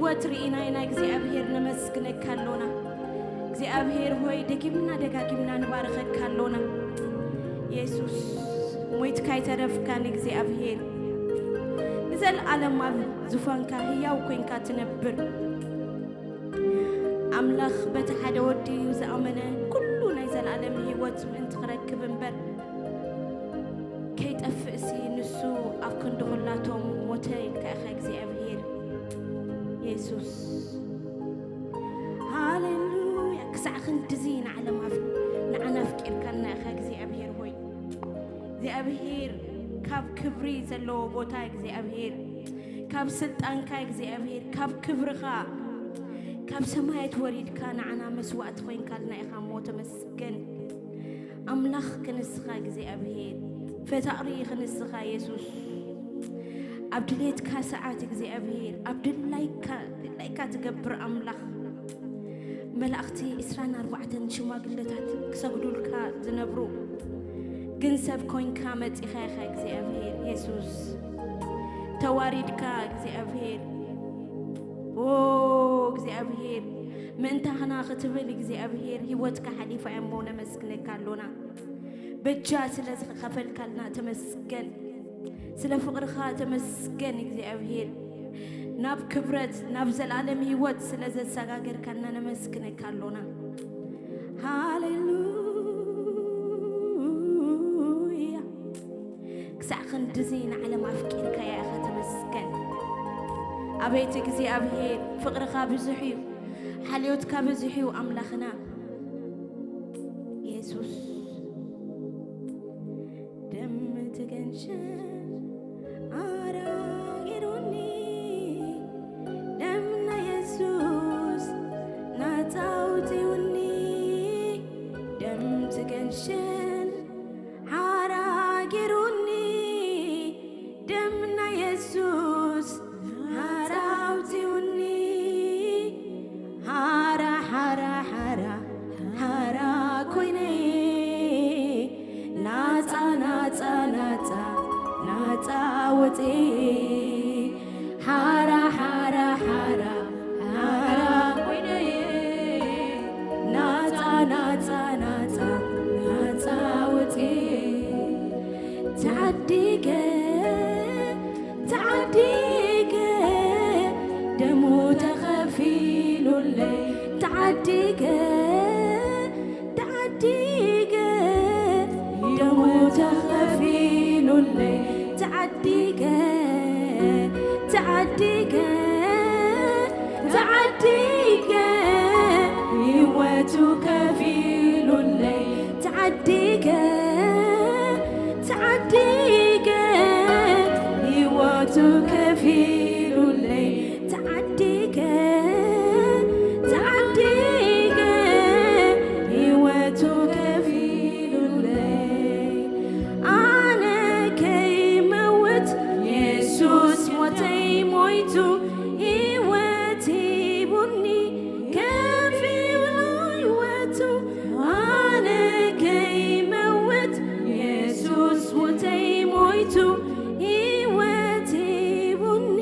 ህይወት ርኢና ኢና እግዚኣብሔር ነመስግነካ ኣሎና። እግዚኣብሔር ሆይ፣ ደጊምና ደጋጊምና ንባርኸካ ኣሎና። የሱስ፣ ሞይትካ ኣይተረፍካን እግዚኣብሔር። ንዘለኣለም ኣብ ዙፋንካ ህያው ኮይንካ ትነብር ኣምላኽ፣ በቲ ሓደ ወዲ እዩ ዝኣመነ፣ ኩሉ ናይ ዘለኣለም ህይወት ምእንቲ ክረክብ እምበር፣ ከይጠፍእሲ ንሱ ኣብ ክንዲ ኩላቶም ሞተ ኢልካ ኢኻ እግዚኣብሔር። የሱስ፣ ሃሌሉያ። ክሳዕ ክንድዚ ንዓለም ኣፍ-፣ ንዓና ኣፍቂርካና ኢኻ እግዚኣብሔር ሆይ። እግዚኣብሔር፣ ካብ ክብሪ ዘለዎ ቦታ እግዚኣብሔር፣ ካብ ስልጣንካ እግዚኣብሔር፣ ካብ ክብርኻ፣ ካብ ሰማያት ወሪድካ ንዓና መስዋእቲ ኮይንካልና ኢኻ እሞ ተመስገን። ኣምላኽ ክንስኻ እግዚኣብሔር፣ ፈታሪ ክንስኻ የሱስ፣ ኣብ ድሌትካ ሰዓት እግዚኣብሔር፣ ኣብ ድላይካ፣ ድላይካ ትገብር ኣምላኽ። መላእኽቲ ዕስራን ኣርባዕተን ሽማግለታት ክሰግዱልካ ዝነብሩ፣ ግን ሰብ ኮይንካ መጺኻ ኢኻ እግዚኣብሔር የሱስ። ተዋሪድካ እግዚኣብሔር፣ ኦ እግዚኣብሔር፣ ምእንታኽና ክትብል እግዚኣብሔር ህይወትካ ሓሊፋ እያ እሞ ነመስግነካ ኣሎና። በጃ ስለ ዝኸፈልካልና ተመስገን። ስለ ፍቕርኻ ተመስገን እግዚኣብሔር። ናብ ክብረት፣ ናብ ዘላለም ህይወት ስለ ዘሰጋገርካና ነመስግነካ ኣሎና። ሃሌሉያ። ክሳዕ ክንድዚ ንዓለም ኣፍቂርካያ ኢኻ፣ ተመስገን። ኣቤት እግዚኣብሔር፣ ፍቕርኻ ብዙሕ እዩ፣ ሓልዮትካ ብዙሕ እዩ ኣምላኽና። የሱስ፣ ደም ትገንሸን ኣራጊሩኒ፣ ደም ናይ የሱስ ናጻ ኣውጺኡኒ፣ ደም ትገንሸን ሓራጊሩኒ፣ ደም ናይ የሱስ ሓራ ኣውጺኡኒ። ሓራ፣ ሓራ፣ ሓራ፣ ሓራ ኮይነ፣ ናጻ፣ ናጻ፣ ናጻ፣ ናጻ ወጺ። ሓራ፣ ሓራ፣ ሓራ፣ ሓራ ኮይነ፣ ናጻ፣ ናጻ፣ ናጻ፣ ናጻ ወጺ። ተዓዲገ፣ ተዓዲገ፣ ደሙ ተኸፊሉለይ። ተዓዲገ፣ ተዓዲገ፣ ደሙ ተኸፊሉለይ። ተዓዲገ፣ ተዓዲገ፣ ተዓዲገ፣ ህይወቱ ከፊሉለይ። ተዓዲገ፣ ተዓዲገ፣ ህይወቱ ከፊሉለይ። ተዓዲገ፣ ተዓዲገ፣ ህይወቱ ከፊሉለይ። ኣነ ከይመውት የሱስ ሞተይ ሞይቱ፣ ህይወት ሂቡኒ፣ ከፊሉ ህይወቱ። ኣነ ከይመውት የሱስ ሞተይ ሞይቱ፣ ህይወት ሂቡኒ፣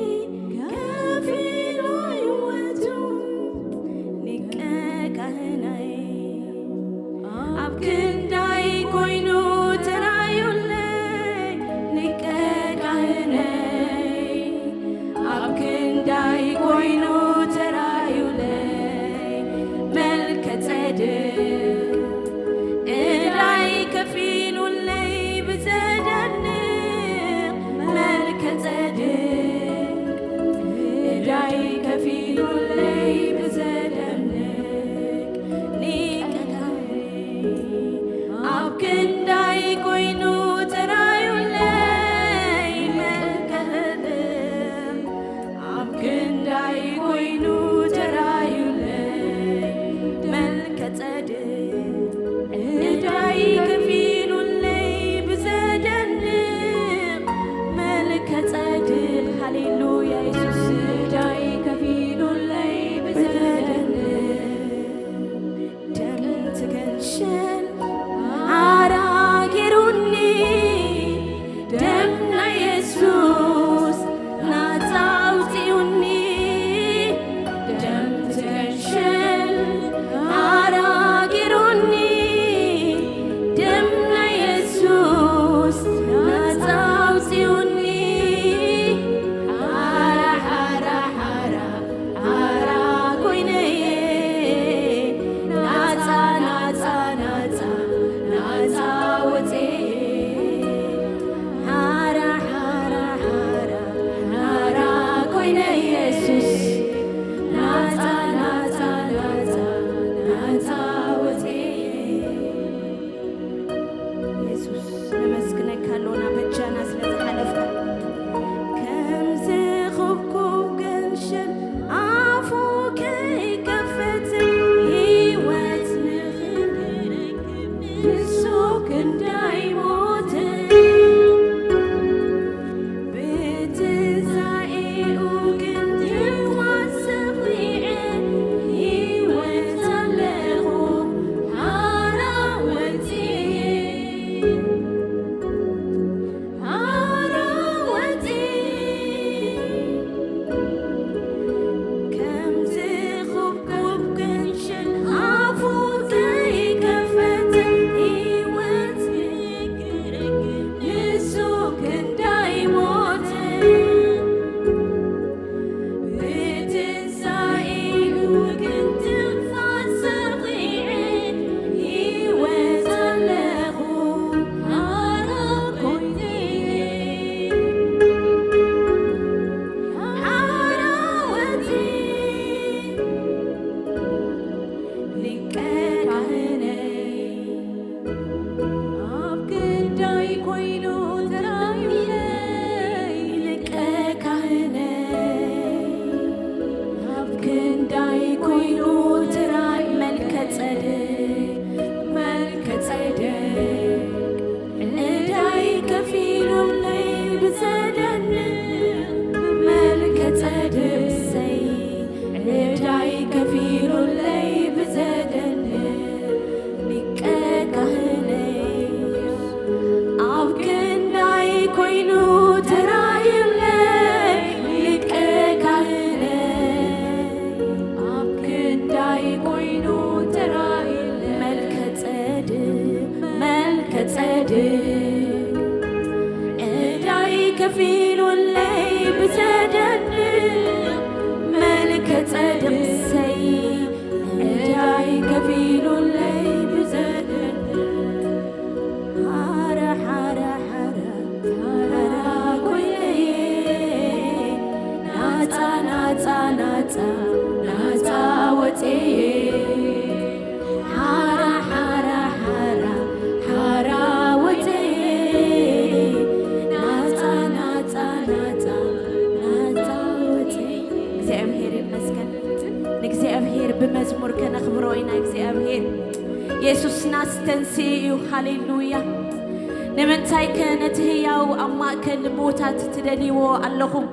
ናጻ ናጻ ናጻ ወጽየ ሓራ ሓራ ሓራ ሓራ ወጽየ ናጻ ናጻ ናጻ ናጻ ወጽየ። እግዚኣብሔር ይመስገን። ንእግዚኣብሔር ብመዝሙር ከነኽብሮ ኢና። እግዚኣብሔር የሱስና ዝተንስእ እዩ። ሃሌሉያ። ንምንታይ ከ ነቲ ህያው ኣብ ማእከል ሞታት ትደልይዎ ኣለኹም?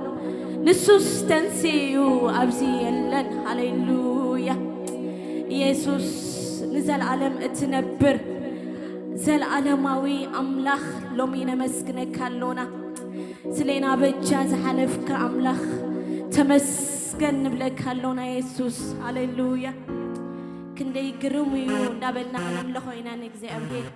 ንሱስ ተንስኡ እዩ፣ ኣብዚ የለን። ሃሌሉያ። ኢየሱስ ንዘለዓለም እትነብር ዘለዓለማዊ ኣምላኽ ሎሚ ነመስግነካ ኣሎና። ስሌና በጃ ዝሓለፍካ ኣምላኽ ተመስገን ንብለካ ኣሎና የሱስ። ሃሌሉያ። ክንደይ ግሩም እዩ እንዳበልና ክነምልኾ ኢና ንእግዚኣብሔር።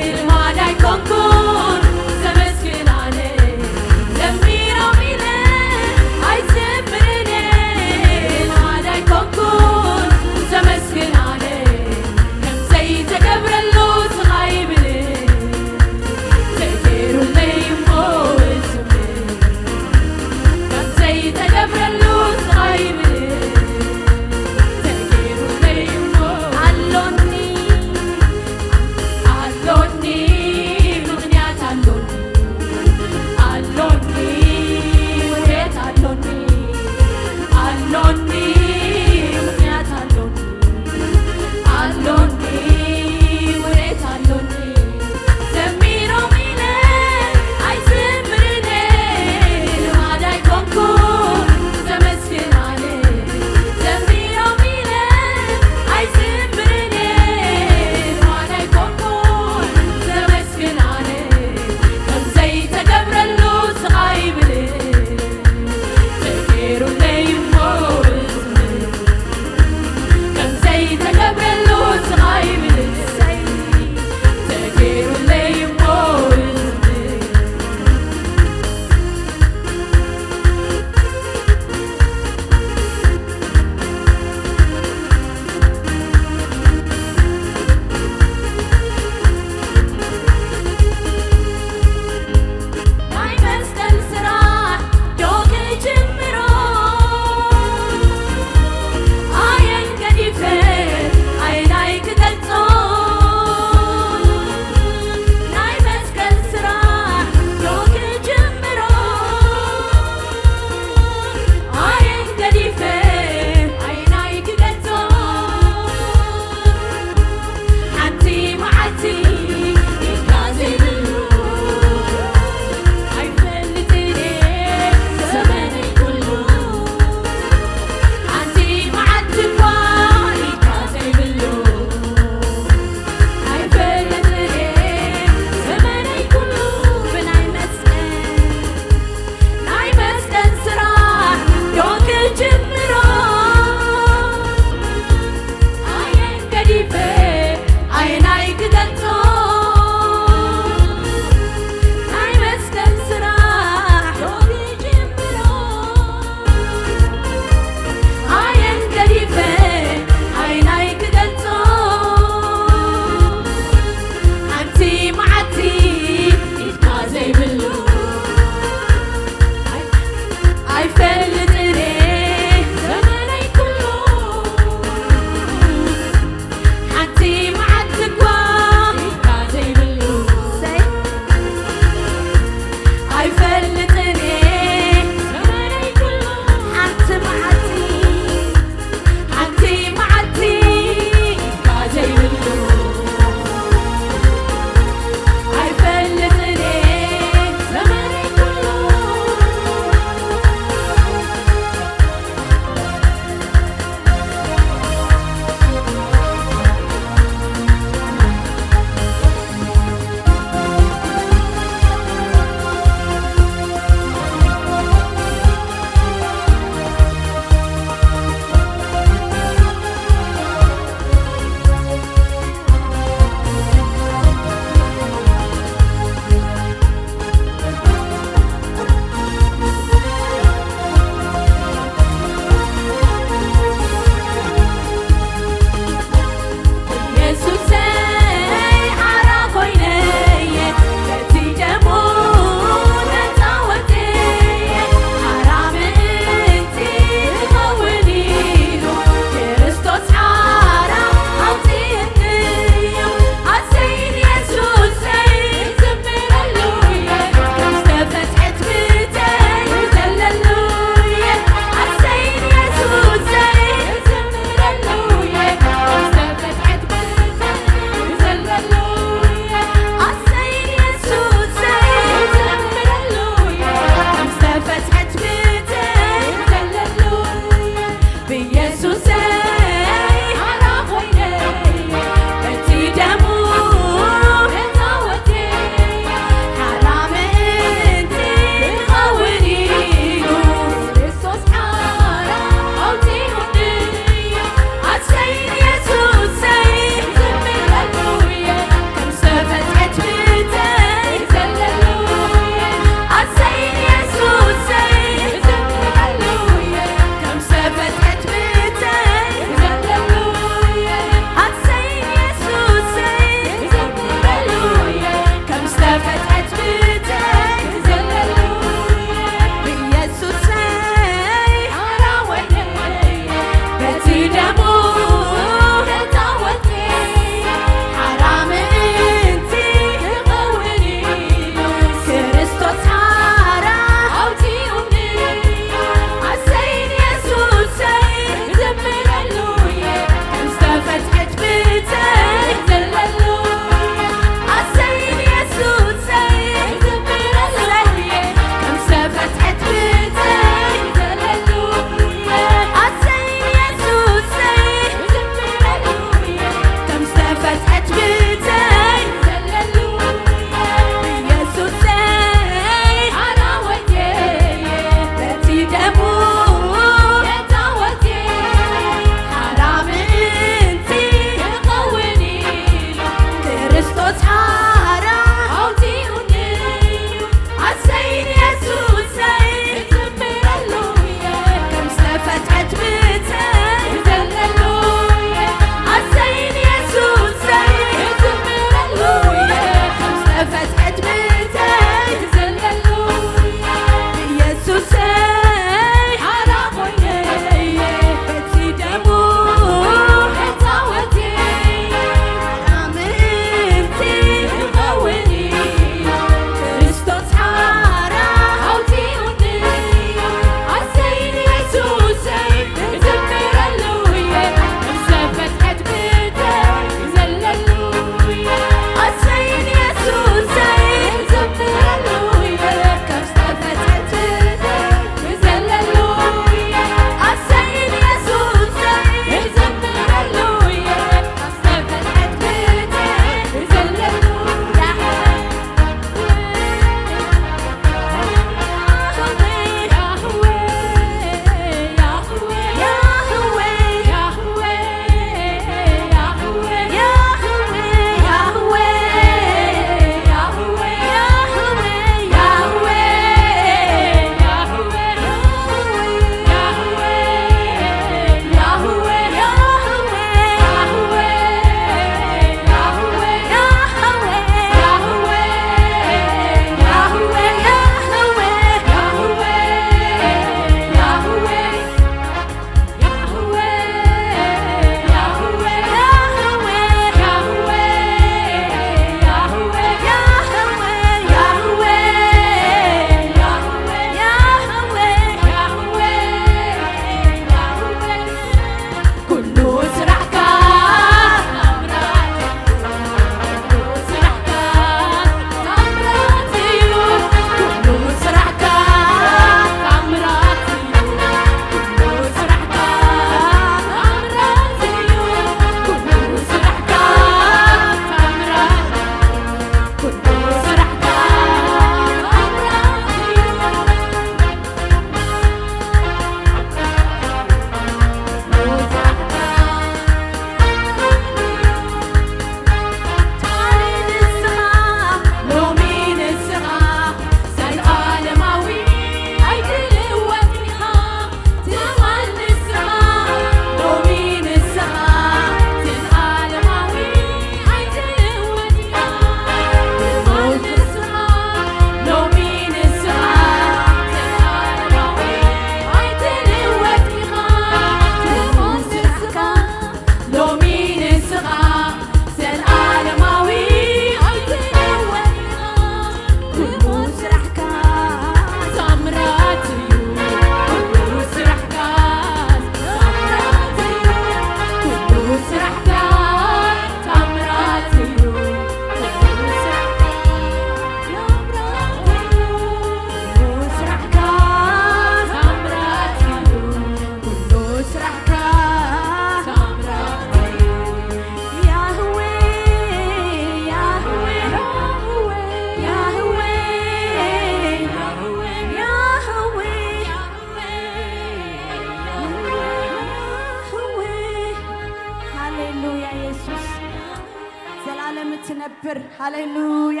ክብር። ሃሌሉያ።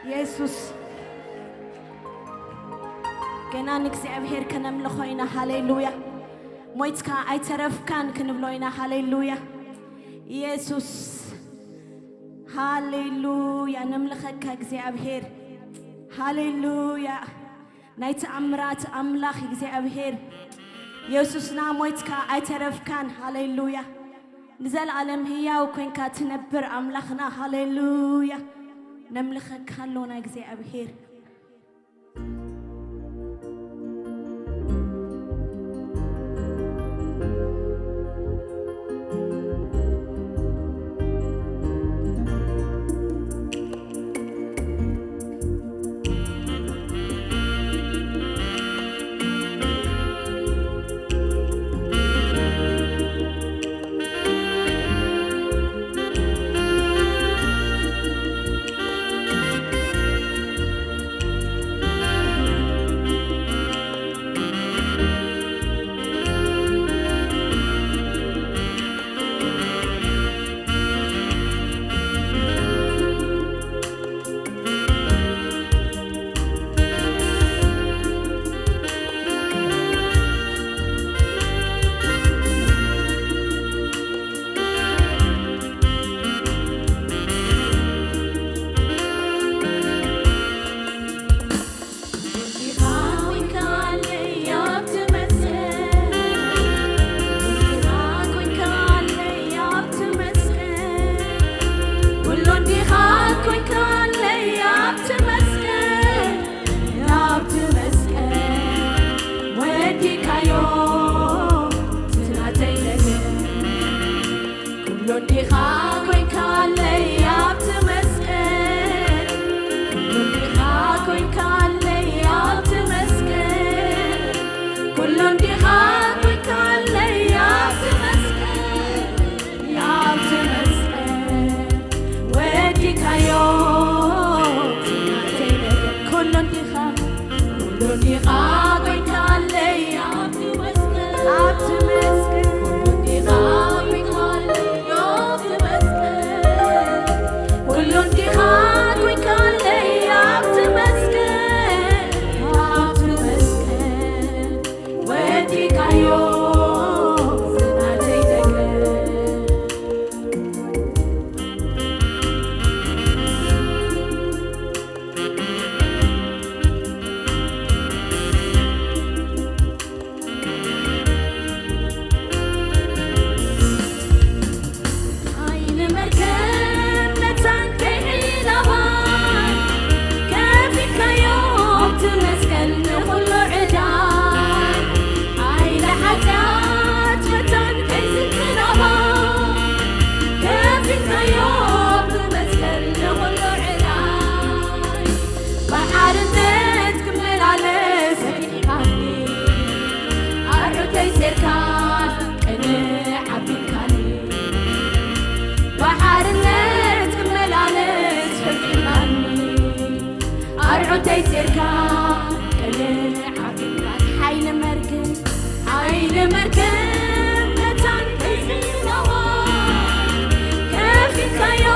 ኢየሱስ፣ ገና ንእግዚኣብሔር ከነምልኾ ኢና። ሃሌሉያ። ሞይትካ ኣይተረፍካን ክንብሎ ኢና። ሃሌሉያ። ኢየሱስ፣ ሃሌሉያ። ነምልኸካ እግዚኣብሔር። ሃሌሉያ። ናይ ተኣምራት ኣምላኽ እግዚኣብሔር። ኢየሱስና፣ ሞይትካ ኣይተረፍካን። ሃሌሉያ። ንዘለኣለም ህያው ኮይንካ ትነብር ኣምላኽና። ሃሌሉያ። ነምልኸካ ኣለና እግዚኣብሔር። ኩሉ እንዲኻ ኮይንካለይ ኣብቲ መስቀል፣ ኩሉ እንዲኻ ኮይንካለይ ኣብቲ መስቀል፣ ኩሉ እንዲኻ ኮይንካለይ ኣብቲ መስቀል፣ ኣብቲ መስቀል ወዲካዮ። ኩሉ እንዲኻ፣ ኩሉ እንዲኻ ኮይንካለይ ኣብቲ መስቀል፣ ኣብቲ መስቀል ኩሉ እንዲኻ ኮይንካለይ ኣብቲ መስቀል፣ ኩሉ እንዲኻ ኮይንካለይ ኣብቲ መስቀል፣ ኣብቲ መስቀል ወዲካዮ ናተይ ደገ። ባሓርነት ክመላለስ ፈቲኻኒ፣ ኣርዑተይ ሴርካ ቅንዕ ኣቢልካኒ። ባሓርነት ክመላለስ ፈቲኻኒ፣ ኣርዑተይ ሴርካ ቅንዕ ኣቢልካኒ። ሓይሊ መርግም፣ ሓይሊ መርግም መታን ከይሕለዋ፣ ከፊትካዮ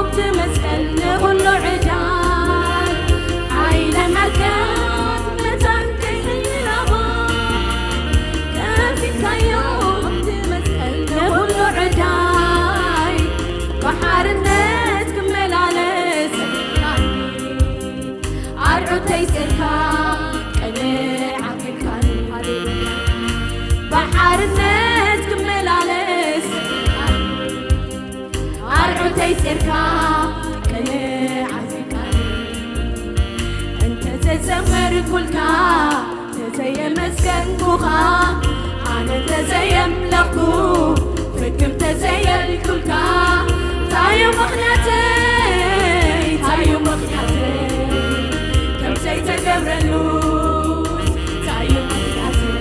ብቲ መስቀል ንኹሉ ዕዳይ። ሓይሊ መርግም መታን ከይሕለዋ፣ ከፊትካዮ ብቲ መስቀል ንኹሉ ዕዳይ። ባሓርነት ክመላለስ ኣርዑተይ ሴርካ ቅንዕ ኣቢልካኒ። ሃሌሉያ። ባሓርነት ክመላለስ ኣርዑተይ ሴርካ ቅንዕ ኣቢልካኒ። እንተዘይዘመርኩልካ፣ እንተዘየመስገንኩኻ፣ ኣነ እንተዘየምለኽኩ፣ ፍግም እንተዘየልኩልካ፣ እንታይ እዩ ምኽንያተይ? እንታይ እዩ ምኽንያተይ? ከም ዘይተገብረሉ እንታይ እዩ ምኽንያተይ?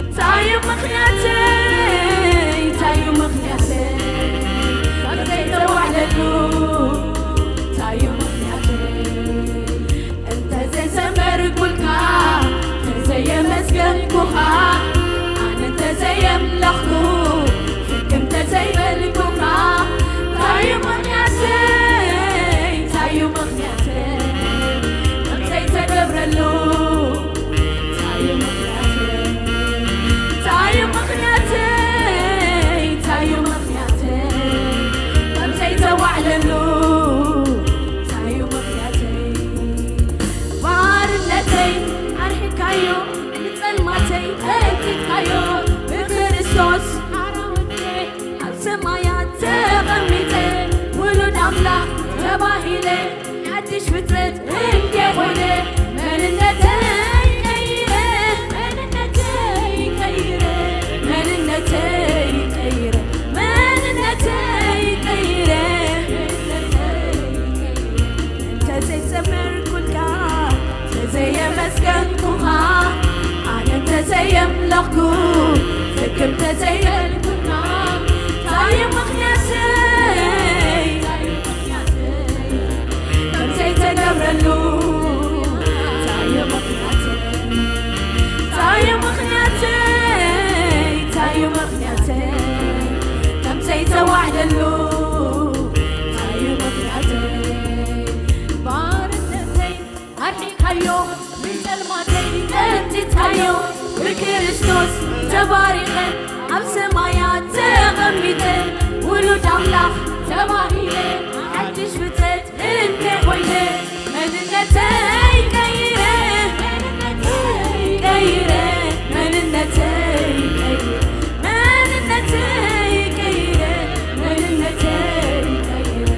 እንታይ እዩ ምኽንያተይ? እንታይ እዩ ምኽንያተይ? ካብ ዘይተዋዕለሉ እንታይ እዩ ምኽንያተይ? እንተዘይዘመርኩልካ፣ እንተዘየመስገንኩኻ፣ ኣነ እንተዘየምለኽኩ፣ ፍግም እንተዘይበልኩኻ፣ እንታይ እዩ ምኽንያተይ? ዮ ብክርስቶስ ሓራውቴ ኣብ ሰማያት ተቐሚጠ ውሉድ ኣምላኽ ተባሂለ ሓድሽ ፍጥረት እንዴ ኮይነ መንነተይ ቀይረ መንነተይ ቀይረ መንነተይ ቀይረ መንነተይ ቀይረ እንተዘይዘመርኩልካ ተዘየመስገንኩኻ ኣነ እንተዘየምለኽኩ ፍክም ተዘይበልኩና ታዩ ምኽንያተይ ከምዘይተገብረሉ ታዩ ምኽንያተይ ታዩ ምኽንያተይ ታዩ ምኽንያተይ ከምዘይተዋሕደሉ ታዩ ምኽንያተይ ባርነተይ ኣርሒኻዮ ንጸልማተይ ቀንጢጥካዮ ብክርስቶስ ተባሪኸ ኣብ ሰማያት ተቐሚጠ ውሉድ ኣምላኽ ተባሂለ ሓድሽ ፍጥረት እንደ ኮይነ መንነተይ ቀይረ መንነተይ ቀይረ መንነተይ ቀይረ መንነተይ ቀይረ መንነተይ ቀይረ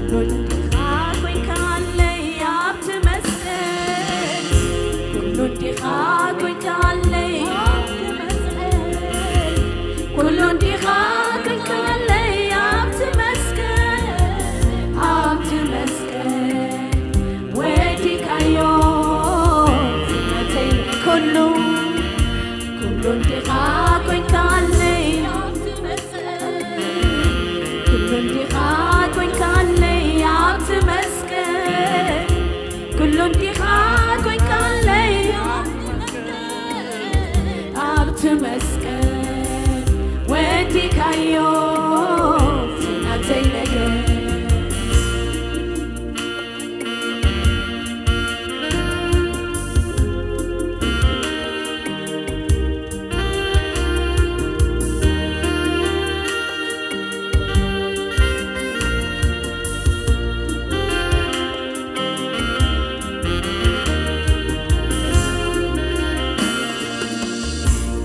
ኩሉ እንዲኻ ኮይንካለይ ኣብቲ መስቀል ኩሉ እንዲኻ ኮይንካለይ ኣብቲ መስቀል ኩሉ እንዲኻ ኮይንካለይ ኣብቲ መስቀል ኣብቲ መስቀል ወዲካዮ ዝመተይ ኩሉ ኩሉ እንዲኻ ኮይንካለይ ኣብቲ መስቀል ኩሉ እንዲኻ ኮይንካለይ ኣብቲ መስቀል ኩሉ እንዲኻ ኮይንካለይ ኣብቲ መስቀል ወዲካዮ ናተይ ነገር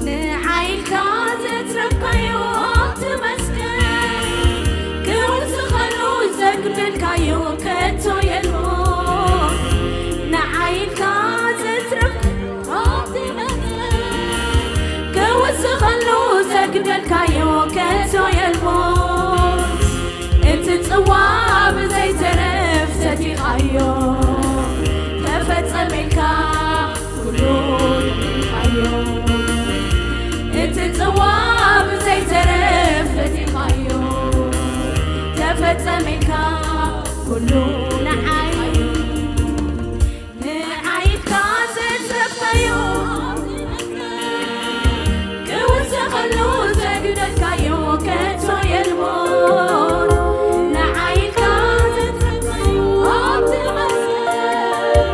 ንዓይልካ ዘትረፍካዮ ኣብቲ መስቀል ክውስኸሉ ዘግደልካዮ ከቶ የልቦ ንዓይልካ ዘትረፍካዮ ኣብቲ መስቀል ክውስኸሉ ዘግደልካዮ ከቶ የልቦ እቲ ጽዋ ብዘይተረፍ ሰቲኻዮ ተፈጸመልካ ኩሉ ደሚኻዮ እቲ ጽዋ ብዘይተረፍ ሰቲኻዮ ተፈጸመልካ ኩሉ ንዓይ ንዓይካ ዘትረፍካዮ ክውሰኸሉ ዘግደልካዮ ከቶ የልቦን ንዓይካ ዘትረፍካዮ ኣብቲ መስቀል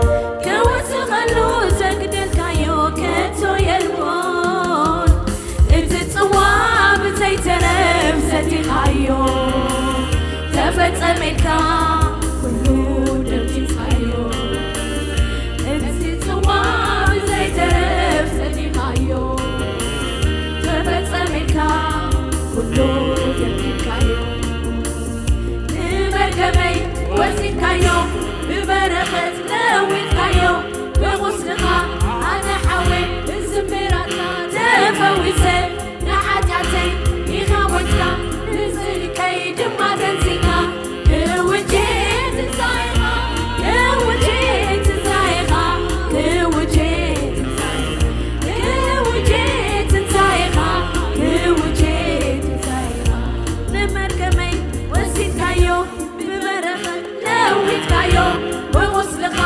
ክውሰኸሉ ዘግደልካዮ ከቶ የልቦን እቲ ጽዋ ብዘይተረፍ ሰቲኻዮ ተፈጸመልካ ኩሉ ደምሲስካዮ እቲ ጽዋ ብዘይተረፍ ሰቲኻዮ ተፈጸመልካ ኩሉ ደምሲስካዮ ንመርገመይ ወሲድካዮ ብበረኸት ለዊጥካዮ ብቑስልኻ ኣነ ሓወይ ብስምራትካ ተፈዊሰ ንሓጢኣተይ ኢኻ ሞትካ ንጽድቀይ ድማ ተንሲእካ ክውጄ ትንሳኤኻ ክውጄ ትንሳኤኻ ክውጄ ትንሳኤኻ ክውጄ ትንሳኤኻ ክውጄ ትንሳኤኻ ንመርገመይ ወሲድካዮ ብበረኸት ለዊጥካዮ ብቑስልኻ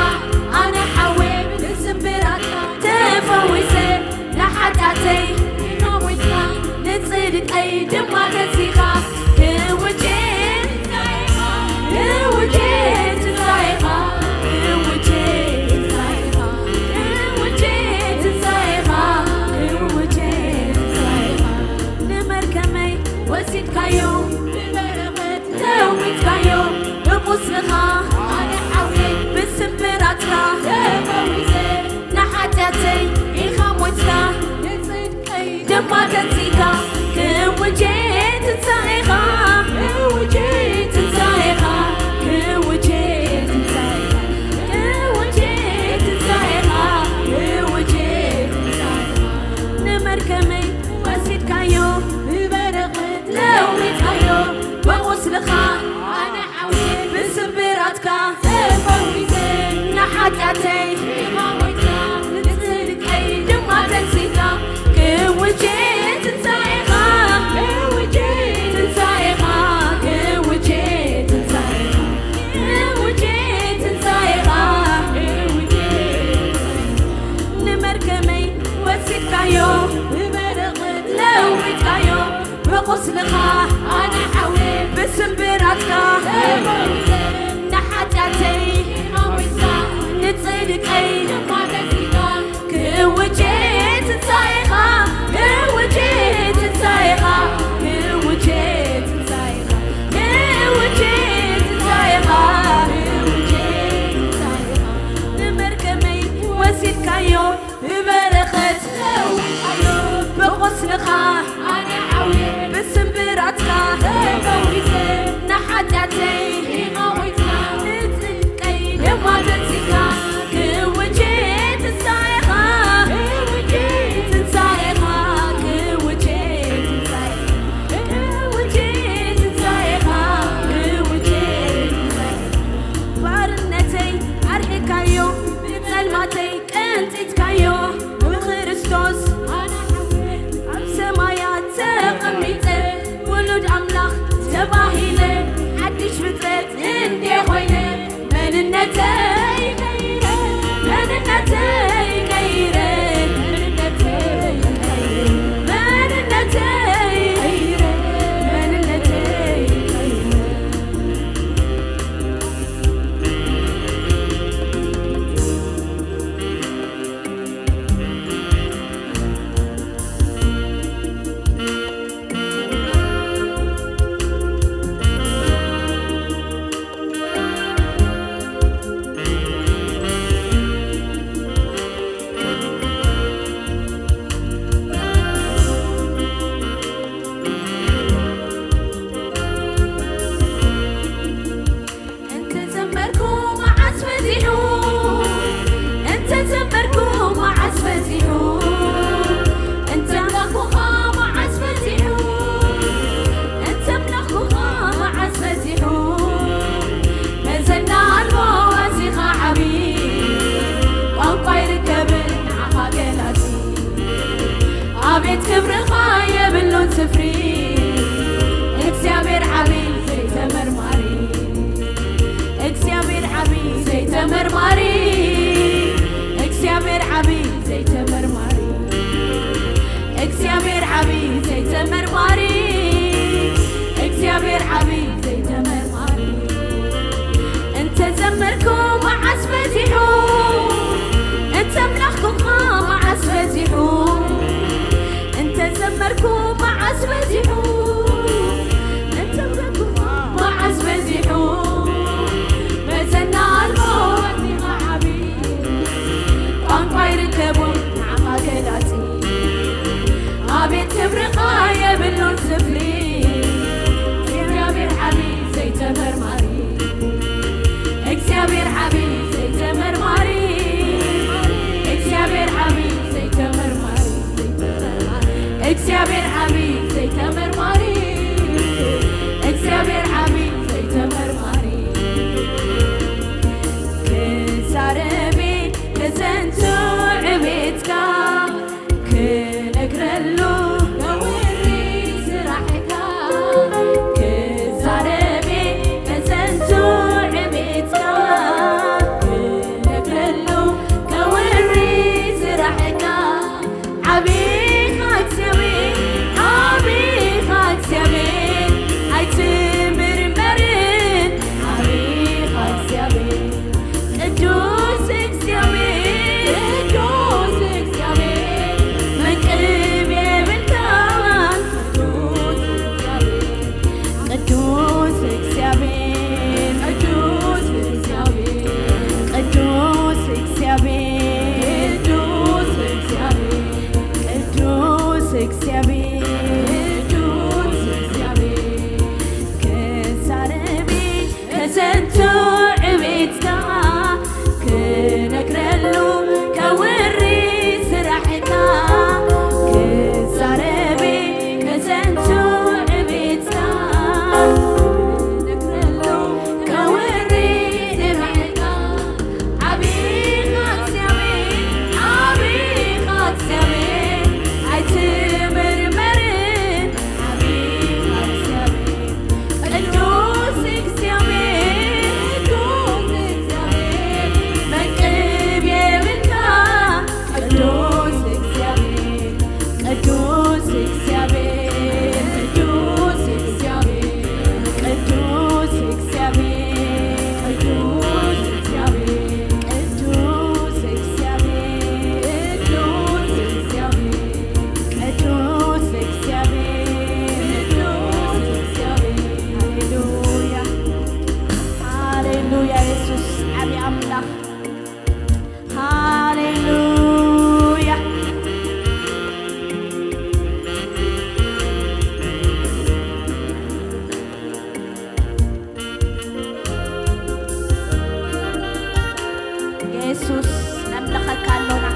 የሱስ ነምልኸካ ኣሎና።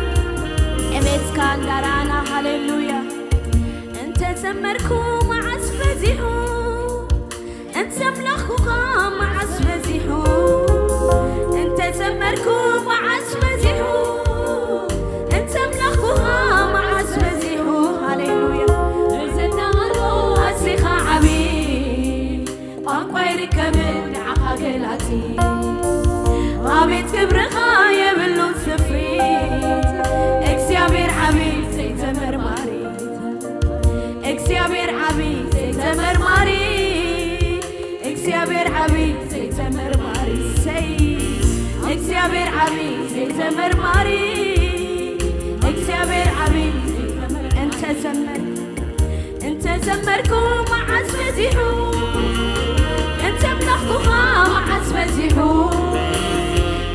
ዕቤትካ እንዳረኣና፣ ሃሌሉያ። እንተ ዘመርኩ መዓስ በዚሑ፣ እንተ ኣምላኽኩኻ መዓስ በዚሑ፣ እንተ ዘመርኩ መዓስ በዚሑ፣ እንተ ኣምላኽኩኻ መዓስ በዚሑ፣ ሃሌሉያ። ዘናሎ ኣዚኻ ዓቢ ቋንቋ ይርከብን ንዓኻ ገላጺ። ኣቤት ክብርኻ የብሉን ስፍሪ። እግዚኣብሔር ዓቢ ዘይተመርማሪ። እግዚኣብሔር ዓቢ ዘይተመርማሪ። እግዚኣብሔር ዓቢ ዘይተመርማሪ። ሰይ እግዚኣብሔር ዓቢ ዘይተመርማሪ። እግዚኣብሔር ዓቢ ዘይተመር-፣ እንተ ዘመር እንተ ዘመርኩ መዓስ በዚሑ፣ እንተ ኣምላኽኩኻ መዓስ በዚሑ፣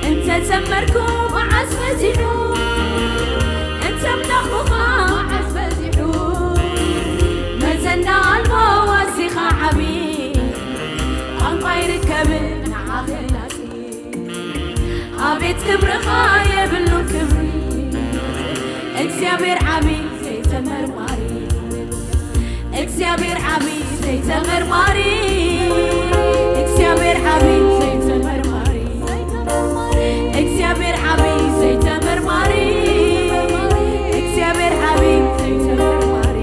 እንተ ዘመርኩ መዓስ በዚሑ፣ እንተ ኣምላኽኩኻ መዓስ በዚሑ፣ መዘና ኣልቦ ኣዚኻ ዓቢ፣ ቋንቋ ይርከብን ንዓኺ ላጺ። ኣቤት ክብርኻ የብሉ ክብሪ፣ እግዚኣብሔር ዓቢ ዘይተመርማሪ፣ እግዚኣብሔር ዓቢ ዘይተመርማሪ፣ እግዚኣብሔር ዓቢ ዘይተመርማሪ፣ እግዚኣብሔር ዓቢ ዘይተመርማሪ፣ እግዚኣብሔር ዓቢ ዘይተመርማሪ።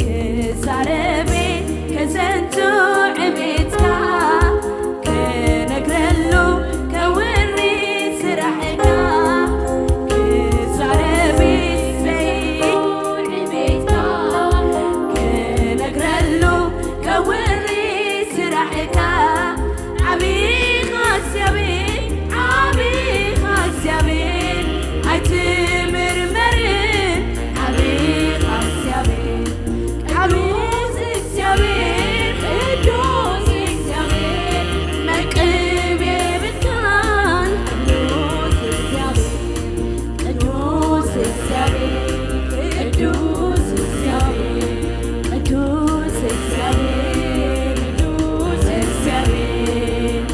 ክዛረቤ ከዘንቱ ዕቤትካ፣ ክነግረሉ ከውሪ ስራሕካ፣ ክዛረቤ ዘይ ዕቤትካ፣ ክነግረሉ ከውሪ ስራሕካ፣ ዓቢኻ እግዚኣብሔር፣ ዓቢኻ እግዚኣብሔር፣ ኣይትምርመርን፣ ዓቢኻ እግዚኣብሔር። ቅዱስ እግዚኣብሔር፣ ቅዱስ እግዚኣብሔር፣ መቅብ የብልካን። ቅዱስ እግዚኣብሔር፣ ቅዱስ እግዚኣብሔር፣ ቅዱስ እግዚኣብሔር፣ ቅዱስ እግዚኣብሔር፣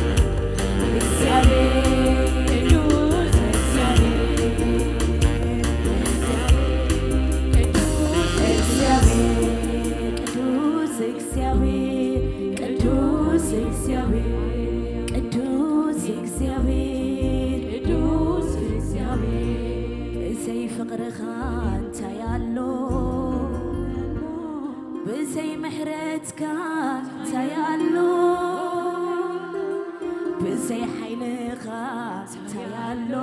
ቅዱስ እግዚኣብሔር፣ ቅዱስ እግዚኣብሔር፣ ቅዱስ እግዚኣብሔር፣ ቅዱስ እግዚኣብሔር፣ ቅዱስ እግዚኣብሔር፣ ቅዱስ እግዚኣብሔር። ብዘይ ፍቕርኻ እንታይ ኣሎ? ብዘይ ምሕረትካ እንታይ ኣሎ? ብዘይ ሓይልኻ እንታይ ኣሎ?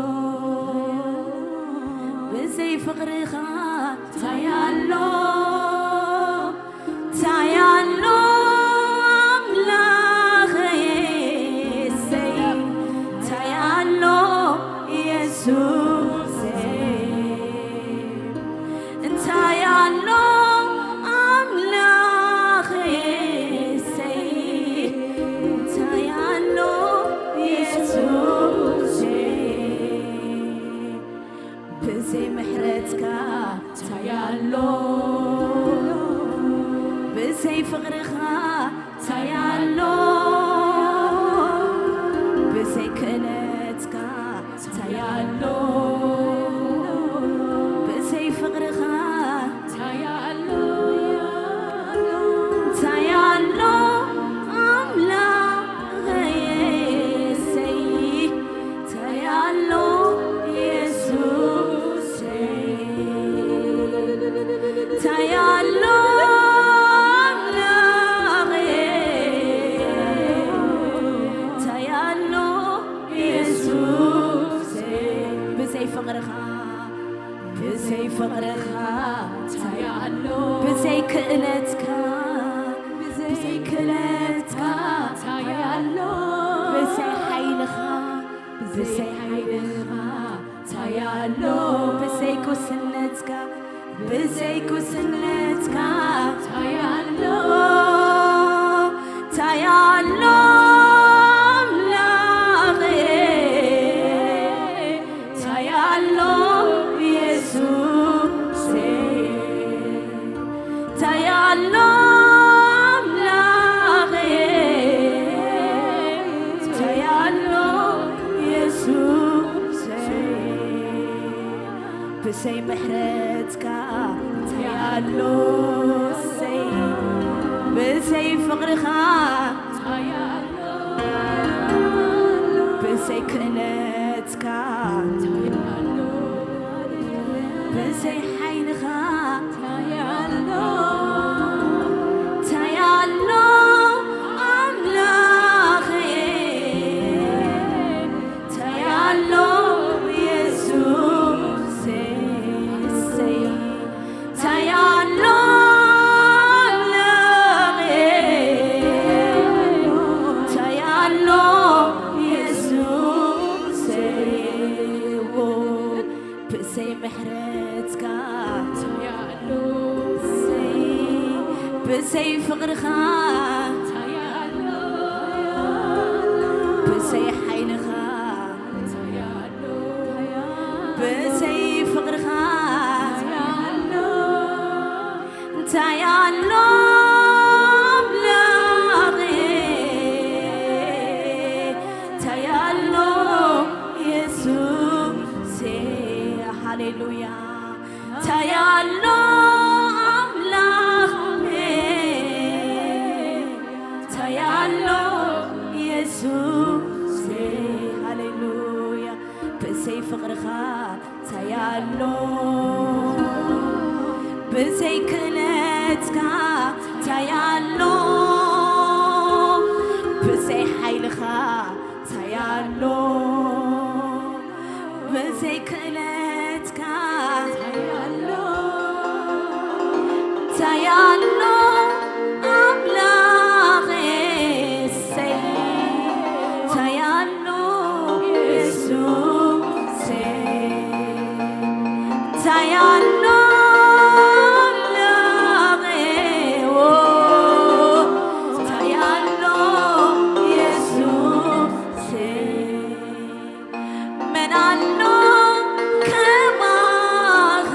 ብዘይ ፍቕርኻ እንታይ ኣሎ? እንታይ ኣሎ ኣምላኸይ፣ እሰይ፣ እንታይ ኣሎ የሱሰይ? እንታይ ኣሎ ኣምላኸይ፣ እሰይ፣ እንታይ ኣሎ የሱሰይ? ብዘይ ምሕረትካ እንታይ ኣሎ? ብዘይ ፍቕርኻ እንታይ ኣሎ? ብዘይ ክእለትካ እንታይ ኣሎ? ብዘይ ፍቕርኻ እንታይ ኣሎ? እንታይ ኣሎ ኣምላኸይ፣ እሰይ፣ እንታይ ኣሎ የሱሰይ? እንታይ ኣሎ ኣምላኸይ? እንታይ ኣሎ የሱሰይ? ብዘይ ፍቕርኻ፣ ብዘይ ፍቕርኻ እንታይ ኣሎ? ብዘይ ክእለትካ፣ ብዘይ ክእለትካ እንታይ ኣሎ? ብዘይ ሓይልኻ፣ ብዘይ ሓይልኻ እንታይ ኣሎ? ብዘይ ጉስነትካ፣ ብዘይ ጉስነትካ እንታይ ኣሎ? እንታይ ኣሎ ኣምላኸይ? እንታይ ኣሎ የሱሰይ? እንታይ ኣሎ ኣምላኸይ? እንታይ ኣሎ የሱሰይ? ብሰይ ምሕረትካ እንታይ ኣሎ፣ ሰይ ብሰይ ፍቕርኻ እንታይ ኣሎ፣ ብሰይ ክእለትካ እንታይ ኣሎ፣ ብሰይ ሓይልኻ እንታይ ኣሎ፣ እንታይ ኣሎ ኣምላኸይ፣ እንታይ ኣሎ የሱሰይ፣ እንታይ ኣሎ ኣምላኸይ፣ እንታይ ኣሎ የሱሰይ፣ ብሰይ ምሕረትካ እንታይ ኣሎ፣ ብሰይ፣ ብሰይ ፍቕርኻ እንታይ ኣሎ፣ ብሰይ ሓይልኻ እንታይ ኣሎ፣ ብሰይ ፍቕርኻ እንታይ ኣሎ፣ እንታይ ኣሎ ኣምላኸይ፣ እንታይ ኣሎ የሱሰ፣ ሃሌሉያ። እንታይ ኣሎ ኣምላኸይ፣ እንታይ ኣሎ የሱሰ፣ ሃሌሉያ። ብሰይ ፍቕርኻ እንታይ ኣሎ፣ ብሰይ ክእለትካ እንታይ ኣሎ፣ ብሰይ ሓይልኻ እንታይ ኣሎ፣ ብዘይ ክእለትካ እንታይ ኣሎ፣ እንታይ ኣሎ ኣምላኸይ፣ እሰይ፣ እንታይ ኣሎ የሱሰይ፣ እንታይ ኣሎ ኣምላኸይ፣ ዎ፣ እንታይ ኣሎ የሱሰይ። መን ኣሎ ከማኻ?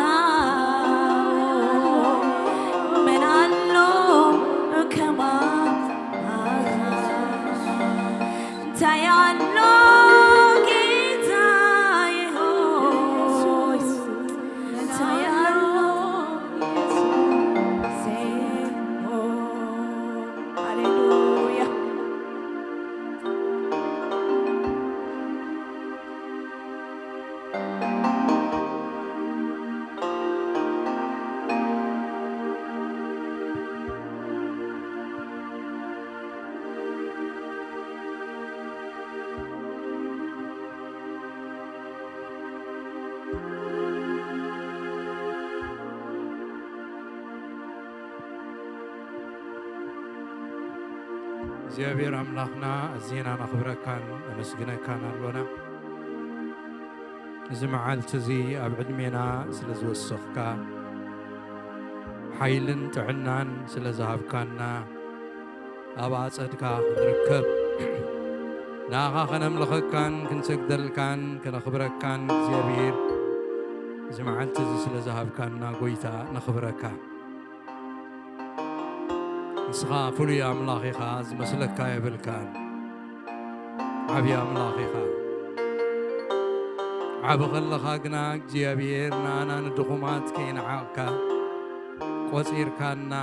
መን ኣሎ ከማኻ? እንታይ ኣሎ ጌታዬ ሆይ? እንታይ ኣሎ? ሃሌሉያ። እግዚኣብሔር ኣምላኽና፣ ኣዚና ነኽብረካን ነመስግነካን ኣሎና። እዚ መዓልቲ እዚ ኣብ ዕድሜና ስለ ዝወሰኽካ፣ ሓይልን ጥዕናን ስለ ዝሃብካና፣ ኣብ ኣጸድካ ክንርከብ፣ ንኣኻ ከነምልኸካን ክንሰግደልካን ከነኽብረካን እግዚኣብሔር፣ እዚ መዓልቲ እዚ ስለ ዝሃብካና ጎይታ ነኽብረካ። ንስኻ ፍሉይ ኣምላኽ ኢኻ፣ ዝመስለካ የብልካን። ዓብዪ ኣምላኽ ኢኻ። ዓቢ ከለኻ ግና እግዚኣብሔር ንኣና ንድኹማት ከይነዓቕካ ቆጺርካና፣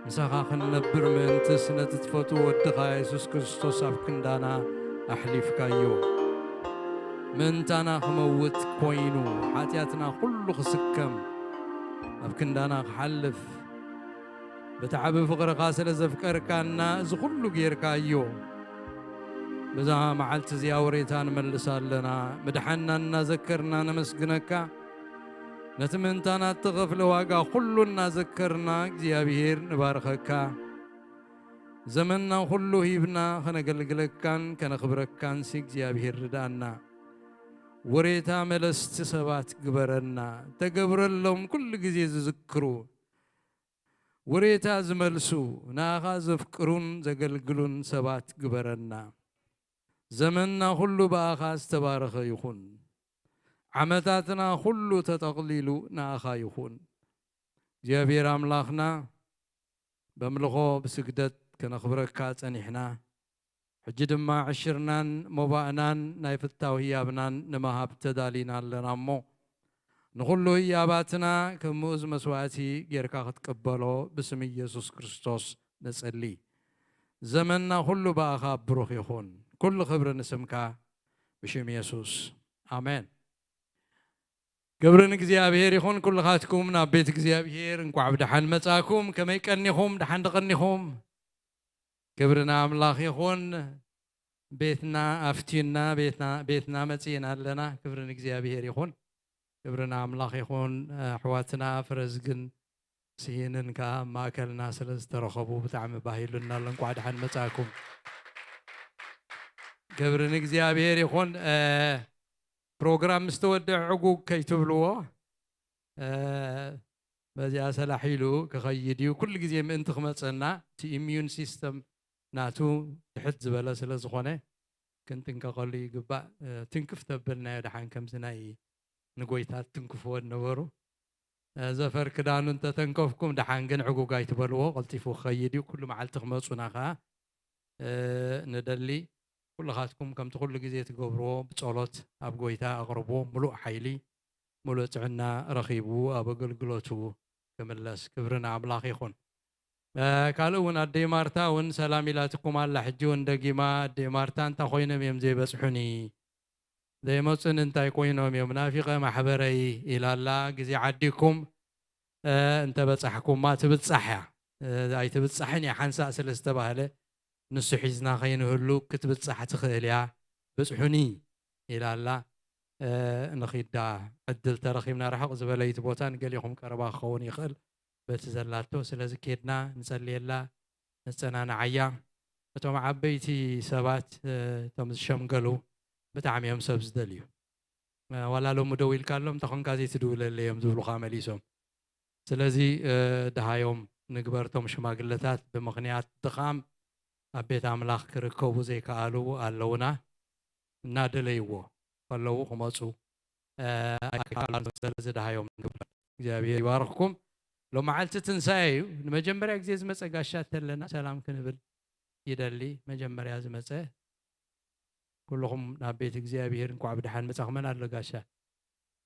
ምሳኻ ክንነብር ምእንትስ ነቲ ትፈትዎ ወድኻ የሱስ ክርስቶስ ኣብ ክንዳና ኣሕሊፍካዮ። ምእንታና ክመውት ኮይኑ፣ ሓጢኣትና ኩሉ ክስከም፣ ኣብ ክንዳና ክሓልፍ፣ በቲ ዓቢ ፍቕርኻ ስለ ዘፍቀርካና፣ እዚ ኩሉ ጌርካዮ። በዛ መዓልቲ እዚኣ ወሬታ ንመልስ ኣለና። ምድሓንና እናዘከርና ነመስግነካ። ነቲ ምእንታና እተኸፍለ ዋጋ ኩሉ እናዘከርና፣ እግዚኣብሔር ንባርኸካ። ዘመንና ኩሉ ሂብና ከነገልግለካን ከነኽብረካንሲ እግዚኣብሔር ርድኣና። ወሬታ መለስቲ ሰባት ግበረና። ተገብረሎም ኩሉ ግዜ ዝዝክሩ፣ ወሬታ ዝመልሱ፣ ንኣኻ ዘፍቅሩን ዘገልግሉን ሰባት ግበረና። ዘመንና ኩሉ ብኣኻ ዝተባረኸ ይኹን። ዓመታትና ኩሉ ተጠቕሊሉ ንኣኻ ይኹን። እግዚኣብሔር ኣምላኽና፣ በምልኾ ብስግደት ከነኽብረካ ጸኒሕና፣ ሕጂ ድማ ዕሽርናን ሞባእናን ናይ ፍታው ህያብናን ንምሃብ ተዳሊና ኣለና እሞ፣ ንኹሉ ህያባትና ከም ምኡዝ መስዋእቲ ጌርካ ክትቅበሎ ብስም ኢየሱስ ክርስቶስ ንጽሊ። ዘመንና ኩሉ ብኣኻ ብሩኽ ይኹን። ኩሉ ክብሪ ንስምካ ብሽም የሱስ። ኣሜን። ክብሪ ንእግዚኣብሔር ይኹን። ኩልኻትኩም ናብ ቤት እግዚኣብሔር እንቋዕ ብደሓን መጻኩም። ከመይ ቀኒኹም? ደሓን ደቐኒኹም? ክብሪ ንኣምላኽ ይኹን። ቤትና ኣፍቲና፣ ቤትና፣ ቤትና መጺእና ኣለና። ክብሪ ንእግዚኣብሔር ይኹን። ክብሪ ንኣምላኽ ይኹን። ኣሕዋትና ፍረዝግን ስሂንን ከኣ ኣብ ማእከልና ስለ ዝተረኸቡ ብጣዕሚ ባህ ኢሉና ኣሎ። እንቋዕ ደሓን መጻእኩም። ክብሪ ንእግዚኣብሔር ይኹን። እ፣ ፕሮግራም ምስ ተወድአ ዕጉግ ከይትብልዎ። እ፣ በዚኣ ሰላሕ ኢሉ ክኸይድ እዩ። ኩሉ ግዜ ምእንቲ ክመጸና እቲ ኢሚዩን ሲስተም ናቱ ትሕት ዝበለ ስለ ዝኾነ ክንጥንቀቐሉ ይግባእ። እ፣ ትንክፍ ተበልናዮ ደሓን ከምዚ ናይ ንጎይታ ትንክፍዎ ነበሩ። እ፣ ዘፈር ክዳኑ እንተተንከፍኩም ደሓን ግን ዕጉግ ኣይትበልዎ፣ ቀልጢፉ ክኸይድ እዩ። ኩሉ መዓልቲ ክመጹና ከኣ፣ እ፣ ንደሊ። ኩልኻትኩም ከምቲ ኩሉ ግዜ ትገብርዎ ብጸሎት ኣብ ጎይታ ኣቕርብዎ። ምሉእ ሓይሊ፣ ምሉእ ጥዕና ረኺቡ ኣብ ኣገልግሎቱ ክምለስ። ክብሪ ንኣምላኽ ይኹን። እ፣ ካልእ እውን ኣደይ ማርታ እውን ሰላም ኢላትኩም ኣላ። ሕጂ እውን ደጊማ ኣደይ ማርታ እንታይ ኮይኖም እዮም ዘይበጽሑኒ? ዘይመጹን እንታይ ኮይኖም እዮም? ናፊቐ ማሕበረይ ኢላ ኣላ። ግዜ ዓዲኩም፣ እ፣ እንተበጻሕኩማ ትብጻሕ እያ። እ፣ ኣይትብጻሕን እያ ሓንሳእ ስለ ዝተባህለ ንሱ ሒዝና ከይንህሉ ክትብጻሕ ትኽእል እያ። ብጽሑኒ ኢላ ኣላ። እ፣ ንኺዳ ዕድል ተረኺብና ርሕቕ ዝበለ እዩ እቲ ቦታ፣ ንገሊኹም ቀረባ ክኸውን ይኽእል በቲ ዘላቶ። ስለዚ ኬድና ንጸልየላ፣ ነጸናንዓያ። እቶም ዓበይቲ ሰባት፣ እ፣ እቶም ዝሸምገሉ ብጣዕሚ እዮም ሰብ ዝደልዩ። እ፣ ዋላ ሎሚ ደው ኢልካሎም እንተ ኾንካ ዘይትድውለለይ እዮም ዝብሉኻ መሊሶም። ስለዚ፣ እ፣ ደሃዮም ንግበር። እቶም ሽማግለታት ብምኽንያት ድኻም ኣብ ቤት ኣምላኽ ክርከቡ ዘይከኣሉ ኣለውና። እናደለይዎ ከለዉ ክመጹ፣ እ፣ ኣይከኣሉን። ስለዚ ደሃዮም ንግበር። እግዚኣብሔር ይባርኽኩም። ሎመዓልቲ ትንሳኤ እዩ። ንመጀመርያ ግዜ ዝመጸ ጋሻ ተለና ሰላም ክንብል ይደሊ። መጀመርያ ዝመጸ ኩልኹም ናብ ቤት እግዚኣብሔር እንኳዕ ብደሓን መጻኹም። መን ኣሎ ጋሻ?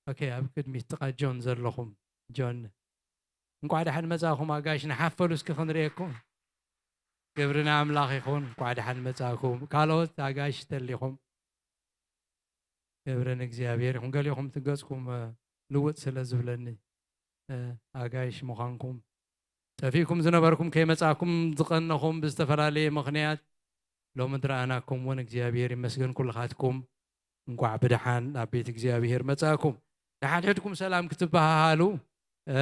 ኦኬ፣ ኣብ ቅድሚት ጥቓ ጆን ዘለኹም። ጆን፣ እንኳዕ ደሓን መጻኹም ኣጋሽ። ንሓፈሉ እስኪ ክንርእየኩም። ክብሪ ንኣምላኽ ይኹን። እንኳዕ ደሓን መጻኹም። ካልኦት ኣጋሽ ተሊኹም። ክብሪ ንእግዚኣብሔር ይኹን። ገሊኹም እቲ ገጽኩም፣ እ፣ ልውጥ ስለ ዝብለኒ፣ እ፣ ኣጋይሽ ምዃንኩም፣ ጠፊእኩም ዝነበርኩም፣ ከይመጻኩም ዝቐነኹም ብዝተፈላለየ ምኽንያት ሎሚ ዝረኣናኩም እውን እግዚኣብሔር ይመስገን። ኩልኻትኩም እንቋዕ ብደሓን ናብ ቤት እግዚኣብሔር መጻእኩም። ንሓድሕድኩም ሰላም ክትበሃሃሉ፣ እ፣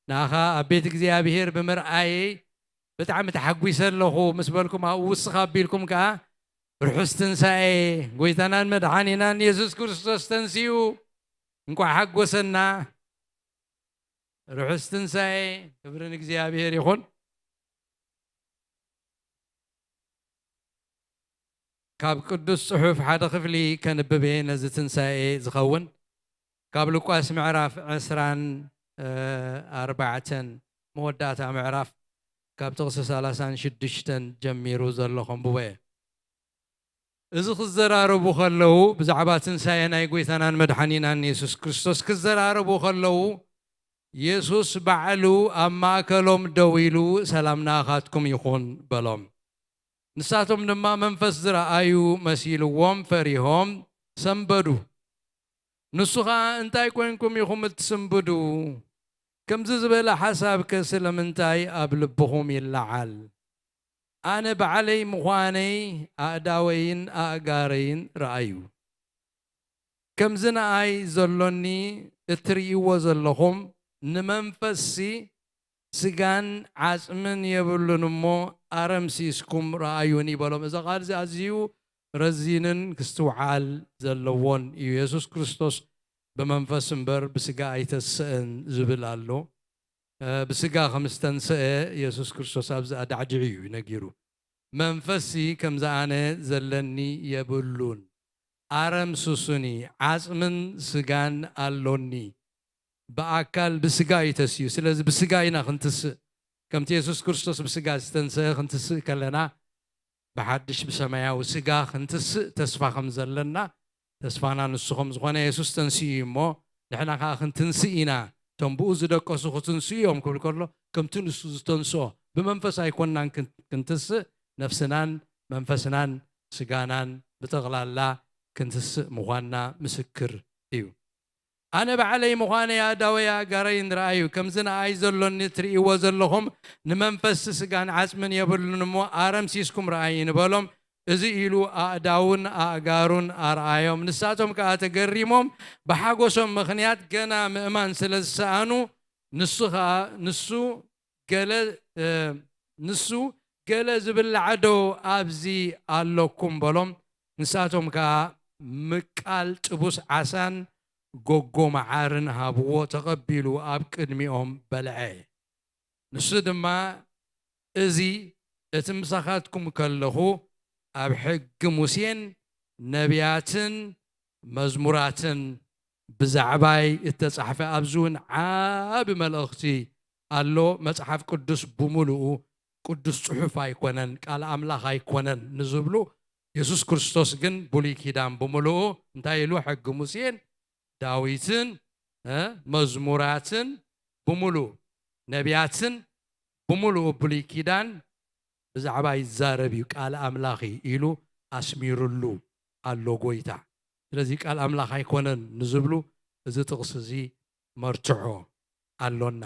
ንኣኻ ኣብ ቤት እግዚኣብሔር ብምርኣየይ ብጣዕሚ ተሓጒሰ ኣለኹ ምስ በልኩም፣ ኣብኡ ውስኽ ኣቢልኩም ከኣ ርሑስ ትንሳኤ፣ ጎይታናን መድሓኒናን የሱስ ክርስቶስ ተንሲኡ፣ እንቋዕ ሓጎሰና። ርሑስ ትንሳኤ፣ ክብሪ ንእግዚኣብሔር ይኹን። ካብ ቅዱስ ጽሑፍ ሓደ ክፍሊ ከንብብ እየ ነዚ ትንሳኤ ዝኸውን። ካብ ሉቃስ ምዕራፍ ዕስራን ኣርባዕተን መወዳእታ ምዕራፍ ካብ ጥቕሲ ሰላሳን ሽዱሽተን ጀሚሩ ዘሎ ከንብቦ እየ። እዚ ክዘራረቡ ከለዉ፣ ብዛዕባ ትንሳኤ ናይ ጎይታናን መድሓኒናን የሱስ ክርስቶስ ክዘራረቡ ከለዉ፣ የሱስ ባዕሉ ኣብ ማእከሎም ደው ኢሉ፣ "ሰላም ንኣኻትኩም ይኹን" በሎም። ንሳቶም ድማ መንፈስ ዝረኣዩ መሲልዎም ፈሪሆም ሰንበዱ። ንሱ ኸኣ፣ "እንታይ ኮይንኩም ኢኹም እትስንብዱ? ከምዚ ዝበለ ሓሳብከ ስለምንታይ ኣብ ልብኹም ይለዓል? ኣነ ባዕለይ ምዃነይ ኣእዳወይን ኣእጋረይን ረኣዩ። ከምዚ ንኣይ ዘሎኒ እትርእይዎ ዘለኹም ንመንፈስሲ ስጋን ዓጽምን የብሉን እሞ ኣረምሲስኩም ረኣዩኒ" በሎም። እዚ ቃል እዚ ኣዝዩ ረዚንን ክስትውዓል ዘለዎን እዩ። የሱስ ክርስቶስ ብመንፈስ እምበር ብስጋ ኣይተስእን ዝብል ኣሎ። እ፣ ብስጋ ከም ዝተንስአ የሱስ ክርስቶስ ኣብዚ ኣዳዕዲዑ እዩ ነጊሩ። መንፈስሲ ከምዚ ኣነ ዘለኒ የብሉን፣ ኣረምስሱኒ፣ ዓጽምን ስጋን ኣሎኒ። ብኣካል ብስጋ እዩ ተስዩ። ስለዚ ብስጋ ኢና ክንትስእ። ከምቲ የሱስ ክርስቶስ ብስጋ ዝተንስአ ክንትስእ ከለና፣ ብሓድሽ ብሰማያዊ ስጋ ክንትስእ ተስፋ ከም ዘለና፣ ተስፋና ንሱ ከም ዝኾነ የሱስ ተንስኡ እዩ እሞ፣ ንሕና ከዓ ክንትንስእ ኢና፣ እቶም ብኡ ዝደቀሱ ክትንስኡ እዮም ክብል ከሎ፣ ከምቲ ንሱ ዝተንስኦ ብመንፈስ ኣይኮንናን ክን-፣ ክንትስእ፣ ነፍስናን መንፈስናን ስጋናን ብጠቕላላ ክንትስእ ምዃንና ምስክር እዩ። ኣነ ባዕለይ ምዃነይ ኣእዳወይ ኣእጋረይን ረኣዩ፣ ከምዚ ንኣይ ዘሎኒ ትርእይዎ ዘለኹም ንመንፈስ ስጋን ዓጽምን የብሉን እሞ ኣረምሲስኩም ረኣይ ንበሎም። እዚ ኢሉ ኣእዳውን ኣእጋሩን ኣርኣዮም። ንሳቶም ከኣ ተገሪሞም ብሓጎሶም ምኽንያት ገና ምእማን ስለ ዝሰኣኑ፣ ንሱ ኸኣ፣ ንሱ ገለ፣ እ፣ ንሱ፣ "ገለ ዝብላዕ ዶ ኣብዚ ኣሎኩም?" በሎም። ንሳቶም ከኣ ምቃል ጥቡስ ዓሳን ጎጎ መዓርን ሃብዎ፣ ተቐቢሉ ኣብ ቅድሚኦም በልዐ። ንሱ ድማ፣ "እዚ እቲ ምሳኻትኩም ከለኹ ኣብ ሕጊ ሙሴን ነቢያትን መዝሙራትን ብዛዕባይ እተጻሕፈ ኣብዚ እውን ዓቢ መልእኽቲ ኣሎ። መጽሓፍ ቅዱስ ብምሉኡ ቅዱስ ጽሑፍ ኣይኮነን፣ ቃል ኣምላኽ ኣይኮነን" ንዝብሉ፣ የሱስ ክርስቶስ ግን ብሉይ ኪዳን ብምሉኡ እንታይ ኢሉ? ሕጊ ሙሴን ዳዊትን፣ እ፣ መዝሙራትን ብምሉኡ፣ ነቢያትን ብምሉኡ ብሉይ ኪዳን ብዛዕባ ይዛረብ እዩ፣ ቃል ኣምላኽ እዩ ኢሉ ኣስሚሩሉ ኣሎ ጎይታ። ስለዚ ቃል ኣምላኽ ኣይኮነን ንዝብሉ እዚ ጥቕሲ እዚ መርትዖ ኣሎና።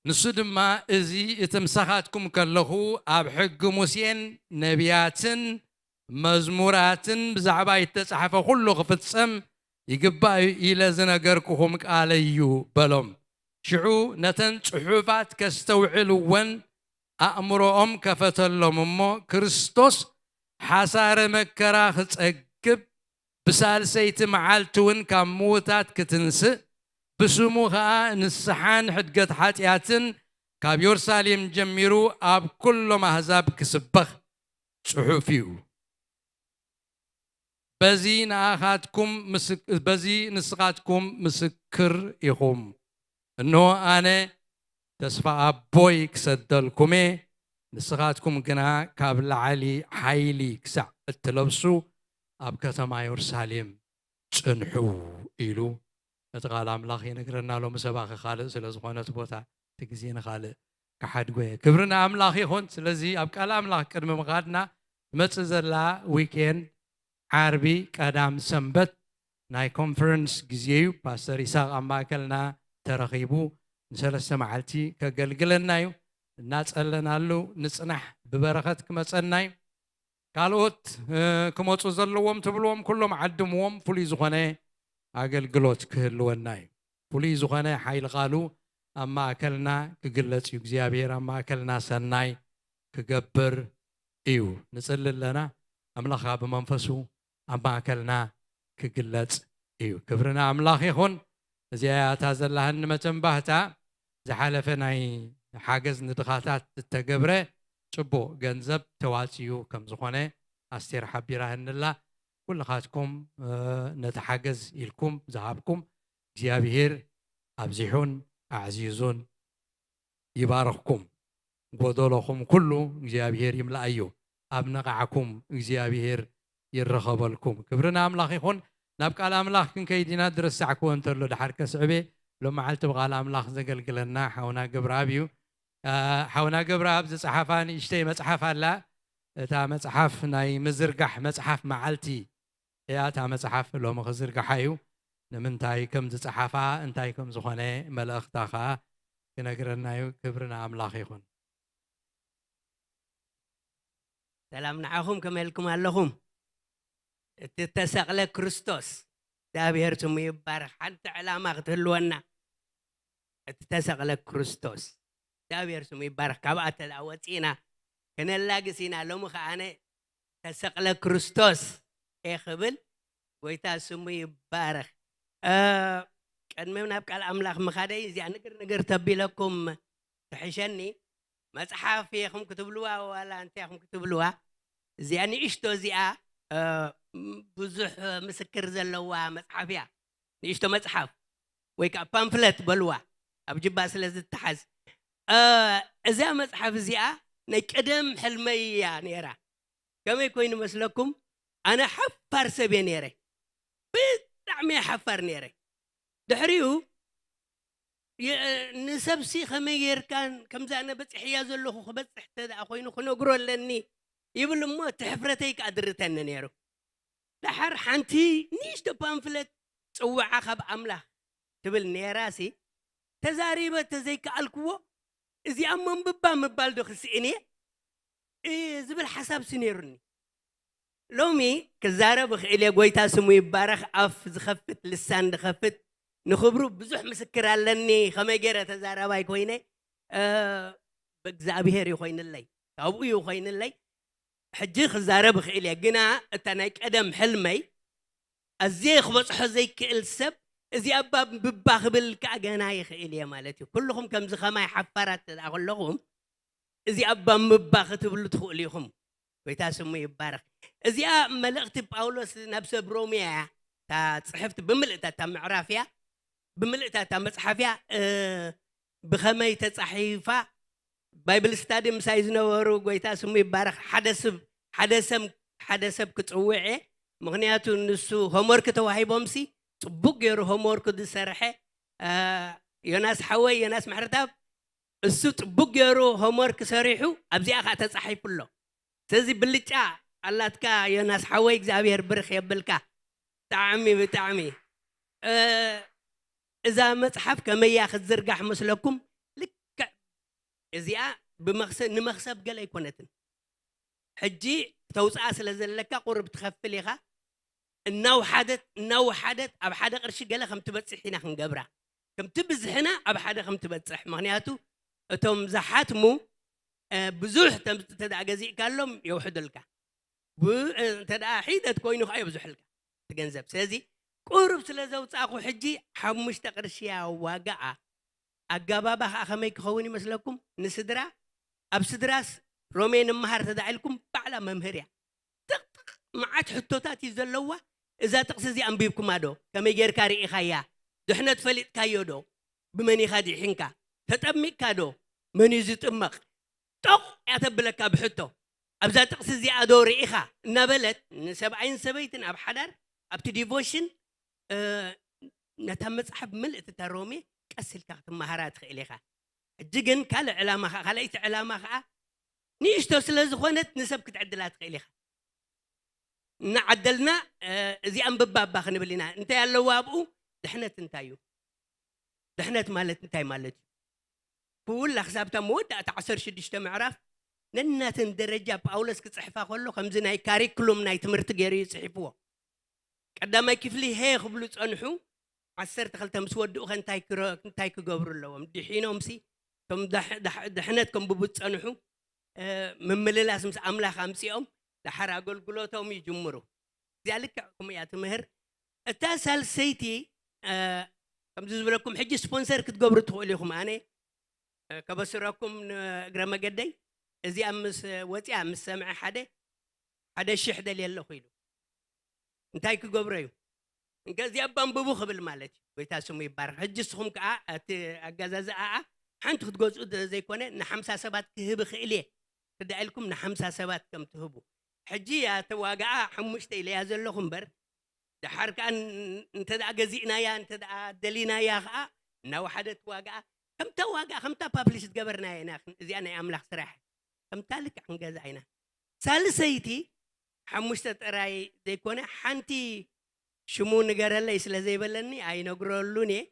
ንሱ ድማ፣ "እዚ እቲ ምሳኻትኩም ከለኹ ኣብ ሕጊ ሙሴን ነቢያትን መዝሙራትን ብዛዕባ እተጻሕፈ ኩሉ ክፍጸም ይግባእ እዩ ኢለ ዝነገርኩኹም ቃለይ እዩ" በሎም። ሽዑ ነተን ጽሑፋት ከስተውዕልወን ኣእምሮኦም ከፈተሎም እሞ፣ ክርስቶስ ሓሳረ መከራ ክጸግብ፣ ብሳልሰይቲ መዓልቲ እውን ካብ ምዉታት ክትንስእ፣ ብስሙ ኸኣ ንስሓን ሕድገት ሓጢኣትን ካብ የሩሳሌም ጀሚሩ ኣብ ኩሎም ኣህዛብ ክስበኽ ጽሑፍ እዩ። በዚ ንኣኻትኩም ምስክ-፣ በዚ ንስኻትኩም ምስክር ኢኹም። እንሆ ኣነ ተስፋ ኣቦይ ክሰደልኩም እየ፣ ንስኻትኩም ግና ካብ ላዕሊ ሓይሊ ክሳዕ እትለብሱ ኣብ ከተማ የሩሳሌም ጽንሑ ኢሉ ነቲ ቃል ኣምላኽ ይነግረና። ሎሚ ሰባኺ ካልእ ስለ ዝኾነ እቲ ቦታ፣ እቲ ግዜ ንኻልእ ክሓድጎ እየ። ክብሪ ንኣምላኽ ይኹን። ስለዚ ኣብ ቃል ኣምላኽ ቅድሚ ምኻድና፣ ትመጽእ ዘላ ዊኬንድ፣ ዓርቢ፣ ቀዳም፣ ሰንበት ናይ ኮንፈረንስ ግዜ እዩ። ፓስተር ይስሐቅ ኣብ ማእከልና ተረኺቡ ንሰለስተ መዓልቲ ከገልግለና እዩ። እናጸለናሉ ንጽናሕ፣ ብበረኸት ክመጸና እዩ። ካልኦት፣ እ፣ ክመጹ ዘለዎም ትብልዎም ኩሎም ዓድምዎም፣ ፍሉይ ዝኾነ ኣገልግሎት ክህልወና እዩ። ፍሉይ ዝኾነ ሓይሊ ቃሉ ኣብ ማእከልና ክግለጽ እዩ። እግዚኣብሔር ኣብ ማእከልና ሰናይ ክገብር እዩ። ንጽሊ ኣለና። ኣምላኽ ብመንፈሱ ኣብ ማእከልና ክግለጽ እዩ። ክብሪ ንኣምላኽ ይኹን። እዚኣ እያ እታ ዘላሃኒ መቸም ባህታ። ዝሓለፈ ናይ ሓገዝ ንድኻታት እተገብረ ጽቡቕ ገንዘብ ተዋጽዩ ከም ዝኾነ ኣስቴር ሓቢራህንላ። ኩልኻትኩም፣ እ፣ ነቲ ሓገዝ ኢልኩም ዝሃብኩም እግዚኣብሄር ኣብዚሑን ኣዕዚዙን ይባርኽኩም። ጎደሎኹም ኩሉ እግዚኣብሄር ይምላኣዮ። ኣብ ነቓዕኩም እግዚኣብሄር ይረኸበልኩም። ክብሪ ንኣምላኽ ይኹን። ናብ ቃል ኣምላኽ ክንከይድ ኢና። ዝረሳዕክዎ እንተሎ ደሓር ከስዕቤ። ሎም መዓልቲ ብቃል ኣምላኽ ዘገልግለና ሓውና ገብረኣብ እዩ። እ፣ ሓውና ገብረኣብ ዝጸሓፋ ንእሽተይ መጽሓፍ ኣላ። እታ መጽሓፍ ናይ ምዝርጋሕ መጽሓፍ መዓልቲ እያ። እታ መጽሓፍ ሎሚ ክዝርግሓ እዩ። ንምንታይ ከም ዝጸሓፋ፣ እንታይ ከም ዝኾነ፣ መልእኽታ ኸኣ ክነግረና እዩ። ክብሪ ንኣምላኽ ይኹን። ሰላም ንዓኹም፣ ከመይ ኢልኩም ኣለኹም? እቲ ተሰቕለ ክርስቶስ፣ እግዚኣብሔር ስሙ ይባረኽ። ሓንቲ ዕላማ ክትህልወና፣ እቲ ተሰቕለ ክርስቶስ፣ እግዚኣብሔር ስሙ ይባረኽ። ካብኣ ተላ ወፂእና፣ ከነላግስ ኢና። ሎሚ ኸዓ ኣነ ተሰቕለ ክርስቶስ እየ ክብል፣ ጎይታ ስሙ ይባረኽ። እ፣ ቅድሚ ናብ ቃል ኣምላኽ ምኻደይ፣ እዚኣ ንግር ንግር ተቢለኩም ትሕሸኒ። መጽሓፍ ኢኹም ክትብልዋ ዋላ እንታይ ኢኹም ክትብልዋ፣ እዚኣ ንእሽቶ እዚኣ፣ እ፣ ብዙሕ ምስክር ዘለዋ መጽሓፍ እያ። ንእሽቶ መጽሓፍ ወይ ከዓ ፓምፍለት በልዋ፣ ኣብ ጅባ ስለ ዝትሓዝ። እ፣ እዛ መጽሓፍ እዚኣ ናይ ቀደም ሕልመይ እያ ነይራ። ከመይ ኮይኑ መስለኩም? ኣነ ሓፋር ሰብ እየ ነይረ። ብጣዕሚ ብጣዕሚ እየ ሓፋር ነይረ። ድሕሪኡ የ- ንሰብሲ ከመይ ጌርካ ከምዚ ኣነ በፂሕያ ዘለኹ ክበፅሕ እንተ ደኣ ኮይኑ ክነግሮ ኣለኒ ይብል እሞ እቲ ሕፍረተይ ከኣ ድርተኒ ነይሩ። ደሓር ሓንቲ ንእሽቶ ፓምፍለት ጽዋዓ ካብ ኣምላኽ ትብል ነይራሲ ተዛሪበ ተዘይከኣልክዎ እዚኣ መንብባ ምባል ዶ ክስእን እየ ዝብል ሓሳብ ሲ ነይሩኒ። ሎሚ ክዛረብ እኽእል እየ። ጎይታ ስሙ ይባረኽ። ኣፍ ዝኸፍት ልሳን ዝኸፍት ንኽብሩ ብዙሕ ምስክር ኣለኒ። ከመይ ገይረ ተዛራባይ ኮይነ ብእግዚኣብሔር እዩ ኮይንለይ፣ ካብኡ እዩ ኮይንለይ። ሕጂ ክዛረብ እኽእል እየ፣ ግና እታ ናይ ቀደም ሕልመይ ኣዝየ ክበፅሖ ዘይክእል ሰብ እዚ ኣባ ብባ ክብል ከዓ ገና ይኽእል እየ ማለት እዩ። ኩልኹም ከምዚ ከማይ ሓፋራት ተደኣ ከለኹም እዚ ኣባ ምባ ክትብሉ ትኽእሉ ኢኹም። ጎይታ ስሙ ይባረኽ። እዚኣ መልእኽቲ ጳውሎስ ናብ ሰብ ሮሜ እያ። እታ ፅሕፍቲ ብምልእታ እታ ምዕራፍ እያ፣ ብምልእታ እታ መፅሓፍ እያ። ብኸመይ ተፃሒፋ? ባይብል ስታዲ ምሳይ ዝነበሩ፣ ጎይታ ስሙ ይባረኽ፣ ሓደ ሰብ ሓደ ሰብ ክፅውዕ እየ። ምክንያቱ ንሱ ሆምወርክ ተዋሂቦምሲ ፅቡቅ ገይሩ ሆምወርክ ዝሰርሐ ዮናስ ሓወይ፣ ዮናስ ምሕረታብ፣ እሱ ጽቡቅ ገይሩ ሆምወርክ ሰሪሑ ኣብዚኣ ከዓ ተጻሒፉ ኣሎ። ስለዚ ብልጫ ኣላትካ ዮናስ ሓወይ፣ እግዚኣብሔር ብርኽ የብልካ። ብጣዕሚ ብጣዕሚ እዛ መጽሓፍ ከመያ ክትዝርጋሕ መስለኩም? ልክዕ እዚኣ ብመክሰ ንመክሰብ ገለ ኣይኮነትን። ሕጂ ተውፅኣ ስለ ዘለካ ቁርብ ትኸፍል ኢኻ። እናውሓደት እናወሓደት ኣብ ሓደ ቅርሺ ገለ ከም ትበፅሕ ኢና ክንገብራ፣ ከምቲ ብዝሕና ኣብ ሓደ ከም ትበፅሕ። ምክንያቱ እቶም ዝሓትሙ ብዙሕ እንተደኣ ገዚእካሎም የውሕዱልካ፣ እንተደኣ ሒደት ኮይኑ ከዓ የብዝሑልካ እቲ ገንዘብ። ስለዚ ቁሩብ ስለ ዘውፃእኩ ሕጂ ሓሙሽተ ቅርሺ እያ ዋጋኣ። ኣጋባባ ከዓ ከመይ ክኸውን ይመስለኩም? ንስድራ ኣብ ስድራስ ሮሜ ንምሃር ተዳዒልኩም ባዕላ መምህር እያ። ጥቕጥቕ መዓት ሕቶታት እዩ ዘለዋ። እዛ ጥቕሲ እዚ ኣንቢብኩማ ዶ? ከመይ ጌርካ ርኢኻያ? ድሕነት ፈሊጥካዮ ዶ? ብመን ኢኻ ድሒንካ? ተጠሚቕካ ዶ? መን እዩ ዝጥመቕ? ጦቕ እያ ተብለካ ብሕቶ። ኣብዛ ጥቕሲ እዚኣ ዶ ርኢኻ? እናበለት ንሰብኣይን ሰበይትን ኣብ ሓዳር ኣብቲ ዲቮሽን ነታ መጽሓፍ ምልእቲ እታ ሮሜ ቀስ ኢልካ ክትመሃራ ትኽእል ኢኻ። ሕጂ ግን ካልእ ዕላማ ኸዓ፣ ካልኣይቲ ዕላማ ኸዓ ንእሽቶ ስለ ዝኾነት ንሰብ ክትዕድላ ትኽእል ኢኻ። እናዓደልና እዚ ኣንብባ እባ ክንብል ኢና። እንታይ ኣለዎ ኣብኡ? ድሕነት እንታይ እዩ? ድሕነት ማለት እንታይ ማለት እዩ? ኩላ ክሳብታ መወዳእታ ዓሰርተ ሽዱሽተ ምዕራፍ ነናተን ደረጃ ጳውሎስ ክጽሕፋ ከሎ ከምዚ ናይ ካሪክሉም ናይ ትምህርቲ ገይሩ እዩ ጽሒፍዎ። ቀዳማይ ክፍሊ ሄ ክብሉ ጸንሑ፣ ዓሰርተ ክልተ ምስ ወድኡ ከ እንታይ ክረ- እንታይ ክገብሩ ኣለዎም? ድሒኖም ሲ እቶም ዳሕ- ዳሕ- ድሕነት ከንብቡ ዝጸንሑ ምምልላስ ምስ ኣምላኽ ኣምጺኦም ደሓር ኣገልግሎቶም ይጅምሩ። እዚኣ ልክዕ ከምኡ እያ ትምህር። እታ ሳልሰይቲ ከምዚ ዝበለኩም ሕጂ ስፖንሰር ክትገብሩ ትኽእሉ ኢኹም። ኣነ ከበስረኩም ንእግረ መገደይ እዚኣ ምስ ወፂኣ ምስ ሰምዐ ሓደ ሓደ ሽሕ ደልየ ኣለኹ ኢሉ እንታይ ክገብሮ እዩ? እንከዚኣ ባንብቡ ክብል ማለት እዩ። ጎይታ ስሙ ይባረክ። ሕጂ እስኹም ከዓ እቲ ኣገዛዝኣኣ ሓንቲ ክትገዝኡ ዘይኮነ ንሓምሳ ሰባት ክህብ ይኽእል እየ ትዳዒልኩም ንሓምሳ ሰባት ከም ትህቡ። ሕጂ እያ ተዋጋኣ ሓሙሽተ ኢለያ ዘለኹ እምበር ድሓር ከዓ እንተ ደኣ ገዚእናያ እንተ ደኣ ደሊናያ ከዓ እናወሓደት ዋጋኣ ከምታ ዋጋ ከምታ ፓብሊሽ ዝገበርናያ ኢና። እዚኣ ናይ ኣምላኽ ስራሕ ከምታ ልክዕ ክንገዝኣ ኢና። ሳልሰይቲ ሓሙሽተ ጥራይ ዘይኮነ ሓንቲ ሽሙ ንገረለይ ስለ ዘይበለኒ ኣይነግረሉን እየ።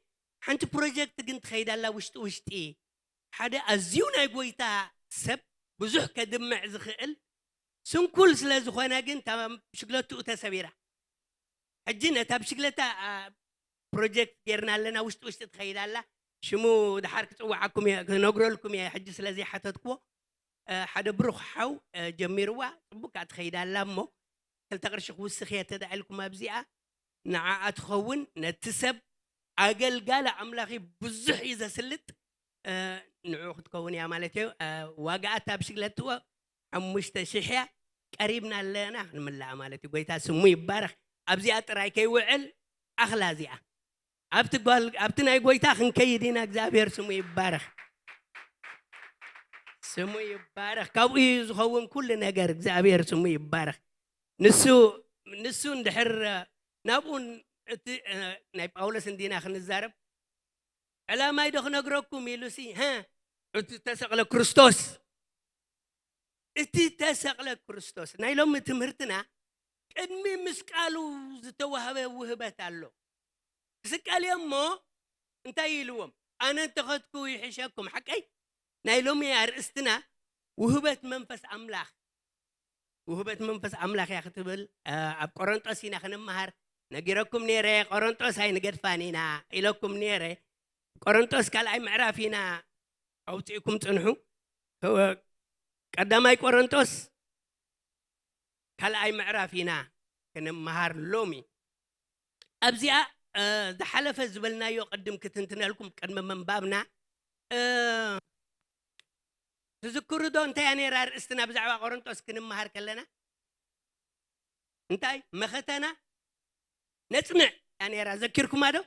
ሓንቲ ፕሮጀክት ግን ትኸይዳላ ውሽጢ ውሽጢ ሓደ ኣዝዩ ናይ ጎይታ ሰብ ብዙሕ ከድምዕ ዝኽእል ስንኩል ስለ ዝኾነ ግን እታ ብሽግለትኡ ተሰቢራ። ሕጂ ነታ ብሽግለታ ፕሮጀክት ጌርና ኣለና ውሽጢ ውሽጢ ትኸይድ ኣላ። ሽሙ ድሓር ክፅዋዓኩም እየ ክነግረልኩም እየ ሕጂ ስለ ዘይሓተትክዎ ሓደ ብሩኽ ሓው ጀሚርዋ ፅቡቅ ከዓ ትኸይድ ኣላ እሞ ክልተ ቅርሺ ክውስኽ እየ ተዳዒልኩም ኣብዚኣ ንዓኣ ትኸውን ነቲ ሰብ ኣገልጋሊ ኣምላኺ ብዙሕ እዩ ዘስልጥ ንዑ ክትከውን እያ ማለት እዩ። ዋጋኣ እታ ብሽግለትዎ ሓሙሽተ ሽሕ እያ ቀሪብና ኣለና ክንምላኣ ማለት እዩ። ጎይታ ስሙ ይባረኽ። ኣብዚኣ ጥራይ ከይውዕል ኣኽላ እዚኣ ኣብቲ ጓል ኣብቲ ናይ ጎይታ ክንከይድ ኢና። እግዚኣብሔር ስሙ ይባረኽ፣ ስሙ ይባረኽ። ካብኡ እዩ ዝኸውን ኩሉ ነገር። እግዚኣብሔር ስሙ ይባረኽ። ንሱ ንሱ እንድሕር ናብኡ እቲ እ፣ ናይ ጳውሎስ እንዲና ክንዛረብ ዕላማይ ዶ ክነግረኩም ኢሉ ሲ ሀ እቲ ተሰቕለ ክርስቶስ እቲ ተሰቕለ ክርስቶስ ናይ ሎሚ ትምህርትና ቅድሚ ምስቃሉ ዝተዋህበ ውህበት ኣሎ። ክስቀል እየ እሞ እንታይ ኢልዎም? ኣነ እንተኸድኩ ይሕሸኩም። ሓቀይ ናይ ሎሚ ኣርእስትና ውህበት መንፈስ ኣምላኽ ውህበት መንፈስ ኣምላኽ እያ ክትብል እ፣ ኣብ ቆሮንጦስ ኢና ክንመሃር ነጊረኩም ነይረ። ቆሮንጦስ ኣይንገድፋን ኢና ኢለኩም ነይረ። ቆሮንጦስ ካልኣይ ምዕራፍ ኢና ኣውፅእኩም ፅንሑ። ከወ- ቀዳማይ ቆሮንጦስ ካልኣይ ምዕራፍ ኢና ክንመሃር ሎሚ። ኣብዚኣ እ፣ ዝሓለፈ ዝበልናዮ ቅድም ክትንትነልኩም ቅድሚ ምንባብና እ፣ ትዝክሩ ዶ እንታይ እያ ነይራ ርእስትና ብዛዕባ ቆሮንጦስ ክንመሃር ከለና እንታይ መኸተና ነፅንዕ እያ ነይራ። ዘኪርኩማ ዶ?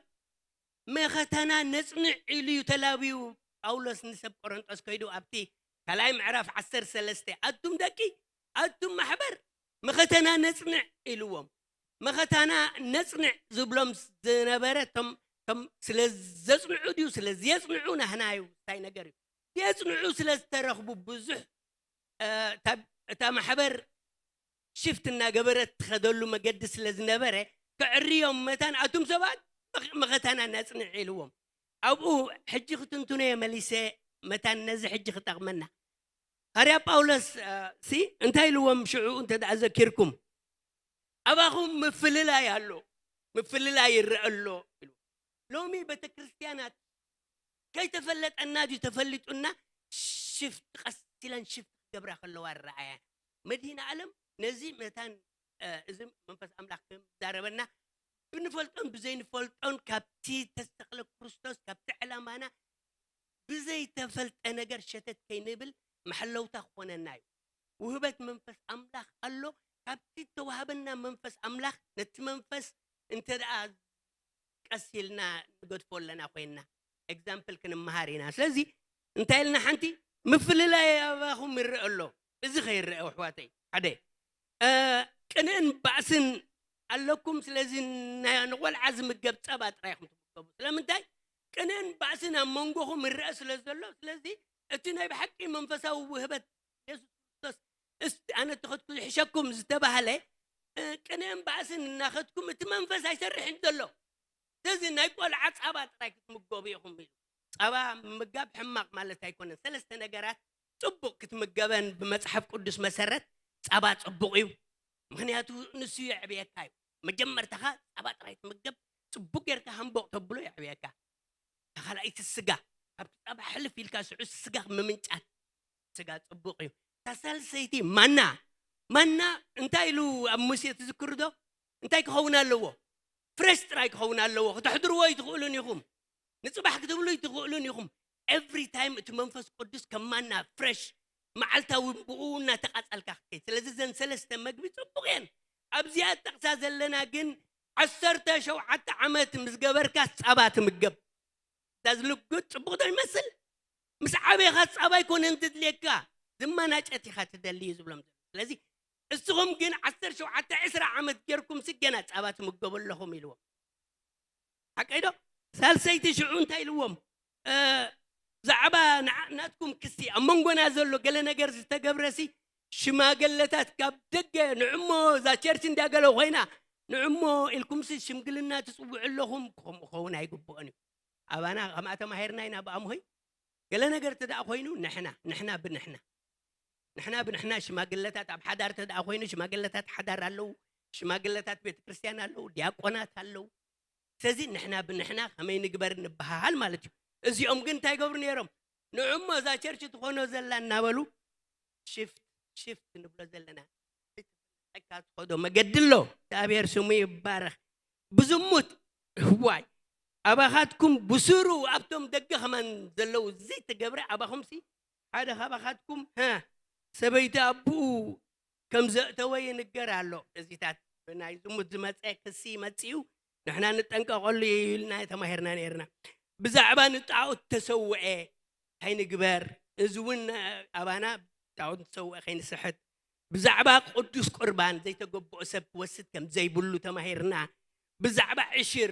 መኸተና ነፅንዕ ኢሉ እዩ ተላብዩ ጳውሎስ ንሰብ ቆሮንጦስ ከይዱ ኣብቲ ካልኣይ ምዕራፍ ዓሰርተ ሰለስተ ኣቱም ደቂ ኣቱም ማሕበር መኸተና ነፅንዕ ኢልዎም። መኸታና ነፅንዕ ዝብሎም ዝነበረ ቶም ቶም ስለ ዘፅንዑ ድዩ ስለ ዘፅንዑ ናህና እዩ እንታይ ነገር እዩ። የፅንዑ ስለ ዝተረኽቡ ብዙሕ እ፣ እታ እታ ማሕበር ሽፍት እናገበረት ትኸደሉ መገዲ ስለ ዝነበረ ክዕርዮም መታን ኣቱም ሰባት መኽ- መኸታና ነፅንዕ ኢልዎም። ኣብኡ ሕጂ ክትንትኖ እየ መሊሰ መታን ነዚ ሕጂ ክጠቕመና። ሃርያ ጳውሎስ እ፣ ሲ እንታይ ኢልዎም ሽዑ እንተ ደኣ ዘኪርኩም ኣባኹም ምፍልላይ ኣሎ ምፍልላይ ይረአ ኣሎ ኢሉ። ሎሚ ቤተ ክርስቲያናት ከይተፈለጠና ድዩ ተፈሊጡና ሽፍት ቀስ ኢለን ሽፍት ክገብራ ከለዋ ረኣያ። መድህን ዓለም ነዚ መታን እ፣ እዚ መንፈስ ኣምላኽ ክዛረበና ብንፈልጦን ብዘይንፈልጦን ካብቲ ተስተኽለ ክርስቶስ ካብቲ ዕላማና ብዘይተፈልጠ ነገር ሸተት ከይንብል መሐለውታ ክኾነና እዩ። ውህበት መንፈስ ኣምላኽ ኣሎ። ካብቲ ተዋህበና መንፈስ ኣምላኽ ነቲ መንፈስ እንተ ደኣ ቀስ ኢልና ንገድፎ ኣለና ኮይንና ኤግዛምፕል ክንመሃር ኢና። ስለዚ እንታይ ኢልና ሓንቲ ምፍልላይ ኣባኹም ይረአ ኣሎ። እዚ ከይረአ ኣሕዋተይ ሓደ እ፣ ቅንእን ባእስን ኣለኩም። ስለዚ ናይ- ንቆልዓ ዝምገብ ጸባ ጥራይ ኢኹም ትምገቡ። ስለምንታይ ቅንእን ባእስን ኣብ መንጎኹም ይረአ ስለ ዘሎ። ስለዚ እቲ ናይ ብሓቂ መንፈሳዊ ውህበት የሱስ ክርስቶስ እስቲ ኣነ ተኸትኩ ዝሕሸኩም ዝተባህለ እ፣ ቅንእን ባእስን እናኸትኩም እቲ መንፈስ ኣይሰርሕን ዘሎ። ስለዚ ናይ ቆልዓ ጻባ ጥራይ ክትምገቡ ኢኹም ኢሉ። ጻባ ምምጋብ ሕማቕ ማለት ኣይኮነን። ሰለስተ ነገራት ጽቡቕ ክትምገበን ብመጽሓፍ ቅዱስ መሰረት ጻባ ጽቡቕ እዩ። ምኽንያቱ ንሱ የዕብየካ እዩ። መጀመርታኻ ጻባ ጥራይ ትምገብ፣ ጽቡቕ ጌርካ ሃምቦቕ ተብሎ የዕብየካ። ተኻላኢቲ ስጋ ካብቲ ጻባ ሕልፍ ኢልካ ስዑ ስጋ ምምንጫት ስጋ ጽቡቕ እዩ። እታ ሳልሰይቲ ማና ማና እንታይ ኢሉ ኣብ ሙሴ ትዝክሩ ዶ? እንታይ ክኸውን ኣለዎ? ፍሬሽ ጥራይ ክኸውን ኣለዎ። ክተሕድርዎ ኣይትኽእሉን ኢኹም። ንጽባሕ ክትብሉ ኣይትኽእሉን ኢኹም። ኤቭሪ ታይም እቲ መንፈስ ቅዱስ ከም ማና ፍሬሽ መዓልታዊ ብኡ እናተቓጸልካ ክትከይድ። ስለዚ እዘን ሰለስተ መግቢ ጽቡቕ እየን። ኣብዚኣ ጠቕሳ ዘለና ግን ዓሰርተ ሸውዓተ ዓመት ምስ ገበርካ ጻባ ትምገብ። ዳዝ ሉክ ጉድ ጽቡቕ ዶ ይመስል? ምስ ዓበኻ ጻባ ኣይኮነን ዝድልየካ ዝመናጨት ኢኻ ትደሊ እዩ ዝብሎም ዘሎ። ስለዚ እስኹም ግን ዓሰርተ ሸውዓተ ዕስራ ዓመት ጌርኩም ሲ ገና ጻባ ትምገቡ ኣለኹም ኢልዎም። ሓቀይ ዶ? ሳልሰይቲ ሽዑ እንታይ ኢልዎም? እ፣ ብዛዕባ ንዓ- ናትኩም ክሲ ኣብ መንጎና ዘሎ ገለ ነገር ዝተገብረሲ ሽማግለታት ካብ ደገ ንዕሞ እዛ ቸርች እንዲያ ገለ ኮይና ንዕሞ ኢልኩምሲ ሽምግልና ትጽውዑ ኣለኹም። ከምኡ ክኸውን ኣይግብኦን እዩ። ኣባና ከምኣ ተማሂርና ኢና ብኣምሆይ ገለ ነገር እንተ ደኣ ኮይኑ ንሕና ንሕና ብንሕና ንሕና ብንሕና ሽማግለታት ኣብ ሓዳር እንተ ደኣ ኮይኑ ሽማግለታት ሓዳር ኣለዉ፣ ሽማግለታት ቤተ ክርስቲያን ኣለዉ፣ ዲያቆናት ኣለዉ። ስለዚ ንሕና ብንሕና ከመይ ንግበር ንበሃሃል ማለት እዩ። እዚኦም ግን እንታይ ይገብሩ ነይሮም? ንዕሞ እዛ ቸርች ትኾኖ ዘላ እናበሉ ሽፍት ሽፍት ንብሎ ዘለና እካ ትኸዶ መገዲ ኣሎ። እግዚኣብሔር ስሙ ይባረኽ። ብዝሙት ዋይ ኣባኻትኩም ብስሩ ኣብቶም ደገ ከማን ዘለዉ ዘይተገብረ ኣባኹምሲ ሓደ ካባኻትኩም ሀ ሰበይቲ ኣቦኡ ከም ዘእተወ ይንገር ኣሎ። እዚታት ብናይ ዝሙት ዝመፀ ክሲ መፂኡ ንሕና ንጠንቀቐሉ እዩ ኢልና ተማሂርና ነይርና። ብዛዕባ ንጣዖት ተሰውዐ ከይንግበር እዚ እውን ኣባና ጣዖት ተሰውዐ ከይንስሕት ብዛዕባ ቅዱስ ቁርባን ዘይተገብኦ ሰብ ክወስድ ከም ዘይብሉ ተማሂርና። ብዛዕባ ዕሽር፣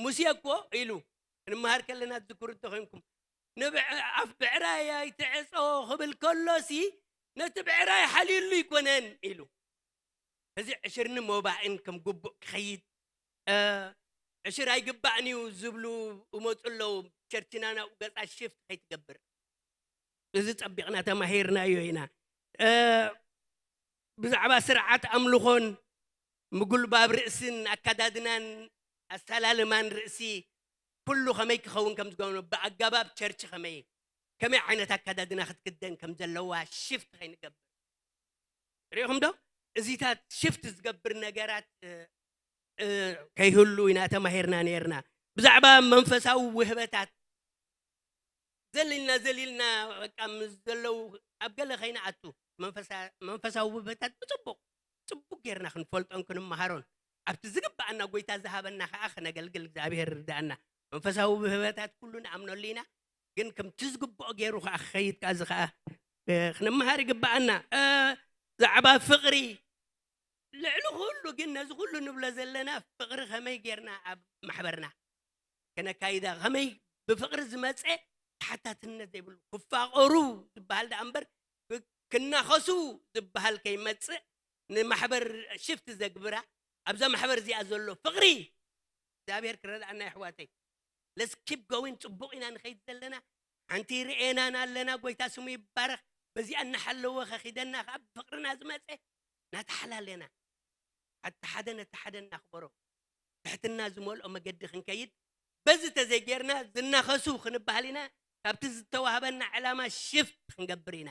ሙሴ እኮ ኢሉ፣ ክንመሃር ከለና ትዝክሩ እንተኾይንኩም፣ "ንብዕ-፣ ኣፍ ብዕራይ ኣይትዕጾ" ክብል ከሎሲ፣ ነቲ ብዕራይ ሓልዩሉ ኣይኮነን ኢሉ። እዚ ዕሽርን ሞባእን ከም ግቡእ ክኸይድ፣ እ፣ ዕሽር ኣይግባእን እዩ ዝብሉ ይመጹ ኣለዉ። ቸርችና ናብኡ ገጻ ሽፍት ከይትገብር። እዚ ጸቢቕና ተማሂርናዮ ኢና። እ፣ ብዛዕባ ስርዓት ኣምልኾን ምጉልባብ ርእስን ኣከዳድናን ኣሰላልማን ርእሲ ኩሉ ከመይ ክኸውን ከም ዝገብሮ፣ ብኣገባብ ቸርች ከመይ፣ ከመይ ዓይነት ኣከዳድና ክትክደን ከም ዘለዋ ሽፍት ከይንገብር። ርኢኹም ዶ? እዚታት ሽፍት ዝገብር ነገራት፣ እ፣ እ፣ ከይህሉ ኢና ተማሂርና ነይርና። ብዛዕባ መንፈሳዊ ውህበታት ዘሊልና ዘሊልና፣ በቃ፣ ምስ ዘለዉ ኣብ ገለ ከይንኣቱ፣ መንፈሳ-፣ መንፈሳዊ ውህበታት ብጽቡቕ፣ ጽቡቕ ጌርና ክንፈልጦን ክንመሃሮን፣ ኣብቲ ዝግብኣና ጎይታ ዝሃበና ከኣ ክነገልግል እግዚኣብሔር ይርድኣና። መንፈሳዊ ውህበታት ኩሉ ንኣምነሉ ኢና፣ ግን ከምቲ ዝግብኦ ገይሩ ከኣ ክኸይድ ከኣ፣ እዚ ከኣ፣ እ፣ ክንመሃር ይግብኣና። እ፣ ብዛዕባ ፍቕሪ፣ ልዕሊ ኩሉ ግን ነዚ ኩሉ ንብሎ ዘለና ፍቕሪ ከመይ ጌርና ኣብ ማሕበርና ከነካይዳ፣ ከመይ ብፍቕሪ ዝመጸ ተሓታትነት ዘይብሉ፣ ክፋቐሩ ዝበሃል ደኣ እምበር፣ ክ-፣ ክናኸሱ ዝበሃል ከይመጽእ፣ ንማሕበር ሽፍት ዘግብራ፣ ኣብዛ ማሕበር እዚኣ ዘሎ ፍቕሪ እግዚኣብሔር ክረድኣና፣ የሕዋተይ። Let's keep going። ጽቡቕ ኢና ንኸይድ ዘለና። ሓንቲ ርኤናን ኣለና። ጎይታ ስሙ ይባረኽ። በዚኣ እናሓለወ ከኺደና ከኣ ብፍቕርና ዝመጸ እናተሓላለና፣ ሓቲ ሓደ ነቲ ሓደ እናኽበሮ፣ ትሕትና ዝመልኦ መገዲ ክንከይድ፣ በዚ ተዘይጌርና ዝናኸሱ ክንበሃል ኢና። ካብቲ ዝተዋህበና ዕላማ ሽፍት ክንገብር ኢና።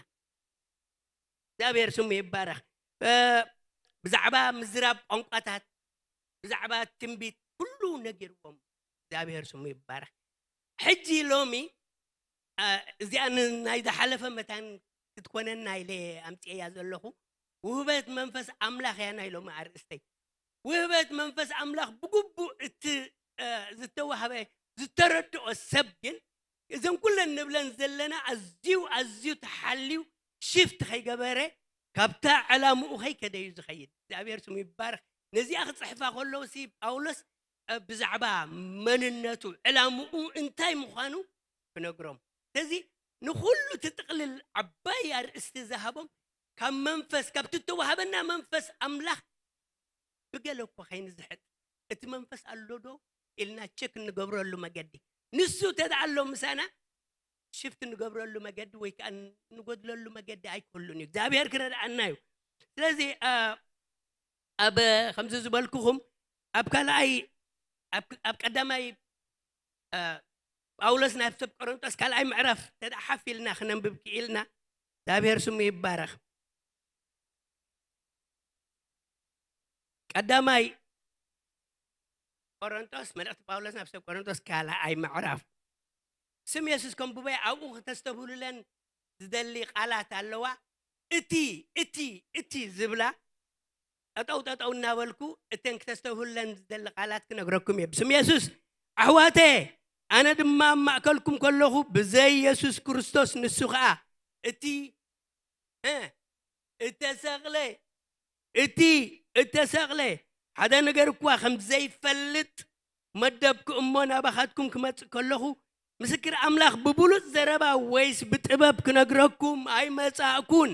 እግዚኣብሔር ስሙ ይባረኽ። እ፣ ብዛዕባ ምዝራብ ቋንቋታት፣ ብዛዕባ ትንቢት ኩሉ ነጊርዎም። እግዚኣብሔር ስሙ ይባረኽ። ሕጂ ሎሚ፣ እ፣ እዚኣ ን-፣ ናይ ዝሓለፈ መታን ክትኮነና ኢለ ኣምፅኤያ ዘለኹ። ውህበት መንፈስ ኣምላኽ እያ ናይ ሎሚ ኣርእስተይ። ውህበት መንፈስ ኣምላኽ ብግቡእ እቲ፣ እ፣ ዝተዋህበ፣ ዝተረድኦ ሰብ ግን እዘን ኩለን ንብለን ዘለና ኣዝዩ፣ ኣዝዩ ተሓልዩ ሽፍት ከይገበረ ካብታ ዕላምኡ ከይከደ እዩ ዝኸይድ። እግዚኣብሔር ስሙ ይባረኽ። ነዚኣ ክጽሕፋ ከለዉ ሲ ጳውሎስ፣ እ፣ ብዛዕባ መንነቱ፣ ዕላምኡ እንታይ ምዃኑ ክነግሮም። ስለዚ ንኹሉ እቲ ጥቕልል ዓባይ ኣርእስቲ ዝሃቦም ካብ መንፈስ፣ ካብቲ እተዋህበና መንፈስ ኣምላኽ ብገለ እኮ ከይንዝሕጥ፣ እቲ መንፈስ ኣሎ ዶ ኢልና ቸክ እንገብረሉ መገዲ። ንሱ እንተ ደኣ ኣሎ ምሳና፣ ሽፍት እንገብረሉ መገዲ ወይ ከኣ እንጎድለሉ መገዲ ኣይክህሉን እዩ። እግዚኣብሔር ክረድኣና እዩ። ስለዚ፣ አ፣ ኣብ፣ ከምዚ ዝበልኩኹም፣ ኣብ ካልኣይ፣ ኣብ፣ ኣብ ቀዳማይ፣ አ፣ ጳውሎስ ናብ ሰብ ቆሮንቶስ ካልኣይ ምዕራፍ እንተ ደኣ ሓፍ ኢልና ክነንብብ ክኢልና፣ እግዚኣብሔር ስሙ ይባረኽ። ቀዳማይ ቆሮንቶስ፣ መልእኽቲ ጳውሎስ ናብ ሰብ ቆሮንቶስ ካልኣይ ምዕራፍ። ስም የሱስ ከንብቦ እየ፣ ኣብኡ ክተስተብህሉለን ዝደሊ ቃላት ኣለዋ። እቲ፣ እቲ፣ እቲ ዝብላ ጠጠው ጠጠው እናበልኩ እተን ክተስተብህሉለን ዝደሊ ቃላት ክነግረኩም እየ። ብስም የሱስ፣ ኣሕዋተ፣ ኣነ ድማ ኣብ ማእከልኩም ከለኹ ብዘይ የሱስ ክርስቶስ፣ ንሱ ኸኣ እቲ፣ እ፣ እተሰቕለ፣ እቲ እተሰቕለ ሓደ ነገር እኳ ከም ዘይፈልጥ መደብ ክእሞ ናባኻትኩም ክመጽእ ከለኹ፣ ምስክር ኣምላኽ ብብሉጽ ዘረባ ወይስ ብጥበብ ክነግረኩም ኣይመጻእኩን።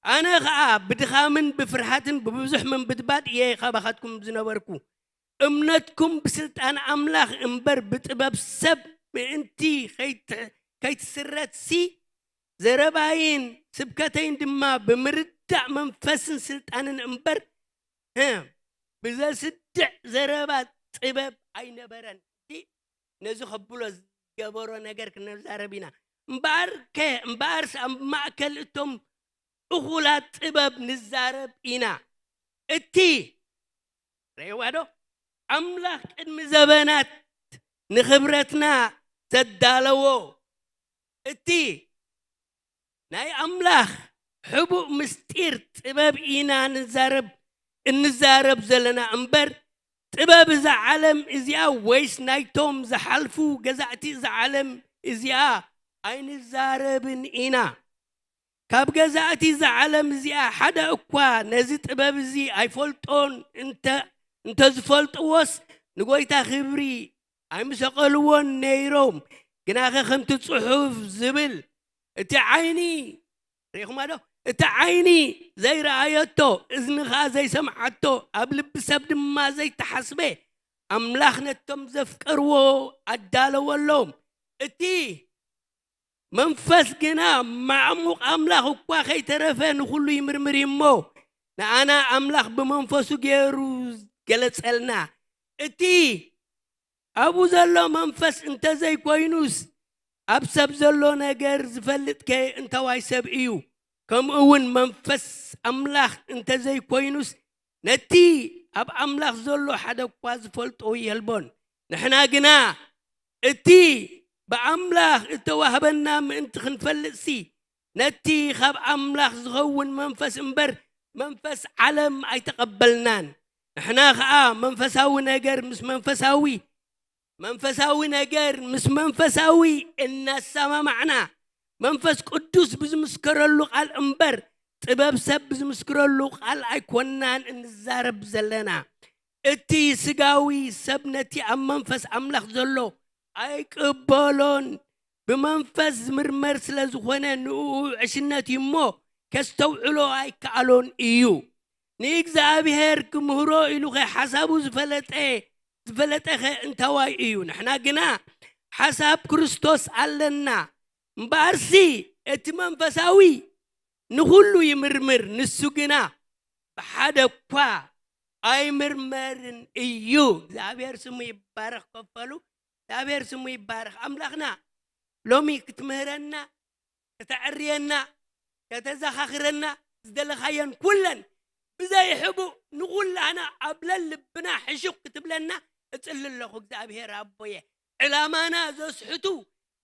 ኣነ ኸኣ ብድኻምን ብፍርሃትን ብብዙሕ ምንብድባድ እየ ካባኻትኩም ዝነበርኩ። እምነትኩም ብስልጣን ኣምላኽ እምበር ብጥበብ ሰብ ምእንቲ ከይት-፣ ከይትስረትሲ፣ ዘረባይን ስብከተይን ድማ ብምርዳእ መንፈስን ስልጣንን እምበር፣ እ፣ ብዘስድዕ ዘረባ ጥበብ ኣይነበረን። እቲ ነዚ ከብሎ ዝገበሮ ነገር ክንዛረብ ኢና። እምበኣርከ፣ እምበኣርስ ኣብ ማእከል እቶም እኹላት ጥበብ ንዛረብ ኢና። እቲ፣ ረእይዋ ዶ? ኣምላኽ ቅድሚ ዘበናት ንኽብረትና ዘዳለዎ፣ እቲ ናይ ኣምላኽ ሕቡእ ምስጢር ጥበብ ኢና ንዛረብ፣ እንዛረብ ዘለና እምበር፣ ጥበብ እዛ ዓለም እዚኣ ወይስ ናይቶም ዝሓልፉ ገዛእቲ እዛ ዓለም እዚኣ ኣይንዛረብን ኢና። ካብ ገዛእቲ እዛ ዓለም እዚኣ ሓደ እኳ ነዚ ጥበብ እዚ ኣይፈልጦን እንተ-፣ እንተ ዝፈልጥዎስ፣ ንጎይታ ክብሪ ኣይምሰቐልዎን ነይሮም። ግናኸ ከምቲ ጽሑፍ ዝብል፣ እቲ ዓይኒ፣ ርኢኹማ ዶ? እቲ ዓይኒ ዘይረኣየቶ፣ እዝኒ ኸኣ ዘይሰምዓቶ፣ ኣብ ልቢ ሰብ ድማ ዘይተሓስበ፣ ኣምላኽ ነቶም ዘፍቀርዎ ኣዳለወሎም። እቲ መንፈስ ግና ማዕሙቕ ኣምላኽ እኳ ከይተረፈ ንኹሉ ይምርምር እዩ እሞ፣ ንኣና ኣምላኽ ብመንፈሱ ገይሩ ገለጸልና። እቲ ኣብኡ ዘሎ መንፈስ እንተዘይኮይኑስ፣ ኣብ ሰብ ዘሎ ነገር ዝፈልጥከ እንተዋይ ሰብ እዩ? ከምኡ እውን መንፈስ ኣምላኽ እንተዘይኮይኑስ፣ ነቲ ኣብ ኣምላኽ ዘሎ ሓደ እኳ ዝፈልጦ የልቦን። ንሕና ግና እቲ ብኣምላኽ እተዋህበና ምእንቲ ክንፈልጥሲ፣ ነቲ ካብ ኣምላኽ ዝኸውን መንፈስ እምበር፣ መንፈስ ዓለም ኣይተቐበልናን። ንሕና ኸኣ መንፈሳዊ ነገር ምስ መንፈሳዊ፣ መንፈሳዊ ነገር ምስ መንፈሳዊ እናሰማማዕና፣ መንፈስ ቅዱስ ብዝምስከረሉ ቃል እምበር፣ ጥበብ ሰብ ብዝምስክረሉ ቃል ኣይኮናን እንዛረብ ዘለና። እቲ ስጋዊ ሰብ ነቲ ኣብ መንፈስ ኣምላኽ ዘሎ ኣይቅበሎን። ብመንፈስ ዝምርመር ስለ ዝኾነ ንእኡ ዕሽነት እዩ እሞ፣ ከስተውዕሎ ኣይከኣሎን እዩ። ንእግዚኣብሔር ክምህሮ ኢሉ ኸ ሓሳቡ ዝፈለጠ፣ ዝፈለጠ ኸ እንታዋይ እዩ? ንሕና ግና ሓሳብ ክርስቶስ ኣለና። እምበኣርሲ እቲ መንፈሳዊ ንኹሉ ይምርምር፣ ንሱ ግና ብሓደ እኳ ኣይምርመርን እዩ። እግዚኣብሔር ስሙ ይባረኽ። ከፈሉ እግዚኣብሔር ስሙ ይባረኽ። ኣምላኽና ሎሚ ክትምህረና፣ ከተዕርየና፣ ከተዘኻኽረና ዝደለኻየን ኩለን ብዘይሕቡእ ንኹላና ኣብ ለልብና ሕሹኽ ክትብለና እጽሊ ኣለኹ። እግዚኣብሔር ኣቦየ፣ ዕላማና ዘስሕቱ፣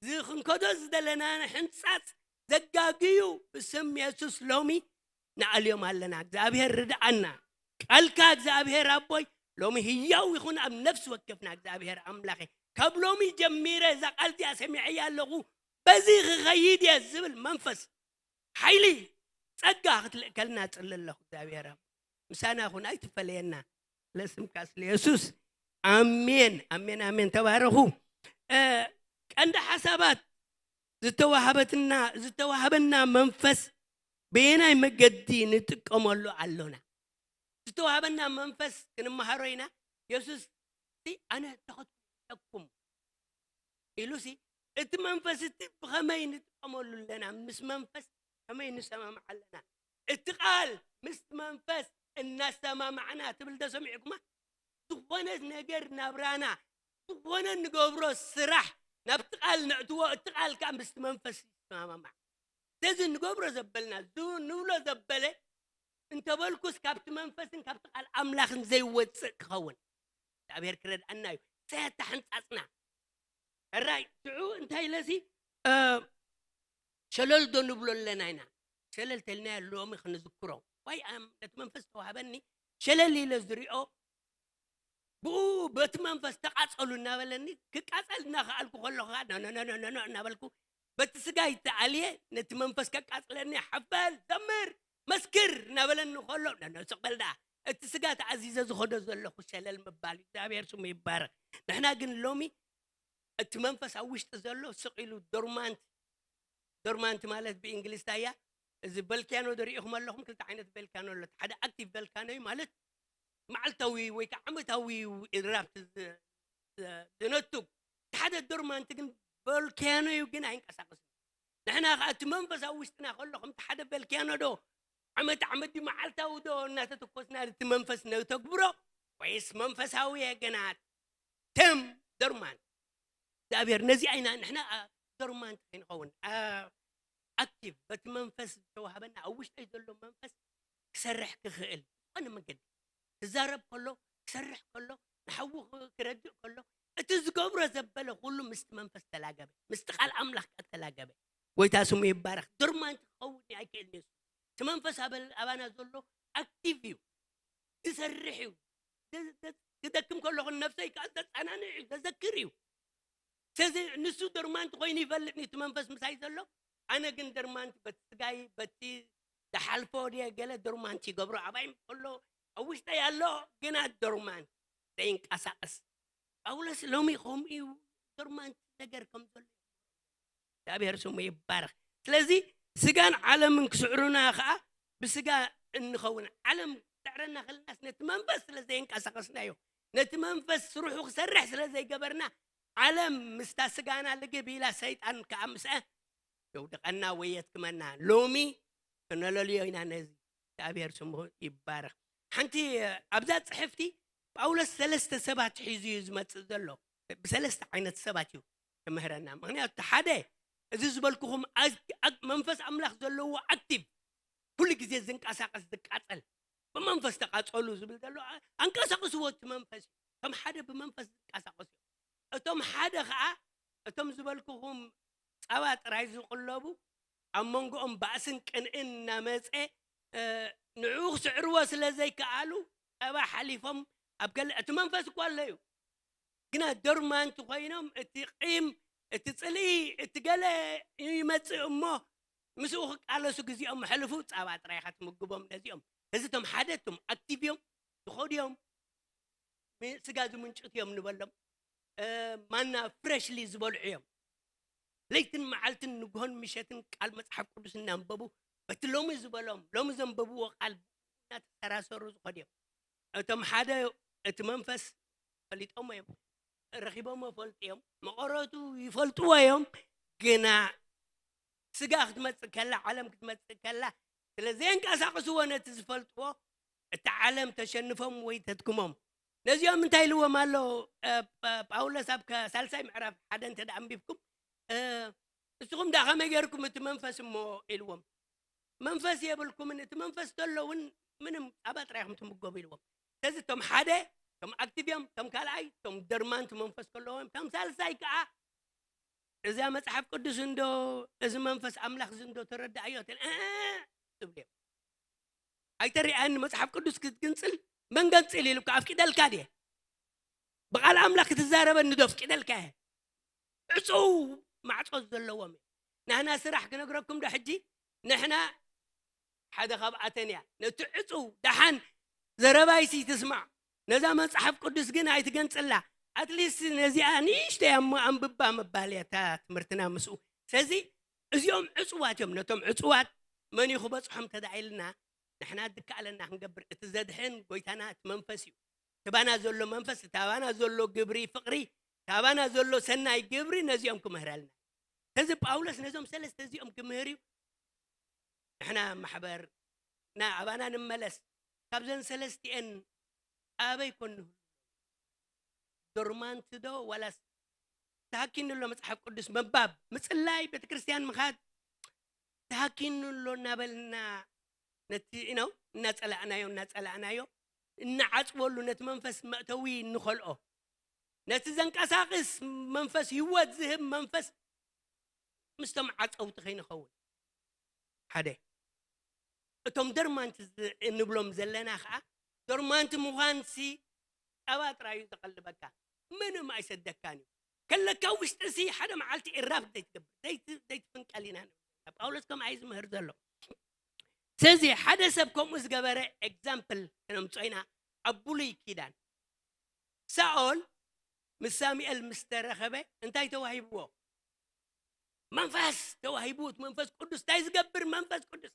ዝኽንከዶ ዝደለና ሕንጻጽ ዘጋግዩ ብስም የሱስ ሎሚ ንኣልዮም ኣለና። እግዚኣብሔር ርድኣና። ቃልካ እግዚኣብሔር ኣቦይ ሎሚ ህያው ይኹን ኣብ ነፍሲ ወከፍና። እግዚኣብሔር ኣምላኸ፣ ካብ ሎሚ ጀሚረ እዛ ቃል እዚኣ ሰሚዐያ ኣለኹ፣ በዚ ክኸይድ እየ ዝብል መንፈስ፣ ሓይሊ፣ ጸጋ ክትልእከልና ጽሊ ኣለኹ። እግዚኣብሔር ኣቦይ ምሳና ኩን፣ ኣይትፈለየና። ለስምካ ስለ የሱስ። ኣሜን፣ ኣሜን፣ ኣሜን። ተባረኹ። እ፣ ቀንዲ ሓሳባት ዝተዋሃበትና፣ ዝተዋሃበና መንፈስ በየናይ መገዲ ንጥቀመሉ ኣሎና? ዝተዋሃበና መንፈስ ክንመሃሮ ኢና። የሱስ ሲ ኣነ ተኸትለኩም ኢሉሲ፣ እቲ መንፈስ እቲ ብኸመይ ንጥቀመሉ ኣለና? ምስ መንፈስ ከመይ ንሰማማዕ ኣለና? እቲ ቃል ምስ መንፈስ እናሰማማዕና ትብል ዶ ሰሚዕኩማ? ዝኾነ ነገር ናብራና፣ ዝኾነ ንገብሮ ስራሕ ናብቲ ቃል ነእትዎ፣ እቲ ቃል ከኣ ምስቲ መንፈስ ይሰማማዕ። ስለዚ ንገብሮ ዘበልና፣ ዝ-፣ ንብሎ ዘበለ እንተበልኩስ ካብቲ መንፈስን ካብቲ ቃል ኣምላኽን ዘይወፅእ ክኸውን እግዚኣብሔር ክረድኣና እዩ። ሰያታ ሕንጻጽና። ሕራይ፣ ሽዑ እንታይ ኢለሲ፣ እ፣ ሸለል ዶ ንብሎ ኣለና ኢና? ሸለል ተልናዮ ሎሚ ክንዝክሮ። ዋይ፣ ኣም-፣ ነቲ መንፈስ ተዋህበኒ ሸለል ኢለ ዝሪኦ፣ ብኡ በቲ መንፈስ ተቃጸሉ እናበለኒ፣ ክቃጸል እናኸኣልኩ ከለኹ ኸኣ፣ ኖ፣ ኖ፣ ኖ፣ ኖ፣ ኖ፣ ኖ እናበልኩ፣ በቲ ስጋይ ተኣልየ፣ ነቲ መንፈስ ከቃጽለኒ፣ ሓፈል፣ ዘምር፣ መስክር እናበለኒ ከሎ፣ ኖ፣ ኖ፣ ስቕ በል ደኣ። እቲ ስጋ ተኣዚዘ ዝኸዶ ዘለኹ ሸለል ምባል እዩ። እግዚኣብሔር ስሙ ይባረኽ። ንሕና ግን ሎሚ እቲ መንፈስ ኣብ ውሽጢ ዘሎ ስቕ ኢሉ ዶርማንት፣ ዶርማንት ማለት ብእንግሊዝ እንታይ እያ? እዚ ቮልካኖ ዶ ርኢኹም ኣለኹም? ክልተ ዓይነት ቮልካኖ ኣሎ። ሓደ ኣክቲቭ ቮልካኖ እዩ፣ ማለት መዓልታዊ ወይ ከዓ ዓመታዊ ኢራፕት ዝ-፣ ዝ-፣ ዝነቱግ። እቲ ሓደ ዶርማንት ግን ቮልካኖ እዩ፣ ግን ኣይንቀሳቀስን። ንሕና ከዓ እቲ መንፈስ ኣብ ውሽጥና ከሎ ከምቲ ሓደ ቮልካኖ ዶ ዓመት ዓመት ድዩ መዓልታዊ ዶ እናተተኮስና እቲ መንፈስ ነተግብሮ? ወይስ መንፈሳዊ የገናት? ተም ዶርማንት። እግዚኣብሔር ነዚ ኣይና ንሕና፣ ኣ፣ ዶርማንት ከይንኸውን፣ ኣ፣ ኣክቲቭ፣ በቲ መንፈስ ዝተዋህበና ኣብ ውሽጠይ ዘሎ መንፈስ ክሰርሕ ክኽእል ዝኾነ መንገዲ ክዛረብ ከሎ፣ ክሰርሕ ከሎ፣ ንሓዉ ክ-፣ ክረድእ ከሎ፣ እቲ ዝገብሮ ዘበለ ኩሉ ምስቲ መንፈስ ተላገበ፣ ምስቲ ቃል ኣምላኽ ከኣ ተላገበ። ጎይታ ስሙ ይባረኽ። ዶርማንት ክኸውን ኣይክእልን እዩ። እቲ መንፈስ ኣበል-፣ ኣባና ዘሎ ኣክቲቭ እዩ፣ ዝሰርሕ እዩ። ዝ-፣ ዝ-፣ ክደክም ከለኹ ነፍሰይ ከኣ ዘጸናንዕ እዩ፣ ዘዘክር እዩ። ስለዚ ንሱ ዶርማንት ኮይኑ ይፈልጥ፣ እቲ መንፈስ ምሳይ ዘሎ። ኣነ ግን ዶርማንት በቲ ስጋይ፣ በቲ ዝሓልፎ ድየ ገለ ዶርማንት ይገብሮ። ኣባይ ከሎ ኣብ ውሽጠይ ኣሎ፣ ግና ዶርማንት፣ ዘይንቀሳቐስ። ጳውሎስ ሎሚ ከምኡ እዩ። ዶርማንት ነገር ከም ዘሎ እግዚኣብሔር ስሙ ይባረኽ። ስለዚ ስጋን ዓለምን ክስዕሩና ከዓ ብስጋ እንኸውን። ዓለም ክስዕረና ከለናስ ነቲ መንፈስ ስለ ዘየንቀሳቐስናዮ፣ ነቲ መንፈስ ስርሑ ክሰርሕ ስለ ዘይገበርና፣ ዓለም ምስታ ስጋና ልግብ ኢላ፣ ሰይጣን ከዓ ምስአ የውድቐና ወይ የትክመና። ሎሚ ክነለልዮ ኢና ነዚ። እግዚኣብሔር ስሙ ይባረኽ። ሓንቲ ኣብዛ ጽሕፍቲ ጳውሎስ ሰለስተ ሰባት ሒዙ እዩ ዝመጽእ ዘሎ። ብሰለስተ ዓይነት ሰባት እዩ ክምህረና። ምኽንያቱ እቲ ሓደ፣ እዚ ዝበልኩኹም ኣግ-፣ ኣግ-፣ መንፈስ ኣምላኽ ዘለዎ ኣክቲቭ፣ ኩሉ ግዜ ዝንቀሳቐስ ዝቃጸል፣ ብመንፈስ ተቃጸሉ ዝብል ዘሎ፣ ኣ-፣ ኣንቀሳቕስዎ እቲ መንፈስ እዩ። እቶም ሓደ ብመንፈስ ዝንቀሳቐሱ እዮም። እቶም ሓደ ኸኣ፣ እቶም ዝበልኩኹም ጸባ ጥራይ ዝቕለቡ፣ ኣብ መንጎኦም ባእስን ቅንእን እናመጸ፣ እ፣ ንዕኡ ክስዕርዎ ስለ ዘይከኣሉ፣ ጸባ ሓሊፎም ኣብ ገለ፣ እቲ መንፈስ እኮ ኣሎ እዩ። ግና ዶርማንት ኮይኖም፣ እቲ ቂም፣ እቲ ጽልኢ፣ እቲ ገለ ይመጽእ እሞ፣ ምስኡ ክቃለሱ ግዜኦም ኣሕልፉ፣ ጸባ ጥራይ ኢኻ ትምግቦም ነዚኦም። እዚ እቶም ሓደ፣ እቶም ኣክቲቭ እዮም፣ ዝኸዱ እዮም፣ ሚ-፣ ስጋ ዝምንጭት እዮም ንበሎም። እ፣ ማና ፍሬሽሊ ዝበልዑ እዮም። ለይትን መዓልትን ንግሆን ምሸትን ቃል መጽሓፍ ቅዱስ እናንበቡ፣ በቲ ሎሚ ዝበሎም፣ ሎሚ ዘንበብዎ ቃል እናተሰራሰሩ ዝኸዱ እዮም። እቶም ሓደ፣ እቲ መንፈስ ፈሊጦም እዮም፣ ረኺቦም ይፈልጡ እዮም፣ መቐረቱ ይፈልጥዎ እዮም። ግና ስጋ ክትመጽእ ከላ፣ ዓለም ክትመጽእ ከላ፣ ስለ ዘየንቀሳቕስዎ ነቲ ዝፈልጥዎ፣ እቲ ዓለም ተሸንፎም ወይ ተድክሞም። ነዚኦም እንታይ ኢልዎም ኣሎ፣ እ፣ ጳ-፣ ጳውሎስ ኣብ ከ-፣ ሳልሳይ ምዕራፍ ሓደ እንተ ደኣ ኣንቢብኩም፣ እ፣ "ንስኹም ደኣ ከመይ ጌርኩም እቲ መንፈስ እሞ?" ኢልዎም። "መንፈስ የብልኩምን፣ እቲ መንፈስ ተሎ እውን ምንም ጻባ ጥራይ ኢኹም ትምገቡ" ኢልዎም። ስለዚ እቶም ሓደ፣ እቶም ኣክቲቭ እዮም፣ እቶም ካልኣይ፣ እቶም ደርማንት መንፈስ ከለዎም፣ እቶም ሳልሳይ ከኣ፣ "እዛ መጽሓፍ ቅዱስ እንዶ፣ እዚ መንፈስ ኣምላኽ እዚ እንዶ ተረዳእዮ?" ትብል፣ "እ-፣ እ-፣ እ-" ትብል እዮም። "ኣይተሪኣኒ መጽሓፍ ቅዱስ ክትግንጽል?" መን ገንጽል ኢሉካ? ኣፍቂደልካ ድየ? ብቓል ኣምላኽ ክትዛረበኒ ዶ ኣፍቂደልካ እየ? ዕጹው ማዕጾ ዘለዎም እዮም። ናህና ስራሕ ክነግረኩም ዶ ሕጂ? ንሕና ሓደ ካብኣተን እያ። ነቲ ዕጹው ደሓን ዘረባይሲ ትስማዕ። ነዛ መጽሓፍ ቅዱስ ግን ኣይትገንጽላ። ኣትሊስት ነዚኣ ንእሽተይ እሞ ኣንብባ ምባል እያ እታ ትምህርትና ምስኡ። ስለዚ እዚኦም ዕጹዋት እዮም። ነቶም ዕጹዋት መን እዩ ክበጽሖም እንተ ደኣ ኢልና፣ ንሕና ዝከኣለና ክንገብር፣ እቲ ዘድሕን ጎይታና እቲ መንፈስ እዩ። እቲ ባና ዘሎ መንፈስ፣ እቲ ኣባና ዘሎ ግብሪ ፍቕሪ፣ እቲ ኣባና ዘሎ ሰናይ ግብሪ ነዚኦም ክምህረልና። ስለዚ ጳውሎስ ነዞም ሰለስተ እዚኦም ክምህር እዩ። ንሕና ማሕበር፣ ና ኣባና ንመለስ። ካብዘን ሰለስቲኤን ኣበይ ኮን ንህሉ? ዶርማንት ዶ ዋላስ ተሃኪኑ ኣሎ መጽሓፍ ቅዱስ ምንባብ፣ ምጽላይ፣ ቤተክርስትያን ምኻድ ተሃኪኑ ኣሎ እናበልና ነቲ፣ you know፣ እናጸላእናዮ፣ እናጸላእናዮ፣ እናዓጽወሉ ነቲ መንፈስ መእተዊ እንኸልኦ። ነቲ ዘንቀሳቕስ መንፈስ፣ ህይወት ዝህብ መንፈስ ምስቶም ዓጸውቲ ከይንኸውን። ሓደ። እቶም ዶርማንት ዝ-፣ እንብሎም ዘለና ኸኣ፣ ዶርማንት ምዃንሲ ጸባ ጥራይ እዩ ዘቐልበካ። ምንም ኣይሰደካን እዩ። ከለካ ውሽጥሲ ሓደ መዓልቲ ኢራፕት ዘይትገብር፣ ዘይት-፣ ዘይትፍንቀል ኢና ንብል። ጳውሎስ ከምኣ እዩ ዝምህር ዘሎ። ስለዚ ሓደ ሰብ ከምኡ ዝገበረ ኤግዛምፕል ክነምጽኦ ኢና። ኣብ ብሉይ ኪዳን ሳኦል ምስ ሳሙኤል ምስ ተረኸበ እንታይ ተዋሂብዎ? መንፈስ ተዋሂቡ። እቲ መንፈስ ቅዱስ እንታይ ዝገብር መንፈስ ቅዱስ?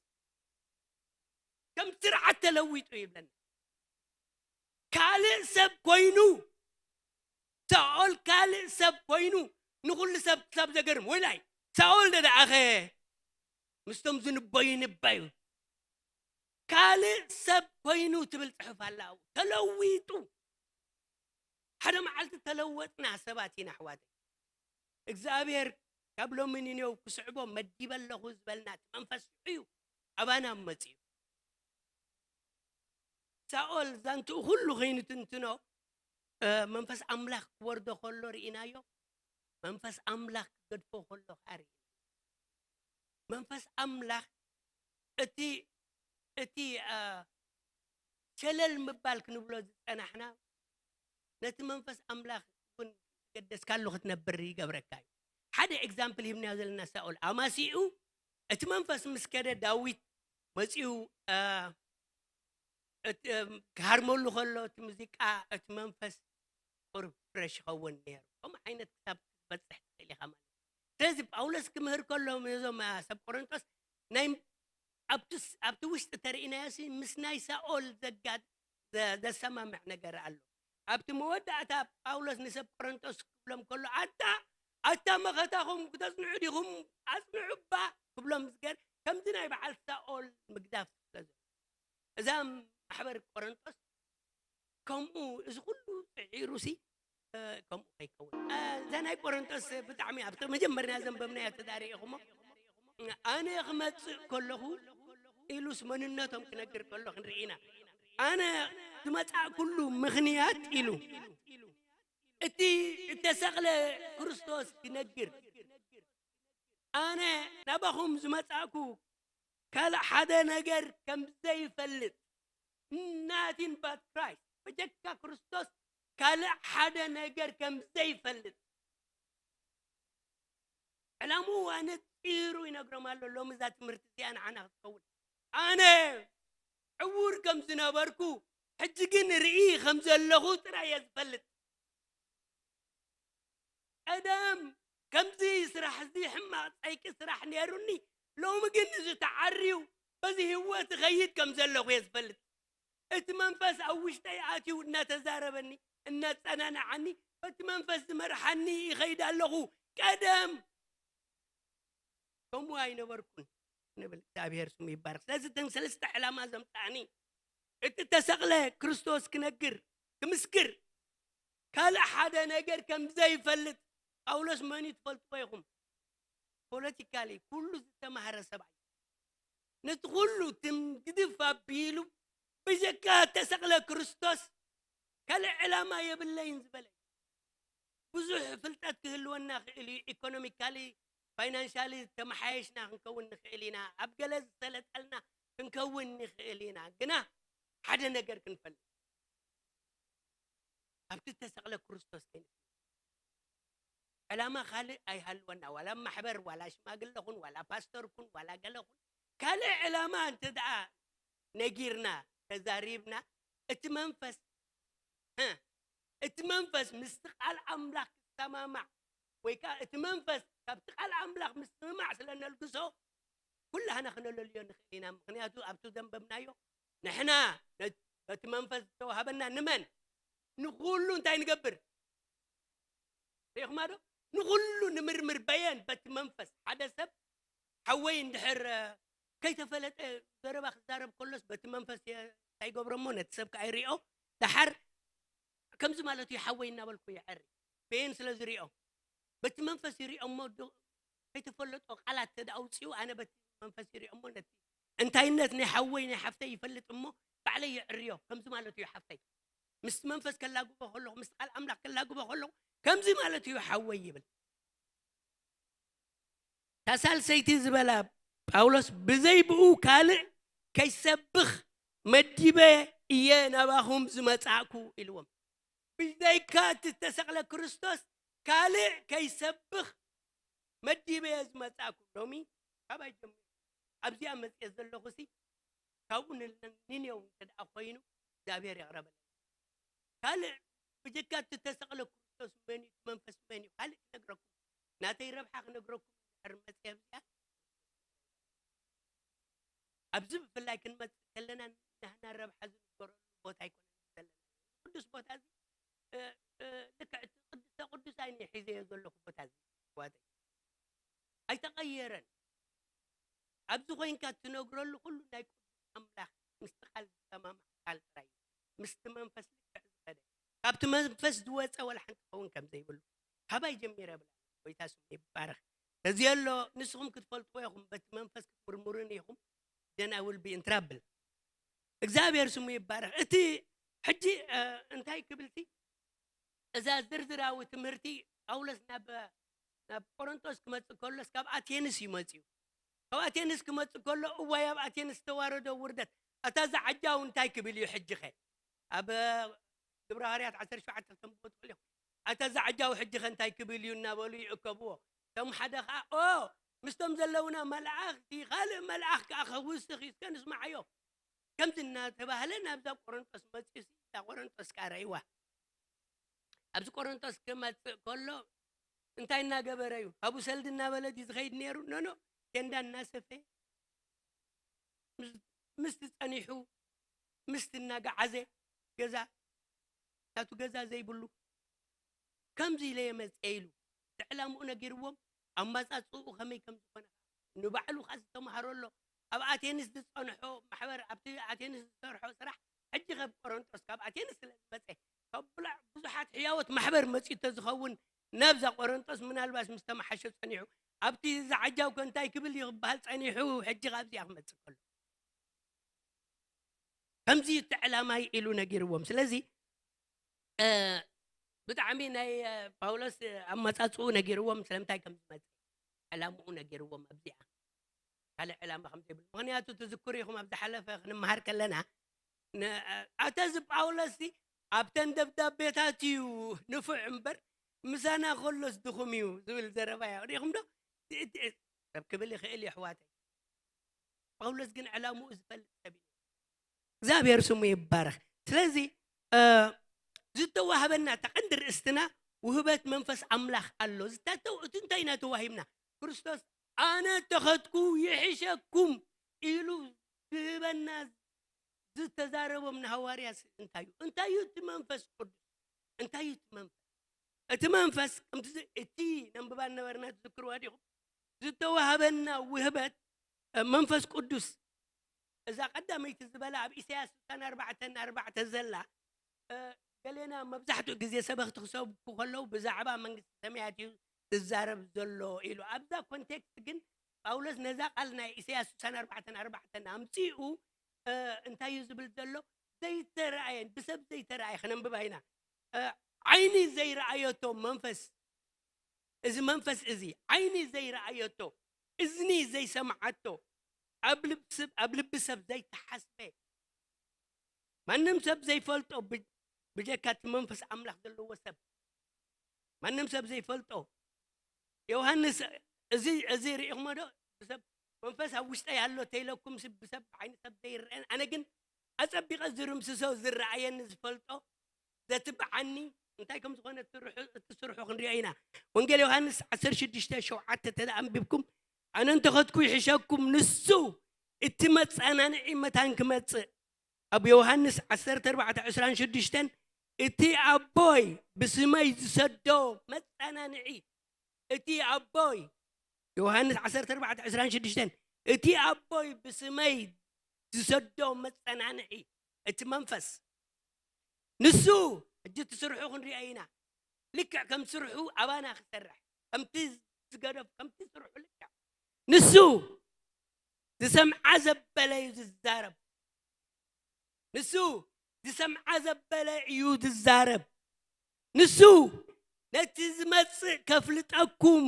ከም ስርዓት ተለዊጡ ይብለና። ካልእ ሰብ ኮይኑ፣ ሳኦል ካልእ ሰብ ኮይኑ፣ ንኹሉ ሰብ ክሳብ ዘገርም፣ ወይላይ ሳኦል ደደኣኸ ምስቶም ዝንበዩ ይንበዩ። ካልእ ሰብ ኮይኑ ትብል ጽሑፍ ኣላ ኣብኡ። ተለዊጡ። ሓደ መዓልቲ ተለወጥና ሰባት ኢና ኣሕዋተይ። እግዚኣብሔር ካብ ሎሚ ንኔው ክስዕቦ መዲበ ኣለኹ ዝበልና እቲ መንፈስ ንዑ እዩ ኣባና መጺኡ። ሳኦል ዛንትኡ ኩሉ ከይንትንትኖ፣ እ፣ መንፈስ ኣምላኽ ክወርዶ ከሎ ርኢናዮ። መንፈስ ኣምላኽ ክገድፎ ከሎ ከኣ ርኢና። መንፈስ ኣምላኽ እቲ፣ እቲ፣ እ፣ ሸለል ምባል ክንብሎ ዝጸናሕና፣ ነቲ መንፈስ ኣምላኽ እውን ገደስካሉ ክትነብር ይገብረካ እዩ። ሓደ ኤግዛምፕል ሂብናዮ ዘለና ሳኦል ኣማሲኡ፣ እቲ መንፈስ ምስ ከደ ዳዊት መጺኡ፣ እ፣ እት-፣ እም፣ ክሃርመሉ ከሎ እቲ ሙዚቃ፣ እቲ መንፈስ ቁሩብ ፍረሽ ይኸውን ነይሩ። ከምኡ ዓይነት ክሳብ ክትበጽሕ ትኽእል ኢኻ ማለት እዩ። ስለዚ ጳውሎስ ክምህር ከሎ ነዞም፣ አ፣ ሰብ ቆሮንቶስ ናይ ኣብቲ ስ-፣ ኣብቲ ውሽጢ ተርእናዮሲ ምስ ናይ ሳኦል ዘጋ-፣ ዘ-፣ ዘሰማምዕ ነገር ኣሎ። ኣብቲ መወዳእታ ጳውሎስ ንሰብ ቆሮንቶስ ክብሎም ከሎ፣ "ኣታ፣ ኣታ መኸታኹም ክተጽንዑ ዲኹም? ኣጽንዑ እባ" ክብሎም ዝገር-፣ ከምዚ ናይ በዓል ሳኦል ምግዳፍ ስለ ዘሎ። እዛ ማሕበር ቆሮንቶስ ከምኡ እዚ ኩሉ ጽዒሩሲ፣ እ፣ ከምኡ ከይከውን። እ፣ እዛ ናይ ቆሮንቶስ ብጣዕሚ ኣብቲ መጀመርያ ዘንበብናያ ተዳሪእኹሞ፣ "ኣነ ክመጽእ ከለኹ" ኢሉስ መንነቶም ክነግር ከሎ ክንርኢ ኢና። "ኣነ ዝመጻእኩሉ ምኽንያት" ኢሉ፣ "እቲ እተሰቕለ ክርስቶስ ክነግር፣ ኣነ ናባኹም ዝመጻእኩ ካልእ ሓደ ነገር ከም ዘይፈልጥ፣ nothing but Christ፣ ብጀካ ክርስቶስ ካልእ ሓደ ነገር ከም ዘይፈልጥ ዕላምኡ ኣነጺሩ ይነግሮም ኣሎ። ሎሚ እዛ ትምህርቲ እዚኣ ንዓና ክትከውን፣ ኣነ ዕዉር ከም ዝነበርኩ፣ ሕጂ ግን ርኢ ከም ዘለኹ ጥራይ እየ ዝፈልጥ። ቀደም ከምዚ ስራሕ እዚ ሕማቕ ጸይቂ ስራሕ ነይሩኒ፣ ሎሚ ግን እዚ ተዓርዩ በዚ ህይወት እኸይድ ከም ዘለኹ እየ ዝፈልጥ። እቲ መንፈስ ኣብ ውሽጠይ ኣትዩ እናተዛረበኒ፣ እናጸናንዓኒ፣ በቲ መንፈስ ዝመርሓኒ ይኸይድ ኣለኹ። ቀደም ከምኡ ኣይነበርኩን ንብል። እግዚኣብሔር ስሙ ይባረክ። ስለዚ እተን ሰለስተ ዕላማ ዘምጻእኒ፣ እቲ እተሰቕለ ክርስቶስ ክነግር፣ ክምስክር፣ ካልእ ሓደ ነገር ከም ዘይፈልጥ። ጳውሎስ መን እዩ ትፈልጥዎ ኢኹም? ፖለቲካሊ ኩሉ ዝተማህረ ሰብኣይ፣ ነቲ ኩሉ ትም ግድፍ ኣቢሉ፣ ብጀካ እተሰቕለ ክርስቶስ ካልእ ዕላማ የብለይን ዝበለ። ብዙሕ ፍልጠት ክህልወና ክእል እዩ። ኢኮኖሚካሊ፣ ፋይናንሻሊ ተመሓየሽና ክንከውን ንኽእል ኢና። ኣብ ገለ ዝሰለጠልና ክንከውን ንኽእል ኢና። ግና ሓደ ነገር ክንፈልጥ፣ ኣብቲ እተሰቕለ ክርስቶስ ከይንፈልጥ፣ ዕላማ ካልእ ኣይሃልወና። ዋላ ኣብ ማሕበር፣ ዋላ ሽማግለ ኩን፣ ዋላ ፓስተር ኩን፣ ዋላ ገለ ኩን፣ ካልእ ዕላማ እንተ ደኣ ነጊርና፣ ተዛሪብና፣ እቲ መንፈስ፣ እ፣ እቲ መንፈስ ምስቲ ቃል ኣምላኽ ክሰማማዕ፣ ወይ ከኣ እቲ መንፈስ ካብቲ ቃል ኣምላኽ ምስምማዕ ስለ ነልግሶ፣ ኩላህና ክነለልዮ ንኽእል ኢና። ምኽንያቱ ኣብቲ ዘንበብናዮ፣ ንሕና ነ-፣ በቲ መንፈስ ዝተዋህበና ንመን? ንኹሉ እንታይ ንገብር? ርኢኹማ ዶ? ንኹሉ ንምርምር በየን? በቲ መንፈስ። ሓደ ሰብ ሓወይ እንድሕር፣ እ፣ ከይተፈለጠ ዘረባ ክዛረብ ከሎስ በቲ መንፈስ የ-፣ እንታይ ይገብሮ እሞ ነቲ ሰብ ከኣ ይሪኦ። ደሓር ከምዚ ማለት እዩ ሓወይ እናበልኩ ይዐሪ። በየን ስለ ዝሪኦ? በቲ መንፈስ ይሪኦ እሞ ዶ-፣ ከይተፈለጦ ቃላት ተዳ ኣውፅኡ፣ ኣነ በቲ መንፈስ ይሪኦ እሞ ነቲ እንታይነት ናይ ሓወይ ናይ ሓፍተይ ይፈልጥ እሞ ባዕለይ ይዕርዮ። ከምዚ ማለት እዩ ሓፍተይ። ምስ መንፈስ ከላግቦ ከለኹ፣ ምስ ቃል ኣምላኽ ከላግቦ ከለኹ ከምዚ ማለት እዩ ሓወይ ይብል። እታ ሳልሰይቲ ዝበላ ጳውሎስ ብዘይ ብኡ ካልእ ከይሰብኽ መዲበ እየ ናባኹም ዝመጻእኩ ኢልዎም። ብዘይካ እቲ ዝተሰቕለ ክርስቶስ ካልእ ከይሰብኽ መዲበ እየ ዝመጻእኩ። ሎሚ ካባይ ጀሚሩ ኣብዚኣ መጽየ ዘለኹሲ ካብኡ ንል-፣ ንኔው እንተ ደኣ ኮይኑ እግዚኣብሔር የቕረበለይ። ካልእ ብጀካ እቲ ተሰቕለ ክርስቶስ መን እዩ? እቲ መንፈስ መን እዩ? ካልእ ክነግረኩም፣ ናተይ ረብሓ ክነግረኩም እንድሕር መጽየ ኣብዚኣ፣ ኣብዚ ብፍላይ ክንመጽእ ከለና ናህና ረብሓ ዝንገረሉ ቦታ ኣይኮነን ዘለና። ቅዱስ ቦታ እዚ፣ እ፣ እ፣ ልክዕ እቲ ቅድስተ ቅዱሳን እየ ሒዘዮ ዘለኹ ቦታ እዚ፣ ኣሕዋተይ። ኣይተቐየረን። ኣብዚ ኮይንካ እትነግረሉ ኩሉ ናይ ቅዱስ ኣምላኽ ምስቲ ቃል ዝሰማማዕ ቃል ጥራይ እዩ። ምስቲ መንፈስ ልክዕ ዝኸደ፣ ካብቲ መንፈስ ዝወጸ ወላ ሓንቲ ክኸውን ከም ዘይብሉ ካባይ ጀሚረ እብል። ጎይታ ስሙ ይባረኽ። እዚ ኣሎ ንስኹም ክትፈልጥዎ ኢኹም፣ በቲ መንፈስ ክትምርምሩን ኢኹም። Then I will be in trouble። እግዚኣብሔር ስሙ ይባረኽ። እቲ ሕጂ፣ እ፣ እንታይ ክብልቲ እዛ ዝርዝራዊ ትምህርቲ ጳውሎስ ናብ፣ ናብ ቆሮንቶስ ክመጽእ ከሎስ ካብ ኣቴንስ እዩ መጺኡ። ካብ ኣቴንስ ክመጽእ ከሎ እዋይ ኣብ ኣቴንስ ዝተዋረዶ ውርደት። ኣታ እዛ ዓጃው እንታይ ክብል እዩ ሕጂ ኸ? ኣብ ግብረ ሃዋርያት ዓሰርተ ሸውዓተ ከተንብቦ ትኽእሉ ኢኹም። ኣታ እዛ ዓጃው ሕጂ ኸ እንታይ ክብል እዩ እናበሉ ይእከብዎ። እቶም ሓደ ኸኣ ኦ ምስቶም ዘለውና መላእኽቲ ካልእ መልኣኽ ከኣ ክውስኽ እዩ እስከ ንስማዓዮ። ከምዚ እናተባህለ ናብዛ ቆሮንቶስ መጺኡሲ እታ ቆሮንቶስ ከኣ ረእይዋ። ኣብዚ ቆሮንቶስ ክመጽእ ከሎ እንታይ እናገበረ እዩ? ካብኡ ሰልዲ እናበለ ድዩ ዝኸይድ ነይሩ? ኖ፣ ኖ፣ ቴንዳ እናሰፈየ፣ ምስ፣ ምስቲ ጸኒሑ፣ ምስቲ እናገዓዘ፣ ገዛ፣ ናቱ ገዛ ዘይብሉ፣ ከምዚ ኢለ እየ መጽአ ኢሉ፣ እቲ ዕላምኡ ነጊርዎም፣ ኣመጻጽኡ ከመይ ከም ዝኾነ፣ ንባዕሉ ከኣ ዝተማሃሮ ኣሎ። ኣብ ኣቴንስ ዝጸንሖ ማሕበር፣ ኣብቲ ኣቴንስ ዝሰርሖ ስራሕ፣ ሕጂ ካብ ቆሮንቶስ፣ ካብ ኣቴንስ ስለ ዝመጸ፣ ካብ ብላ-፣ ብዙሓት ሕያዎት ማሕበር መጺኡ ተዝኸውን፣ ናብዛ ቆሮንቶስ ምናልባሽ ምስ ተመሓሸ ጸኒሑ፣ ኣብቲ ዝዓጃው ከ እንታይ ክብል እዩ ክበሃል ጸኒሑ፣ ሕጂ ካብዚኣ ክመጽእ ከሎ። ከምዚ እዩ እቲ ዕላማይ ኢሉ ነጊርዎም። ስለዚ፣ እ፣ ብጣዕሚ ናይ፣ እ፣ ጳውሎስ፣ እ፣ ኣመጻጽኡ ነጊርዎም፣ ስለምንታይ ከም ዝመጽእ ዕላምኡ ነጊርዎም ኣብዚኣ። ካልእ ዕላማ ከም ዘይብሉ። ምኽንያቱ ትዝክሩ ኢኹም ኣብ ዝሓለፈ ክንመሃር ከለና፣ ን-፣ እ፣ ኣተ እዚ ጳውሎስ እዚ ኣብተን ደብዳቤታት እዩ ንፉዕ እምበር፣ ምሳና ከሎስ ድኹም እዩ ዝብል ዘረባ እያ። ሪኢኹም ዶ? እቲ፣ እቲ፣ ሰብ ክብል ይኽእል እዩ ኣሕዋተይ። ጳውሎስ ግን ዕላምኡ ዝፈልጥ ሰብ እዩ። እግዚኣብሔር ስሙ ይባረኽ። ስለዚ፣ እ፣ ዝተዋህበና እታ ቀንዲ ርእስትና ውህበት መንፈስ ኣምላኽ ኣሎ። ዝታተው እቲ እንታይ ኢና ተዋሂብና? ክርስቶስ "ኣነ ተኸትኩ ይሕሸኩም" ኢሉ ዝህበና ዝተዛረቦም ንሃዋርያት እንታይ እዩ? እንታይ እዩ እቲ መንፈስ ቅዱስ? እንታይ እዩ እቲ መንፈስ? እቲ መንፈስ ከምቲ ዝ-፣ እቲ ነንብባ ነበርና ትዝክርዋ ዲኹም? ዝተዋህበና ውህበት፣ እ፣ መንፈስ ቅዱስ፣ እዛ ቀዳመይቲ ዝበላ ኣብ ኢሳያስ ስሳን ኣርባዕተን ኣርባዕተ ዘላ፣ እ፣ ገሌና መብዛሕትኡ ግዜ ሰበኽቲ ክሰብኩ ከለዉ ብዛዕባ መንግስቲ ሰማያት እዩ ዝዛረብ ዘሎ ኢሉ። ኣብዛ ኮንቴክስት ግን ጳውሎስ ነዛ ቃል ናይ ኢሳያስ ስሳን ኣርባዕተን ኣርባዕተን ኣምጺኡ፣ እ፣ እንታይ እዩ ዝብል ዘሎ? ዘይተራእየ፣ ብሰብ ዘይተራእየ፣ ከነንብባ ኢና። እ፣ ዓይኒ ዘይረኣየቶ መንፈስ፣ እዚ መንፈስ እዚ ዓይኒ ዘይረኣየቶ፣ እዝኒ ዘይሰምዓቶ፣ ኣብ ልብ-፣ ኣብ ልቢ ሰብ ዘይተሓስበ፣ ማንም ሰብ ዘይፈልጦ፣ ብ-፣ ብጀካ እቲ መንፈስ ኣምላኽ ዘለዎ ሰብ፣ ማንም ሰብ ዘይፈልጦ። ዮሃንስ፣ እዚ፣ እዚ ርኢኹሞ ዶ? ብሰብ መንፈስ ኣብ ውሽጠይ ኣሎ ተይለኩም፣ ሲ ብሰብ ዓይኒ ሰብ ዘይረአን፣ ኣነ ግን ኣጸቢቐ ዝርምስሶ፣ ዝረኣየኒ፣ ዝፈልጦ፣ ዘትብዓኒ፣ እንታይ ከም ዝኾነ እቲ ርሑ-፣ እቲ ስርሑ ክንሪኦ ኢና። ወንጌል ዮሃንስ ዓሰርተ ሽዱሽተ ሸውዓተ ተደኣ ኣንቢብኩም፣ "ኣነ እንተኸድኩ ይሕሸኩም፣ ንሱ እቲ መጸናንዒ መታን ክመጽእ." ኣብ ዮሃንስ ዓሰርተ ኣርባዕተ ዕስራን ሽዱሽተን፣ "እቲ ኣቦይ ብስመይ ዝሰዶ መጸናንዒ፣ እቲ ኣቦይ"፣ ዮሃንስ ዓሰርተ ኣርባዕተ ዕስራን ሽዱሽተን፣ "እቲ ኣቦይ ብስመይ ዝሰዶ መጸናንዒ፣ እቲ መንፈስ፣ ንሱ፣ ሕጂ እቲ ስርሑ ክንሪኦ ኢና፣ ልክዕ ከም ስርሑ ኣባና ክሰርሕ፣ ከምቲ ዝገደፍ፣ ከምቲ ስርሑ ልክዕ፣ ንሱ ዝሰምዓ ዘበለ እዩ ዝዛረብ፣ ንሱ ዝሰምዓ ዘበለ እዩ ዝዛረብ፣ ንሱ ነቲ ዝመጽእ ከፍልጠኩም፣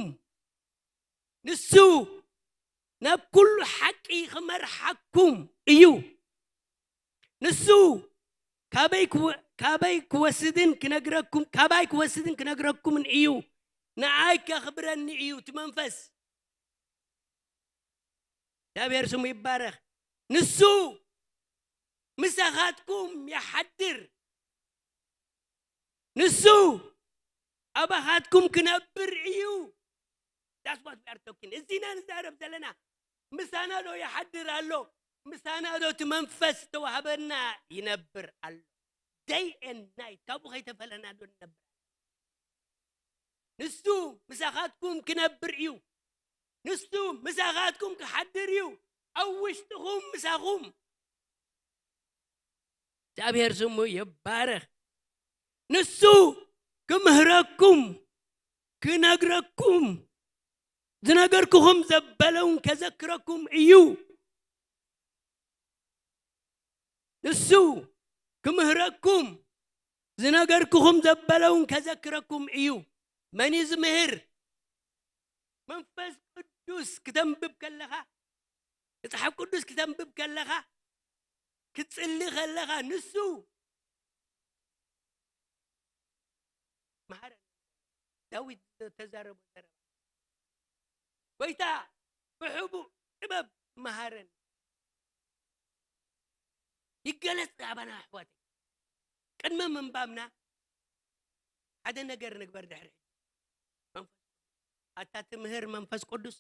ንሱ ናብ ኩሉ ሓቂ ክመርሓኩም እዩ። ንሱ ካበይ ክወ-፣ ካበይ ክወስድን ክነግረኩም፣ ካባይ ክወስድን ክነግረኩምን እዩ። ንኣይ ከኽብረኒ እዩ እቲ መንፈስ። እግዚኣብሔር ስሙ ይባረኽ። ንሱ ምሳኻትኩም ይሓድር። ንሱ ኣባኻትኩም ክነብር እዩ። That's what we are talking። እዚ ኢና ንዛረብ ዘለና። ምሳና ዶ ይሓድር ኣሎ? ምሳና ዶ እቲ መንፈስ ተዋህበና ይነብር ኣሎ? Day and night ካብኡ ከይተፈለና ዶ ንነብር? ንሱ ምሳኻትኩም ክነብር እዩ። ንሱ ምሳኻትኩም ክሓድር እዩ። ኣብ ውሽጥኹም ምሳኹም። እግዚኣብሔር ስሙ ይባረኽ። ንሱ ክምህረኩም፣ ክነግረኩም፣ ዝነገርኩኹም ዘበለውን ከዘክረኩም እዩ። ንሱ ክምህረኩም፣ ዝነገርኩኹም ዘበለውን ከዘክረኩም እዩ። መን እዩ ዝምህር? መንፈስ ቅዱስ ክተንብብ ከለኻ፣ መጽሓፍ ቅዱስ ክተንብብ ከለኻ፣ ክትጽሊ ከለኻ፣ ንሱ መሃረን። ዳዊት ዝተዛረቦ ዘረባ፣ "ጎይታ ብሕቡእ ጥበብ መሃረን." ይገለጽ ኣባና ኣሕዋተይ። ቅድሚ ምንባብና ሓደ ነገር ንግበር ድሕሪ ሕጂ። መንፈስ ኣታ ትምህር መንፈስ ቅዱስ፣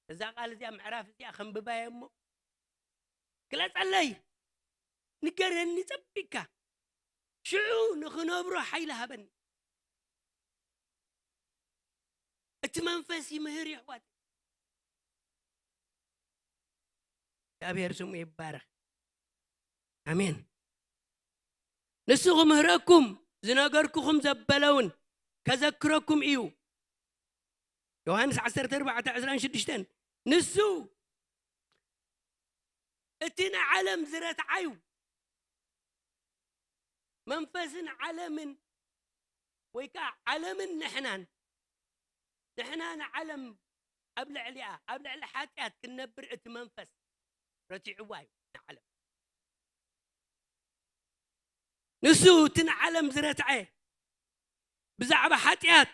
እዛ ቃል እዚኣ ምዕራፍ እዚኣ ከንብባየ እሞ ግለጸለይ፣ ንገረኒ ጸቢቅካ፣ ሽዑ ንኽነብሮ ሓይሊ ሃበኒ። እቲ መንፈስ ይምህር ይሕዋት። እግዚኣብሔር ስሙ ይባረኽ። ኣሜን። ንሱ ክምህረኩም ዝነገርኩኹም ዘበለውን ከዘክረኩም እዩ። ዮሃንስ ዓሰርተ ኣርባዕተ ዕስራን ሽዱሽተን። ንሱ እቲ ንዓለም ዝረትዓዩ መንፈስን ዓለምን ወይ ከዓ ዓለምን ንሕናን ንሕና ንዓለም ኣብ ልዕሊኣ ኣብ ልዕሊ ሓጢኣት ክንነብር እቲ መንፈስ ረቲዕዋ እዩ ንዓለም። ንሱ እቲ ንዓለም ዝረትዐ ብዛዕባ ሓጢኣት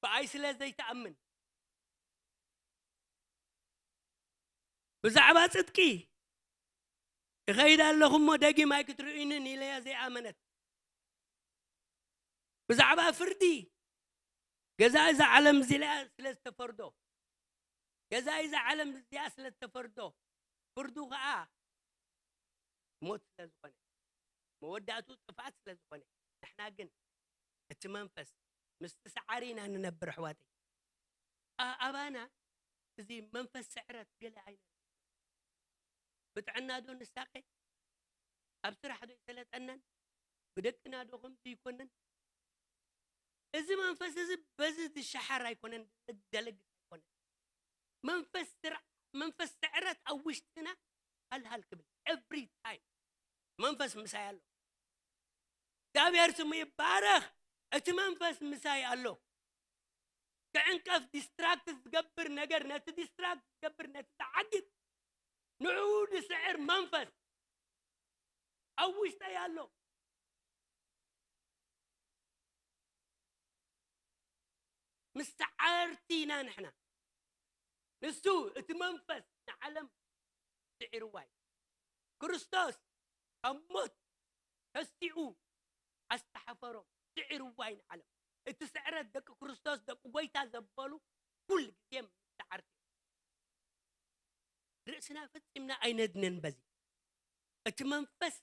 ብኣይ ስለ ዘይትኣምን ብዛዕባ ጽድቂ ይኸይድ ኣለኹ እሞ ደጊም ኣይክትርእዩንን ኢለያ ዘይኣመነት። ብዛዕባ ፍርዲ ገዛ እዛ ዓለም እዚኣ ስለ ዝተፈርዶ ገዛ እዛ ዓለም እዚኣ ስለ ዝተፈርዶ ፍርዱ ከዓ ሞት ስለ ዝኾነ መወዳእቱ ጥፍኣት ስለ ዝኾነ ንሕና ግን እቲ መንፈስ ምስቲ ሰዓሪ ኢና ንነብር ኣሕዋተይ። ኣባና እዚ መንፈስ ስዕረት ገለ ኣይነ ብጥዕና ዶ ንሳቀ ኣብ ስራሕ ዶ ይሰለጠናን ብደቅና ዶ ከምዚ ይኮነን። እዚ መንፈስ እዚ በዚ ዝሸሓር ኣይኮነን፣ ዝደለግስ ኣይኮነን። መንፈስ ስራ መንፈስ ስዕረት ኣብ ውሽጥና ሃልሃል ክብል every time መንፈስ ምሳይ ኣሎ። እግዚኣብሔር ስሙ ይባረኽ። እቲ መንፈስ ምሳይ ኣሎ። ክዕንቀፍ ዲስትራክት ዝገብር ነገር ነቲ ዲስትራክት ዝገብር ነቲ ዝዓግት ንዕኡ ዝስዕር መንፈስ ኣብ ውሽጠይ ኣሎ። ምስተዓርቲ ኢና ንሕና። ንሱ እቲ መንፈስ ንዓለም ስዒርዋ እዩ። ክርስቶስ ካብ ሞት ተሲኡ ኣስተሓፈሮም፣ ስዒርዋ እዩ ንዓለም። እቲ ስዕረት ደቂ ክርስቶስ ደቂ ጎይታ ዘበሉ ኩሉ ግዜ ምስተዓርቲ እዮም። ርእስና ፈጺምና ኣይነድነን በዚ። እቲ መንፈስ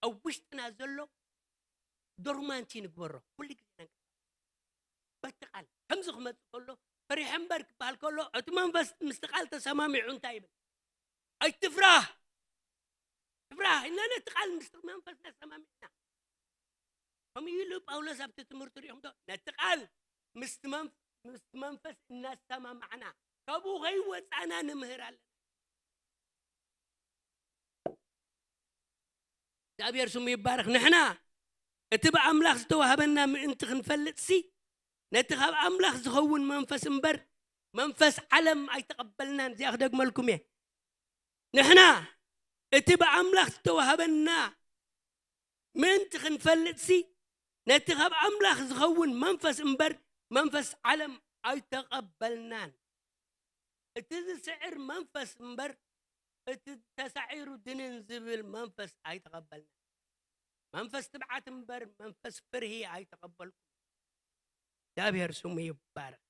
ኣብ ውሽጥና ዘሎ ዶርማንቲ ንግበሮ። ኩሉ ግዜ ነንቀሳቕስ። በቲ ቃል ከምዚ ክመጽእ ከሎ ፈሪሐ እምበር ክበሃል ከሎ እቲ መንፈስ ምስቲ ቃል ተሰማሚዑ እንታይ ይብል? ኣይትፍራህ፣ ትፍራህ ኢልና ነቲ ቃል ምስቲ መንፈስ ነሰማሚዕና። ከምኡ ኢሉ ጳውሎስ ኣብቲ ትምህርቱ ሪኦም ዶ ነቲ ቃል ምስቲ መንፍ- ምስቲ መንፈስ እናሰማማዕና ካብኡ ከይወፃና ንምህር ኣለና። እግዚኣብሔር ስሙ ይባረክ። ንሕና እቲ ብኣምላኽ ዝተዋህበና ምእንቲ ክንፈልጥሲ ነቲ ካብ ኣምላኽ ዝኸውን መንፈስ እምበር መንፈስ ዓለም ኣይተቐበልናን። እዚኣ ክደግመልኩም እየ። ንሕና እቲ ብኣምላኽ ዝተዋህበና ምእንቲ ክንፈልጥሲ ነቲ ካብ ኣምላኽ ዝኸውን መንፈስ እምበር መንፈስ ዓለም ኣይተቐበልናን። እቲ ዝስዕር መንፈስ እምበር እቲ ተሳዒሩ ድንን ዝብል መንፈስ ኣይተቐበልናን። መንፈስ ትብዓት እምበር መንፈስ ፍርሂ ኣይተቐበልኩም። እግዚኣብሔር ስሙ ይባረክ።